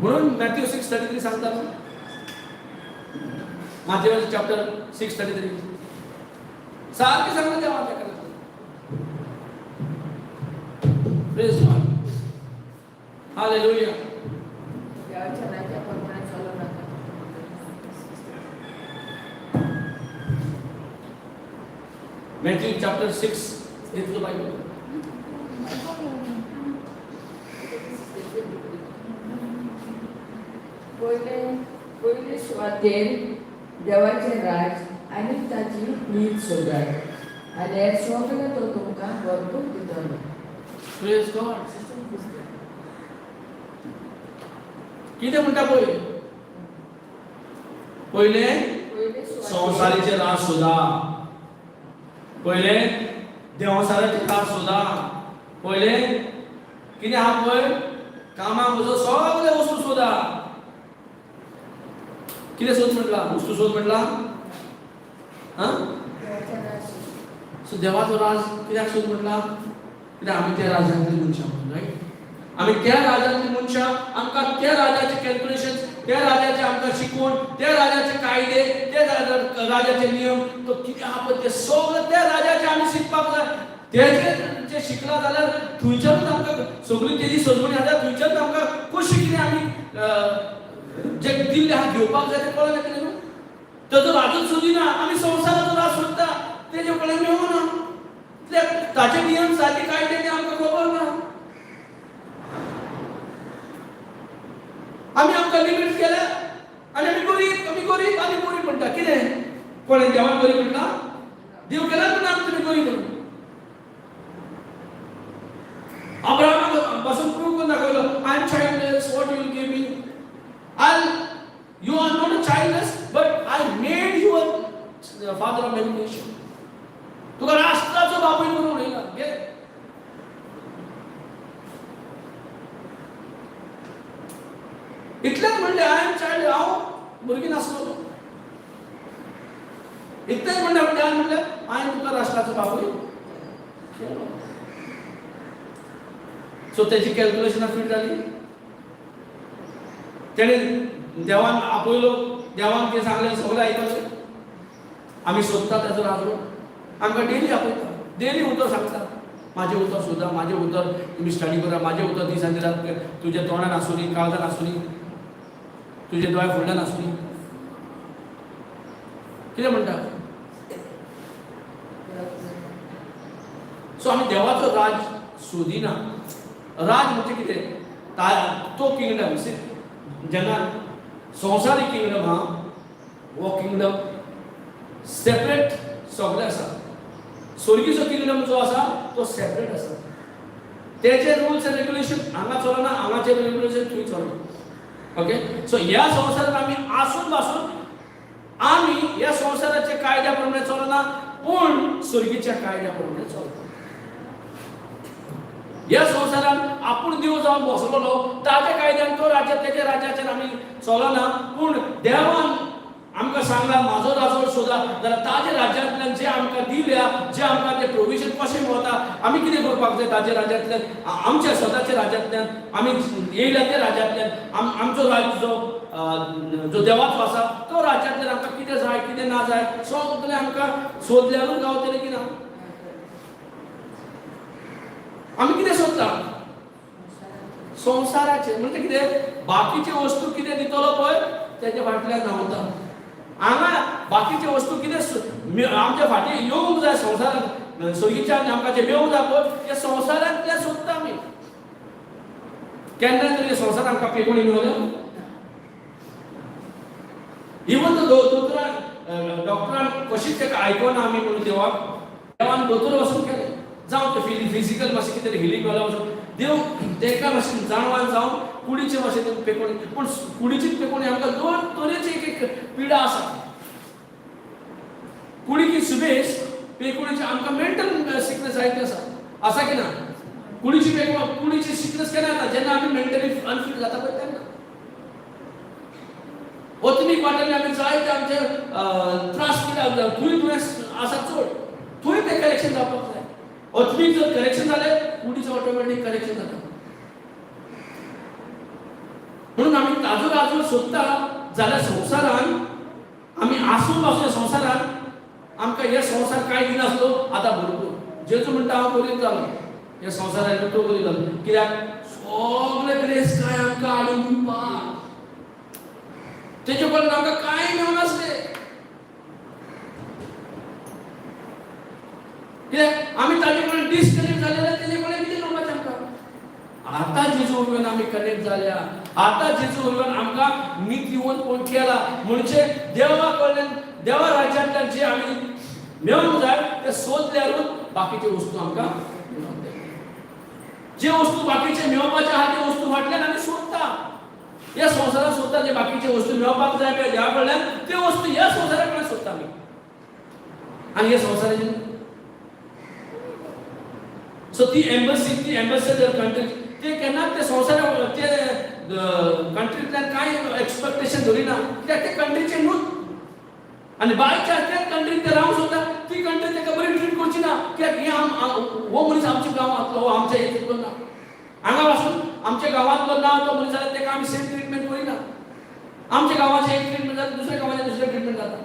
म्हणून मॅथ्यू 6:33 सांगता न्हू, माथेव चॅप्टर 6:33 सारकें सांगला देवान तेका. Praise God. Hallelujah. देवाच्या राज्या प्रमाणे चालू नाका. मॅथ्यू चॅप्टर 6 इतलो बायबल. पयले पयले सुवातेर देवाचें राज आनी ताची नीत सोदात आनी हें सगळें तो तुमकां भरपूर दितलो. Praise God. कितें म्हणटा पळय? पयले पयले सुवातेर संवसारीचे राज सोदा, पयले देवसाराचे राज सोदा, पयले कितें आहा पळय कामाक वचो, सगळे वस्तू सोदा. कितें सोद म्हटला? वस्तू सोद म्हटला. आं, देवाचें राज सोद. सो देवाचो राज कित्याक सोद म्हटला? कित्याक आमी त्या राजांतली मनशां म्हणून, रायट? आमी त्या राजांतली मनशां, आमकां त्या राजाचे कॅल्कुलेशन, त्या राजाचे आमकां शिकवण, त्या राजाचे कायदे, त्या राजाचे नियम, तो कितें आहा पळय ते सगळें त्या राजाचे आमी शिकपाक जाय. तेजे जे शिकला जाल्यार थंयच्यानूच आमकां सगळी तेजी सजवणी आसा, थंयच्यानूच आमकां कशी कितें आमी जे दिल्लें आहा घेवपाक जाय तें कळ्ळें कितें न्हू? ताजो राजूच सोदिना, आमी संवसाराचो राज सोदता, तेजे कडेन मेळना. कित्याक ताचे नियम सारके कायदे ते आमकां खबर ना. आमी आमकां लिमीट केल्या आनी आमी गरीब, आमी गरीब, आमी गरीब म्हणटा. कितें कोणें देवान गरीब म्हणटा? देव केन्नाच म्हणना आमी तुमी गरीब म्हणून. अब्राहमाक पासून प्रूव करून दाखयलो, I am childless, what you will give me? I you are not a childless, but I made you a father of many nation. तुका राष्ट्राचो बापूय करून उडयला. घे. इतलेंच म्हणलें, I am child, हांव भुरगीं नासलो. इतलेंच म्हणलें, देवान म्हणलें हांवें तुका राष्ट्राचो बापूय केलो. सो तेजी कॅल्क्युलेशनां फिट जाली. तेणें देवान आपयलो, देवान कितें सांगलें सगळें आयकलें. आमी सोदता ताजो राजवट, आमकां डेली आपयता, डेली उतर सांगता, म्हाजें उतर सोदा, म्हाजें उतर तुमी स्टडी करा, म्हाजें उतर दीस आनी रात तुज्या तोंडान आसूं, काळजान आसूं, तुजे दोळ्या फुडल्यान आसूं. कितें म्हणटा? सो आमी देवाचो राज सोदिना. राज म्हणजे कितें? तो किंगडम जेन्ना संवसारीक किंगडम आहा, हो किंगडम सेपरेट सगळें आसा. स्वर्गीचो किंगडम जो आसा तो सेपरेट आसा. तेजे रुल्स एंड रेग्युलेशन हांगा चलना, हांगाचे रेग्युलेशन थंय चलना. ओके, सो ह्या संवसारांत आमी आसून बासून आमी ह्या संवसाराच्या कायद्या प्रमाणे चलना, पूण स्वर्गीच्या कायद्या प्रमाणे चलता. ह्या संवसारांत आपूण देव जावन बसलेलो ताच्या कायद्यान तो राज्य तेच्या राज्याचेर आमी चलना, पूण देवान आमकां सांगला म्हाजो राजवट सोदा, जाल्यार ताज्या राज्यांतल्यान जे आमकां दिल्या, जे आमकां ते प्रोविजन कशें मेळटा, आमी कितें करपाक जाय ताज्या राज्यांतल्यान, आमच्या स्वताच्या राज्यांतल्यान आमी येयल्या त्या राज्यांतल्यान आमचो राज्य जो जो देवाचो आसा तो राज्यांतल्यान आमकां कितें जाय कितें ना जाय सगळें आमकां सोदल्यारूच गावतलें की ना. आमी कितें सोदता? संवसाराचें. म्हणजे कितें? बाकीचे वस्तू कितें दितलो पळय तेजे फाटल्यान धांवता. हांगा बाकीचे वस्तू कितें आमच्या फाटीं येवंक जाय संवसारांत, स्वर्गीच्यान आमकां जें मेळूंक जाय पळय तें संवसारांतल्यान सोदता आमी. केन्ना तरी संवसार आमकां पेकोणी मेळ्ळो? इवन दोतोरान डॉक्टरान कशीच ताका आयकना आमी म्हणून देवाक, देवान दोतोर वचून केलें, जावं तें फिजिकल मातशें कितें तरी हिलींग जाल्यार वचून देव तांकां मातशें जाणवान जावन कुडीचें मातशें पेकोणी. पूण कुडीचीच पेकोणी आमकां दोन तरेची एक एक पिडा आसा. कुडीची सुबेस पेकोणीची आमकां मेंटल सिकनेस जायते आसा. आसा की ना? कुडीची पेकोण, कुडीची सिकनेस केन्ना येता? जेन्ना आमी मेंटली अनफीट जाता पळय तेन्ना. ओतनीक वाटेन आमी जायते आमचे त्रास पिडा थंय दुयेंस आसा चड, थंय तें करेक्शन जावपाक जाय. ओतनीक जर करेक्शन जालें कुडीचें ऑटोमॅटीक करेक्शन जाता. म्हणून आमी ताजो राजवट सोदता जाल्यार संवसारान आमी आसून पासून संवसारान आमकां हे संवसार कांय दिनासलो आतां भरपूर. जेजू म्हणटा हांव गरीब जालो, हे संवसारान तो गरीब जालो, कित्याक सगळे ग्रेस काय आमकां हाडून दिवपाक तेजे कडल्यान आमकां कांय मेळनासलें. कित्याक आमी ताजे कडेन डिसकनेक्ट जाले जाल्यार तेजे कडेन कितें मेळपाचें आमकां? आतां जेजू वरवीं आमी कनेक्ट जाल्या, आतां जेजू वरवीं आमकां नितीवंतपण केला, म्हणजे देवा कडल्यान देवा राज्यांतल्यान जे आमी मेळूंक जाय ते सोदल्यारूच बाकीच्यो वस्तू आमकां मेळोंक जाय. जे वस्तू बाकीचे मेळोवपाचे आहा ते वस्तू फाटल्यान आमी सोदता, ह्या संवसारांत सोदता. जे बाकीचे वस्तू मेळोवपाक जाय पळय देवा कडल्यान त्यो वस्तू ह्या संवसारा कडल्यान सोदता आमी. आनी ह्या संवसाराचे सो ती एम्बसी, ती एम्बेसडर कंट्री ते केन्नाच ते संवसारा ते कंट्रींतल्यान कांय एक्सपेक्टेशन धरिना, कित्याक ते कंट्रीचे न्हूच. आनी बाय चान्स त्याच कंट्रीन ते रावंक सोदता, ती कंट्री ताका बरी ट्रीट करची ना, कित्याक हे हो मनीस आमच्या गांवांतलो, हो आमच्या हेतूंतलो ना, हांगा पासून आमच्या गांवांतलो ना तो मनीस जाल्यार ताका आमी सेम ट्रिटमेंट करिना. आमच्या गांवाचें एक ट्रिटमेंट जाता, दुसऱ्या गांवाचें दुसरें ट्रिटमेंट जाता.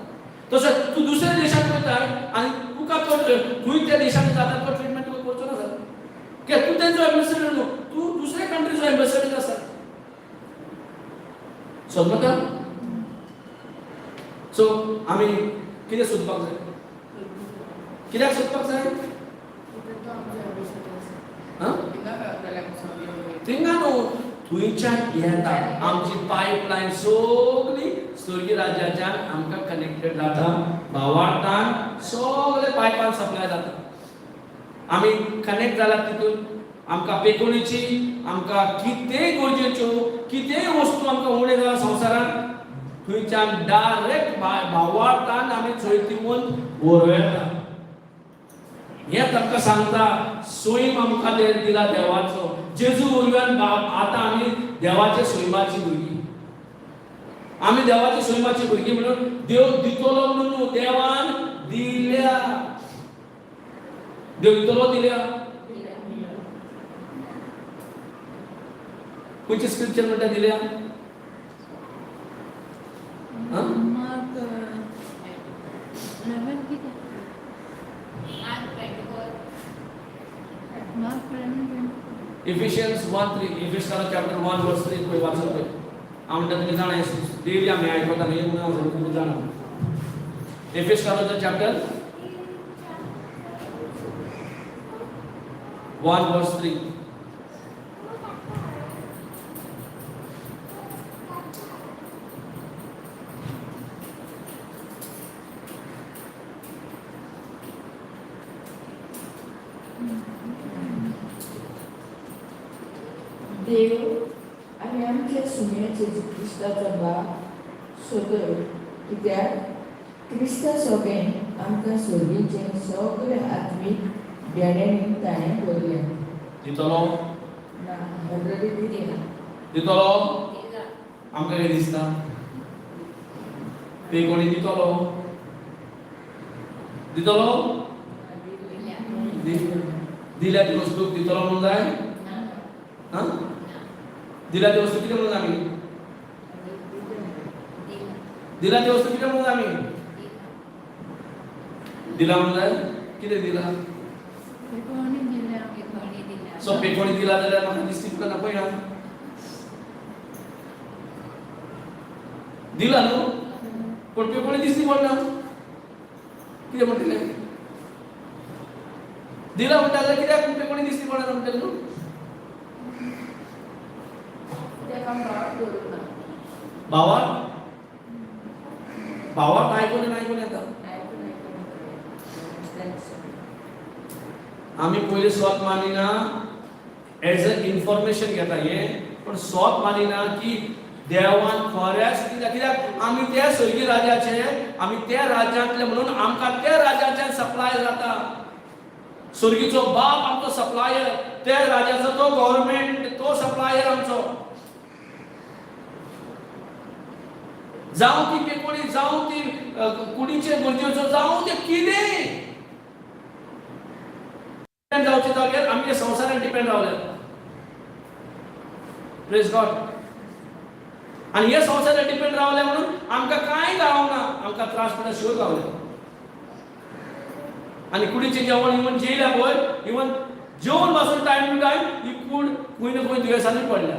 तशें तूं दुसऱ्या देशांत वयता आनी तुका तो थंय त्या देशांत जाता तो ट्रिटमेंट तुका करचो ना सर, कित्याक तूं तेंचो एम्बेसडर न्हू, तूं दुसऱ्या कंट्रीचो एम्बेसडर आसा. समजता? सो आमी कितें सोदपाक जाय? कित्याक सोदपाक जाय? हां, थिंगा न्हू, थंयच्यान येता आमची पायपलायन सगळी स्वर्गीय राज्याच्यान आमकां कनेक्टेड जाता. भावार्थान सगळे पायपान सप्लाय जाता. आमी कनेक्ट जाला तितून आमकां पेकोणीची, आमकां कितेंय गरजेच्यो कितेंय वस्तू आमकां उणें जाला संवसारान, थंयच्यान डायरेक्ट भावार्थान आमी चोयतिवून व्हरूं येता. हें तांकां सांगता, सैम आमकां दिला देवाचो. जेजू वरव्यान बाप आतां आमी देवाच्या सैमाची भुरगीं. आमी देवाच्या सैमाची भुरगीं म्हणून देव दितलो म्हणून न्हू, देवान दिल्या. देव दितलो दिल्या. खंयचे स्क्रिप्चर म्हणटा दिल्या? हां? मार्क 11 कितें? Mark 24. Mark 11:24. Ephesians 1:3, Ephesians chapter 1 verse 3 पळय, वाचून पळय. हांव म्हणटा तुमी जाणा, डेली आमी आयकता न्ही म्हणून हांव सांगता तुमी जाणा. Ephesians chapter 1 verse 3. देव आनी आमच्या सुण्या जेजू क्रिस्ताचो बाप सदय, कित्याक क्रिस्ता सोगें आमकां सोगीचें सगळें आत्मीक देण्यांनी ताणें भरलें. दितलो? ना, ऑलरेडी दिलां. दितलो? दिला. आमकां कितें दिसता? ते कोणी दितलो? दितलो? दिल्या ती वस्तू दितलो म्हणून जाय? ना. हां, ना. दिल्या ती वस्तू कितें म्हणून आमी? दिला. दिल्या ती वस्तू कितें म्हणून आमी? दिला म्हणून जाय? कितें दिला? पेकोणी दिल्या. पेकोणी दिला. सो पेकोणी दिला जाल्यार म्हाका दिसती तुका पळयना दिला न्हू, पूण पेकोणी दिसती पडना. कितें म्हणटलें? दिला म्हणटा जाल्यार कित्याक पेकोणी दिसती पडना म्हणटलें न्हू? तेका भाव दवरूंक ना. भावाक भावाक आयकून आयकून येता. आयकून आयकून येता. आमी पयलीं स्वत मानिना, एज अ इन्फॉर्मेशन घेता हें, पण स्वत मानिना की देवान खऱ्याच दिला. कित्याक आमी त्या स्वर्गीय राजाचे, आमी त्या राज्यांतले म्हणून आमकां त्या राज्याच्यान सप्लाय जाता. स्वर्गीचो बाप आमचो सप्लायर, त्या राज्याचो तो गव्हर्मेंट, तो सप्लायर आमचो. जावं ती पेकोणी, जावं ती कुडीचे गरजेचो, जावं ते कितें डिपेंड जावचे जाग्यार आमी त्या संवसारान डिपेंड रावले. प्रेज गॉड. आनी हे संवसारान डिपेंड रावले म्हणून आमकां कांय गावना, आमकां त्रास पडटा शुअर गावले. आनी कुडीचें जेवण इवन जेयल्या पळय, इवन जेवन पासून टायम टू टायम ही कूड खंय ना खंय दुयेंसांनी पडल्या.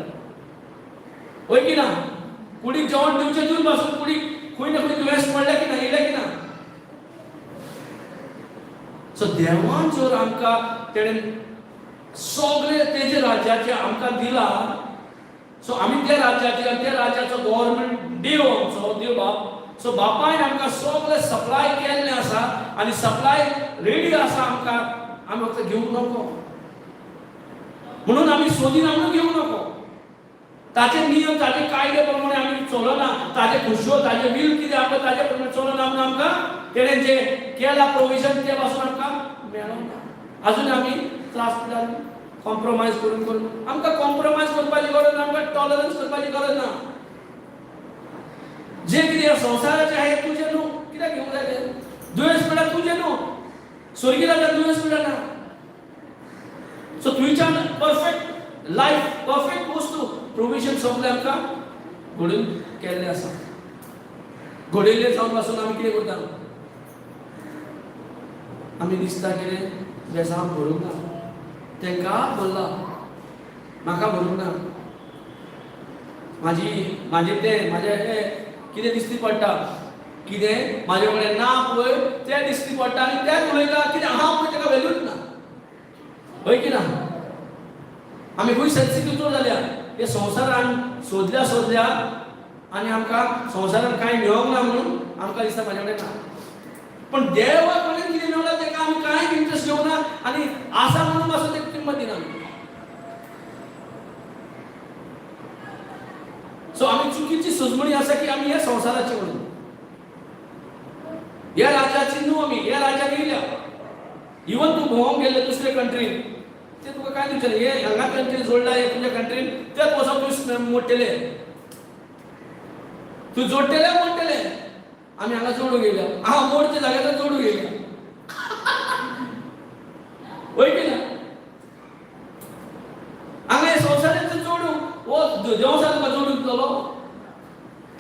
हय की ना? कुडीक जेवण दिवचें दिवन पासून कुडीक खंय ना खंय दुयेंस पडल्या की ना, येयल्या की ना? सो देवान जर आमकां तेणें सगळे तेजे राज्याचे आमकां दिला, सो आमी त्या राज्याचे आनी त्या राज्याचो गव्हर्मेंट देव आमचो देव बाप. सो बापायन आमकां सगळें सप्लाय केल्लें आसा आनी सप्लाय रेडी आसा आमकां. आमी फक्त घेवंक नको म्हणून आमी सोदीना म्हणून घेवंक नको. ताचे नियम, ताचे कायदे प्रमाणे आमी चलना, ताचे खुशो, ताचे will कितें आमकां ताचे प्रमाणे चलना म्हणून आमकां तेणें जें केलां प्रोविजन तें पासून आमकां मेळना. अजून आमी त्रास पडटा कॉम्प्रोमायज करून करून. आमकां कॉम्प्रोमायज करपाची गरज ना, आमकां टॉलरन्स करपाची गरज ना. जे कितें ह्या संवसाराचें आहा हें तुजें न्हू, कित्याक घेवंक जाय तें? दुयेंस म्हणल्यार तुजें न्हू, स्वर्गीय राज्यात दुयेंस म्हणल्यार ना. सो थंयच्यान परफेक्ट लायफ, परफेक्ट वस्तू प्रोविजन सगळें आमकां घडून केल्लें आसा. घडयल्लें जावन पासून आमी कितें करता? आमी दिसता कितें बेसांव भरूंक ना, तांकां भरला, म्हाका भरूंक ना. म्हाजी म्हाजें तें म्हाजें हें कितें दिसती पडटा. कितें म्हाजे कडेन ना पळय तें दिश्टी पडटा आनी तेंच उलयता. कितें आहा पळय तेका व्हॅल्यूच ना. हय की ना? आमी खूंय सेन्सिटीव चड जाल्या हे संवसारान सोदल्या सोदल्या आनी आमकां संवसारान कांय मेळोंक ना म्हणून आमकां दिसता म्हाजे कडेन ना. पण देवा कडेन कितें मेळना तेका आमी कांय इंट्रस्ट घेवना आनी आसा म्हणून मातसो तेका किंमत दिना. सो आमी चुकीची सुजमणी आसा की आमी ह्या संवसाराची म्हणून ह्या राज्याची न्हू. आमी ह्या राज्यान येयल्या. इवन तूं भोंवंक गेल्ले दुसरे कंट्रीन ते तुका कांय दिवचें ना. हे हांगा कंट्रीन जोडला हे तुमच्या कंट्रीन तेच वचोन तूं मोडटले, तूं जोडटले मोडटले. आमी हांगा जोडूंक येयल्या. हांगा मोडच्या जाग्यार जोडूंक येयल्या. हय की ना? हांगा हे संवसारांत जोडूंक हो देवसा तुका जोडूंक दितलो.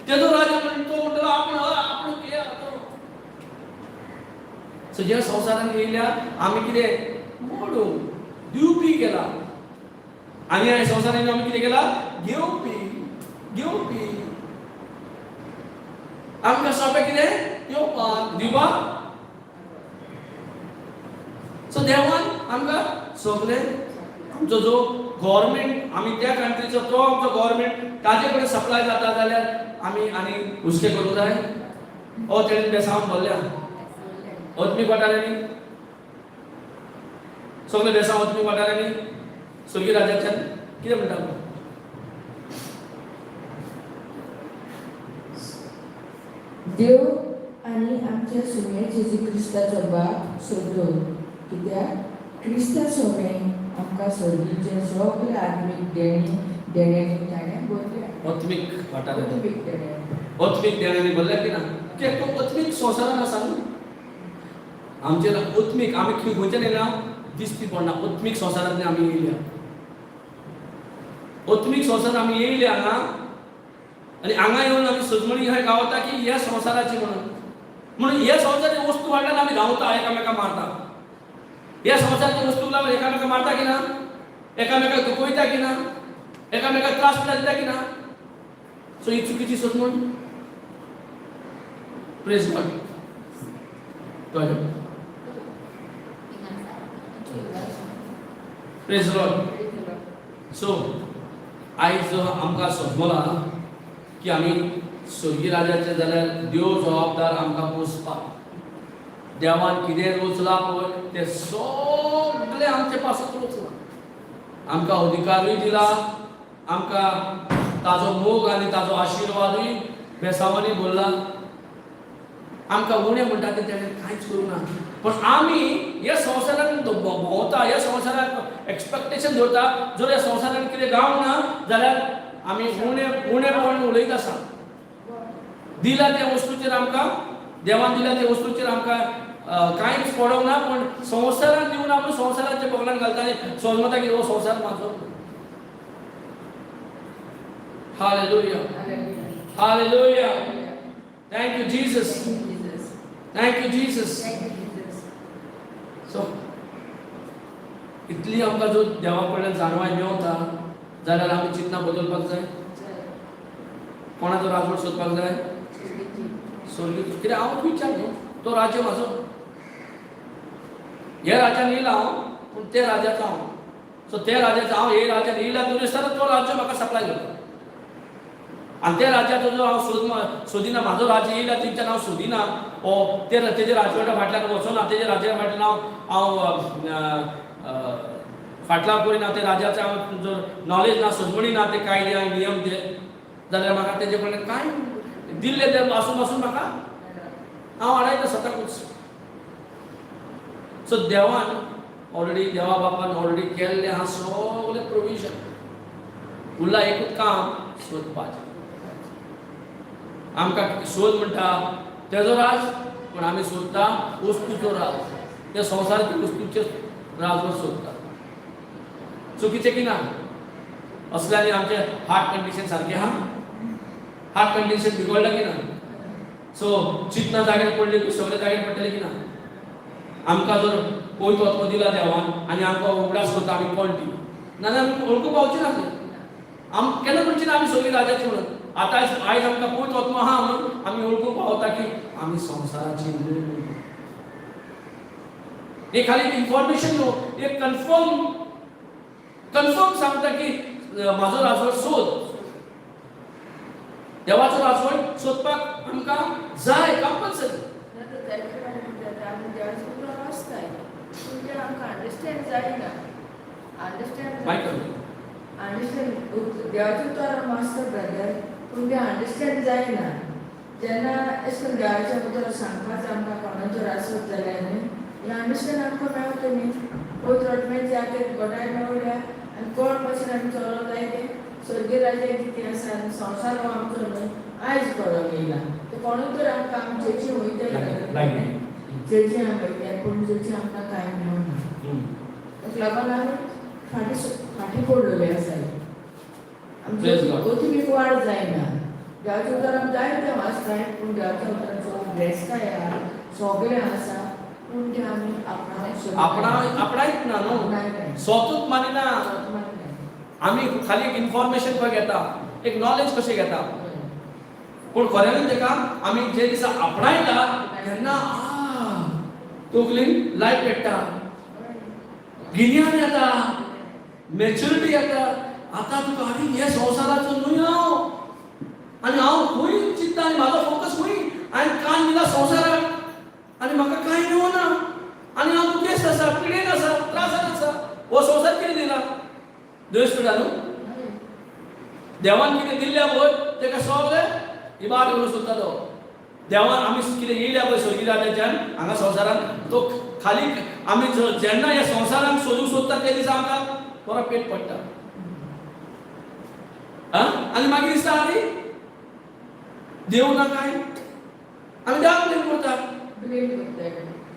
तेजो राजा म्हण तो म्हणटलो आपूण आपूण हे. सो ह्या संवसारांत येयल्या आमी कितें मोडूंक दिवपी केला आनी ह्या संवसारांत आमी कितें केला? घेवपी घेवपी. आमकां सोंपें कितें घेवपाक दिवपाक. सो देवान आमकां सगळें आमचो जो गव्हर्मेंट आमी त्या कंट्रीचो तो आमचो गव्हर्मेंट ताजे कडेन सप्लाय जाता जाल्यार आमी आनी हुस्के करूंक जाय. ओ तेणें बेसांव भरल्या आत्मीक वाठारांनी सगळे बेसांव आत्मीक वाठारांनी स्वर्गीय राज्याच्यान कितें म्हणटा? देव आनी आमच्या सुम्या जेजू क्रिस्ताचो बाप सोदलो, कित्याक क्रिस्ता सोमें आमकां स्वर्गीचे सगळे आत्मीक देणी देण्यांनी ताणें भरल्या. आत्मीक वाठारांनी आत्मीक देण्यांनी. आत्मीक देण्यांनी भरल्या की ना? कित्याक तो आत्मीक संवसारान आसा न्हू. आमचे आत्मीक आमी खंयच्यान येयला दिसती पडना. आत्मीक संवसारांतल्यान आमी येयल्या. आत्मीक संवसार आमी येयले हांगा आनी हांगा येवन आमी सजमणी ह्या गावता की ह्या संवसाराची म्हणून म्हणून ह्या संवसाराची वस्तू हाडल्यार आमी धांवता, एकामेका मारता. ह्या संवसाराची वस्तू लागून एकामेका मारता की ना? एकामेकाक दुखयता की ना? एकामेकाक त्रास दिता की ना? सो ही चुकीची सजमण. Praise God. Praise Lord. So आयज जो आमकां समजला की आमी स्वर्गीय राजाचे जाल्यार देव जबाबदार आमकां पोसपाक. देवान कितें रोचलां पळय तें सगळें आमचे पासत रोचलां. आमकां अधिकारूय दिला, आमकां ताजो मोग आनी ताजो आशिर्वादूय बेसांवांनी भरला. आमकां उणें म्हणटा तें तेणें कांयच करूंक ना. पण आमी ह्या संवसारान भोंवता, ह्या संवसाराक एक्सपेक्टेशन दवरता. जर ह्या संवसारान कितें गावंक ना जाल्यार आमी उणें उणेपण उलयत आसा. दिला त्या वस्तूचेर आमकां देवान दिल्या त्या वस्तूचेर आमकां कांयच पडोंक ना. पूण संवसारान दिवन आमी संवसाराच्या बगलान घालता आनी समजता की हो संवसार म्हाजो. Hallelujah. Hallelujah. Thank you Jesus. Thank you Jesus. So इतली आमकां जो देवा कडल्यान जाणवाय मेवता जाल्यार आमी चिंतना बदलपाक जाय. कोणाचो राजवट सोदपाक जाय? स्वर्गीय. कित्याक हांव विचार न्हू तो राज्य म्हाजो. ह्या राज्यान येयला हांव, पूण त्या राज्याचो हांव. सो त्या राज्याचो हांव हे राज्यान येयला तरी आसतना तो राज्य म्हाका सप्लाय करता. आनी त्या राज्याचो जो हांव सोदिना, म्हाजो राज्य येयला तेंच्यान हांव सोदिना ओ ते तेजे राजवटा फाटल्यान वचना, तेजे राज्या फाटल्यान हांव हांव फाटलाव करिना, ते राज्याचें हांव जर नॉलेज ना, समजणी ना, ते कायदे आनी नियम ते जाल्यार म्हाका तेजे कडल्यान कांय दिल्ले ते आसून आसून म्हाका हांव आडायता स्वताकूच. सो देवान ऑलरेडी, देवा बापान ऑलरेडी केल्लें आहा सगळें प्रोविजन. उरला एकूच काम, सोदपाचें. आमकां सोद म्हणटा तेजो राज, पूण आमी सोदता वस्तूचो राज. त्या संवसाराच्या वस्तूचे राजवट सोदता. चुकीचें की ना? असल्यानी आमचें हार्ट कंडिशन सारकें आहा? हार्ट कंडिशन बिगडलां की ना? सो चिंतना जाग्यार पडली की सगळे जाग्यार पडटलें की ना? आमकां जर पयतो आत्मो दिला देवान आनी आमकां उगडास करता आमी कोण ती, नाजाल्यार आमी वळखूंक पावचे ना. आम केन्ना म्हणचे ना आमी सगळीं राजाची म्हणून. आतां आयज आमकां पवित्र आत्मो आहा म्हणून आमी वळखूंक पावता की आमी संवसाराची न्हय. हे खाली इन्फॉर्मेशन न्हू, एक कन्फर्म कन्फर्म सांगता की म्हाजो राजवट सोद, देवाचो राजवट सोदपाक आमकां जाय कंपल्सरी. ना तर जायते फावटी कितें जाता, आमी देवाचें उतर वाचताय पूण तें आमकां अंडरस्टँड जायना. अंडरस्टँड मायकल अंडरस्टँड देवाचें उतर आमी वाचता ब्रदर, पूण तें अंडरस्टँड जायना. जेन्ना अशें करून देवाचें उतर सांगपाचें आमकां कोणाक जर आसत जाल्यार न्ही, हें अंडरस्टँड आमकां मेळटा न्ही. पवित्र आत्म्याचे आतां घटाय मेळ्ळ्या आनी कोण पासून आमी चलोवंक जाय तें स्वर्गीय राज्य कितें आसा आनी संवसार हो आमचो न्हय आयज कळोंक येयला. तें कोणूय तर आमकां आमी चर्ची वयताय, चर्ची आमी वयताय, पूण चर्ची आमकां कांय मेळना. ताका लागून आमी फाटीं फाटीं पडलेले आसाय. आमची Praise God. अतिवीक वाड जायना. देवाच्या उतरान जाय तें वाचताय, पूण देवाच्या उतरांचो ब्लेसताय आहा, सगळें आसा, पूण तें आमी आपणाक शकना. आपणा आपणायत ना न्हू, आपणायना. स्वतूच मानिना. मानिना. आमी खाली एक इन्फॉर्मेशन खंय घेता, एक नॉलेज कशें घेता, पूण खऱ्यांनी तेका आमी जे दिसा आपणायता तेन्ना आ तकलीन लायट पेट्टा, गिन्यान येता, मॅच्युरिटी येता. आतां तुका आनी हे संवसाराचो न्हय हांव, आनी हांव खंय चिंत्ता आनी म्हाजो फोकस खंय, हांवें कान दिला संवसाराक आनी म्हाका कांय मेळना आनी हांव दुखेस्त आसा, पिडेन आसा, त्रासान आसा. हो संवसार कितें दिला? दुयेंस पिडा न्हू. देवान कितें दिल्ल्या पळय तेका सगळें इबाड करूंक सोदता तो. देवान आमी कितें येयल्या पळय स्वर्गी राज्याच्यान हांगा संवसारान, तो खाली आमी जेन्ना ह्या संवसारान सोदूंक सोदता ते दिसा आमकां बरो पेट पडटा. आं, आनी मागीर दिसता आनी देव ना काय, आमी देवाक ब्लेम करता. ब्लेम करताय.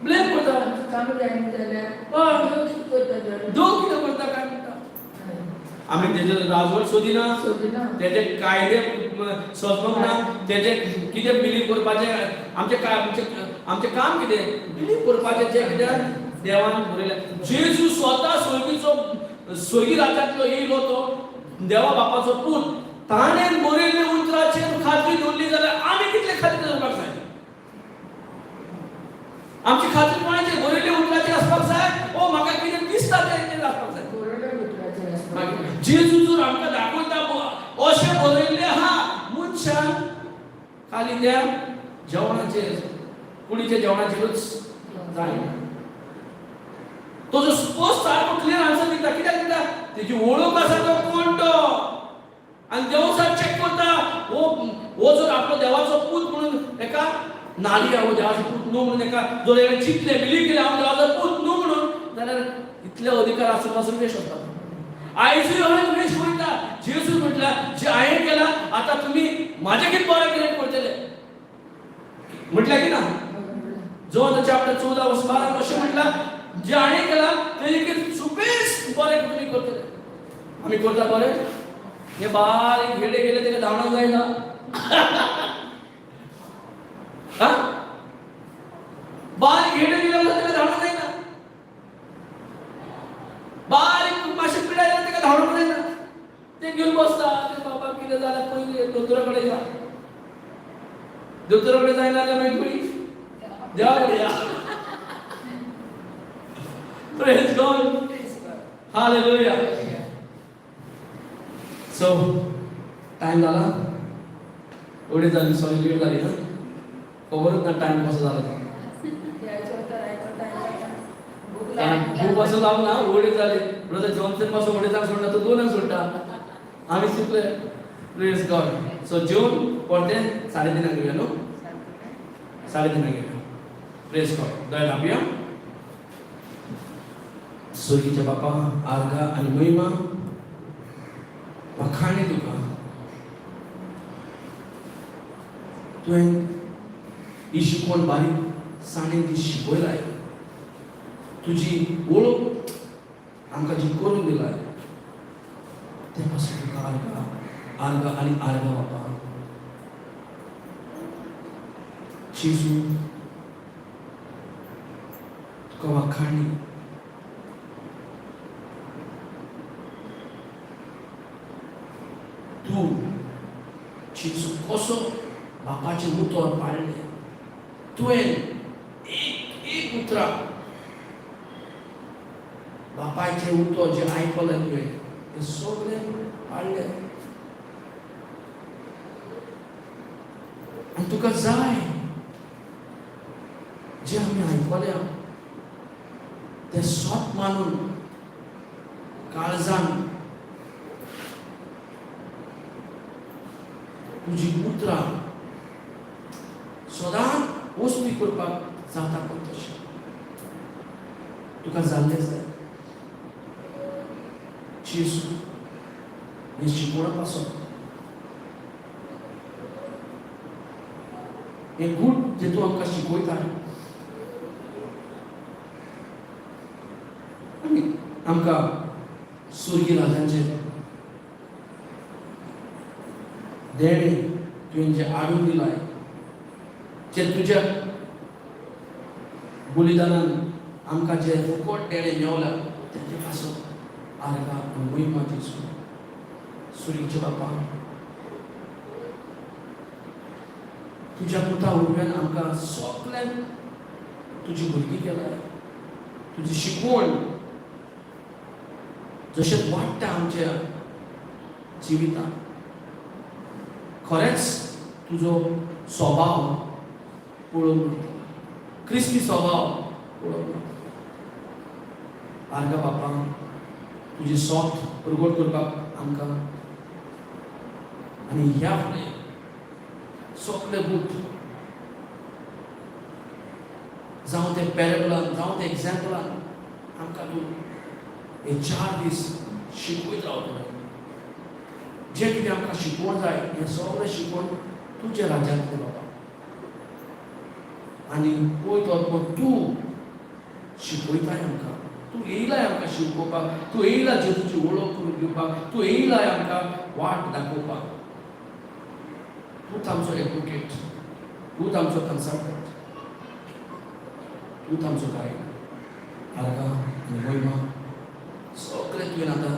ब्लेम करता. आमचें काम जायना जाल्यार हय. देव कितें करता तर? देव कितें करता काय म्हणटा. आमी तेजे राजवट सोदिना, सोदिना. तेजे कायदे सोदपाक ना, तेजे कितें बिलीव करपाचें आमचें काय, आमचें आमचें काम कितें बिलीव करपाचें जें कितें देवान बरयलें. जेजू स्वता स्वर्गीचो, स्वर्गी राज्यांतलो येयलो, तो देवा बापाचो पूत, ताणें बरयल्ले उतराचेर खात्री दवरली जाल्यार आमी कितले खात्री दवरपाक जाय? आमची खात्री कोणाचेर? बरयल्ले उतराचेर आसपाक जाय ओ म्हाका कितें दिसता तें आसपाक जाय? बरोबर उतराचेर आसपाक मागीर जाय. जेजू जर आमकां दाखयता अशें बरयल्लें आहा, मनशान खाली त्या जेवणाचेर, कुडीच्या जेवणाचेरूच जायना. तो जो स्पश्ट सारको क्लियर आन्सर दिता. कित्याक दिता? तेजी वळख आसा तो कोण तो. आनी देव सारको चॅक करता, हो हो जर आपलो देवाचो पूत म्हणून एका नाली, हांव देवाचो पूत न्हू म्हणून एका जर हेणें चिंतलें, बिलीव केलें हांव देवाचो पूत न्हू म्हणून, जाल्यार इतले अधिकार आसून पासून वेस्ट वता. आयजूय हांवें वेस्ट वयता. जेजू म्हटल्यार जे हांवें केलां आतां तुमी म्हाजें कितें बरें कितें करतले म्हटल्यार की ना. जॉन चॅप्टर 14 वर्स 12 अशें म्हटल्यार जे हांवें केलां तेजें कितें सुबेस बरें तुमी करतले. आमी करता बरें? हे बारीक गेले गेले तेका धांवडावंक जायना. हा, बारीक घेडे गेले म्हणून तेका धांवडावंक जायना. बारीक मातशें पिडाय जाल्यार तेका धांवडावंक जायना. ते घेवन बसता ते बाबा कितें जाल्यार पयलीं दोतोरा कडेन या, दोतोरा कडेन जायना जाल्यार मागीर खंय देवा कडेन या. Praise God. Praise God. Hallelujah. So time जाला, अडीच जाली, सॉरी लेट जाली ना, खबरूच ना टायम कसो जाला तो. देवाचें उतर आयकता आयकता भूक लागली. खूब असो जावंक ना, अडीच जाली. ब्रदर जॉन्सन पासून अडेजांक सोडटा, तो 2 सोडटा, आमी चुकले. प्रेज गॉड. सो जेवन परते 3:30 घेवया न्हू, 3:30 घेवया. प्रेज गॉड. दोळे धांपया. स्वर्गीच्या बापा, आर्गा आनी महिमा वखाणी तुका. तुवें ही शिकवण बारीक साणेन ती शिकयलाय, तुजी वळख आमकां जी करून दिलाय, ते पासून तुका आर्गा, आर्गा आनी आर्गा बापा. जेजू, तुका वाखाणी. तूं जेजू कसो बापाचें उतर पाळ्ळें. तुवें एक एक उतरां बापायचें उतर जें आयकलें तुवें तें सगळें पाळ्ळें. आनी तुका जाय जें आमी आयकल्या तें सत मानून काळजान तुजी उतरां सदांच वस्ती करपाक जाता पण तशें तुका जाल्लें जाय. जेजू, हें शिकोवणा पासून हें गूट जें तूं आमकां शिकयता आनी आमकां स्वर्गी राजांचें देणें तुवें जें हाडून दिलाय, जें तुज्या बलिदानान आमकां जें फुकट देणें मेवलां तेजे पासून आर्गां आनी महिमा जेजू. सुरीचे बापा, तुज्या पुता वरव्यान आमकां सगल्यांक तुजी भुरगीं केलाय. तुजी शिकवण जशें वाडटा आमच्या जिवितांत, खरेंच तुजो स्वभाव पळोवंक मेळटा, क्रिस्ती स्वभाव पळोवंक मेळटा. आर्गां बापा, तुजी सोत प्रगट करपाक आमकां आनी ह्या फुडें सगळे बूट जावं ते पॅरेबलान जावं ते एग्जाम्पलान आमकां तूं हे 4 दीस शिकयत रावतलो. जें कितें आमकां शिकोवंक जाय हें सगळें शिकोवन तुज्या राज्यांतलें बाबा. आनी पळय तो तूं शिकयताय आमकां, तूं येयलाय आमकां शिकोवपाक, तूं येयला जेजूची वळख करून दिवपाक, तूं येयलाय आमकां वाट दाखोवपाक. तूंच आमचो एडवोकेट, तूंच आमचो कन्सल्टंट, तूंच आमचो गायड. आर्गां आनी महिमा सगळें तुवें आतां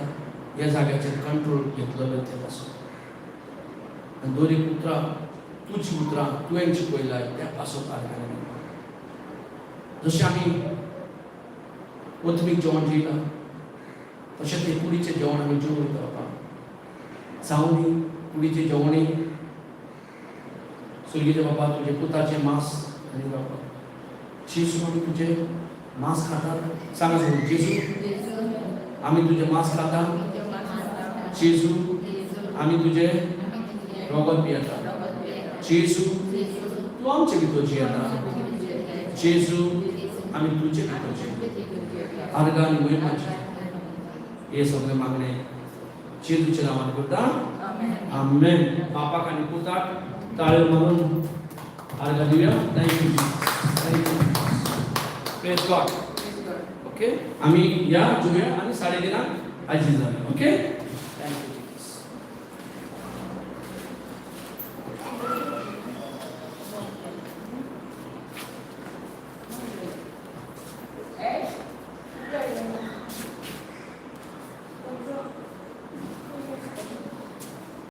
ह्या जाग्याचेर कंट्रोल घेतलेलो ते पासून. आनी दोन एक उतरां तुजी उतरां तुवें शिकयलाय त्या पासून आर्गां आनी महिमा. जशें आमी आत्मीक जेवण जेयलां तशें तें कुडीचें जेवण आमी जेवण करपाक जावं न्ही. कुडीचें जेवणूय सुर्गीचे बाबा तुजे पुताचें मांस आनी बाबा जेजू आमी तुजें मांस खातात. सांगा सांगू, जेजू आमी तुजें मांस खाता. जेजू आमी तुजें रगत पियेता. जेजू तूं आमचे भितर जियेता. जेजू आमी तुजे भितर जियेता. आर्गां आनी महिमाचें हे सगळें मागणें जेजूच्या नांवान करता, आमेन. बापाक आनी पुताक ताळयो मारून आर्गां दिवया. Thank you, thank you. Praise God. Okay, आमी या जेवया आनी 3:30 आजी जाले. ओके.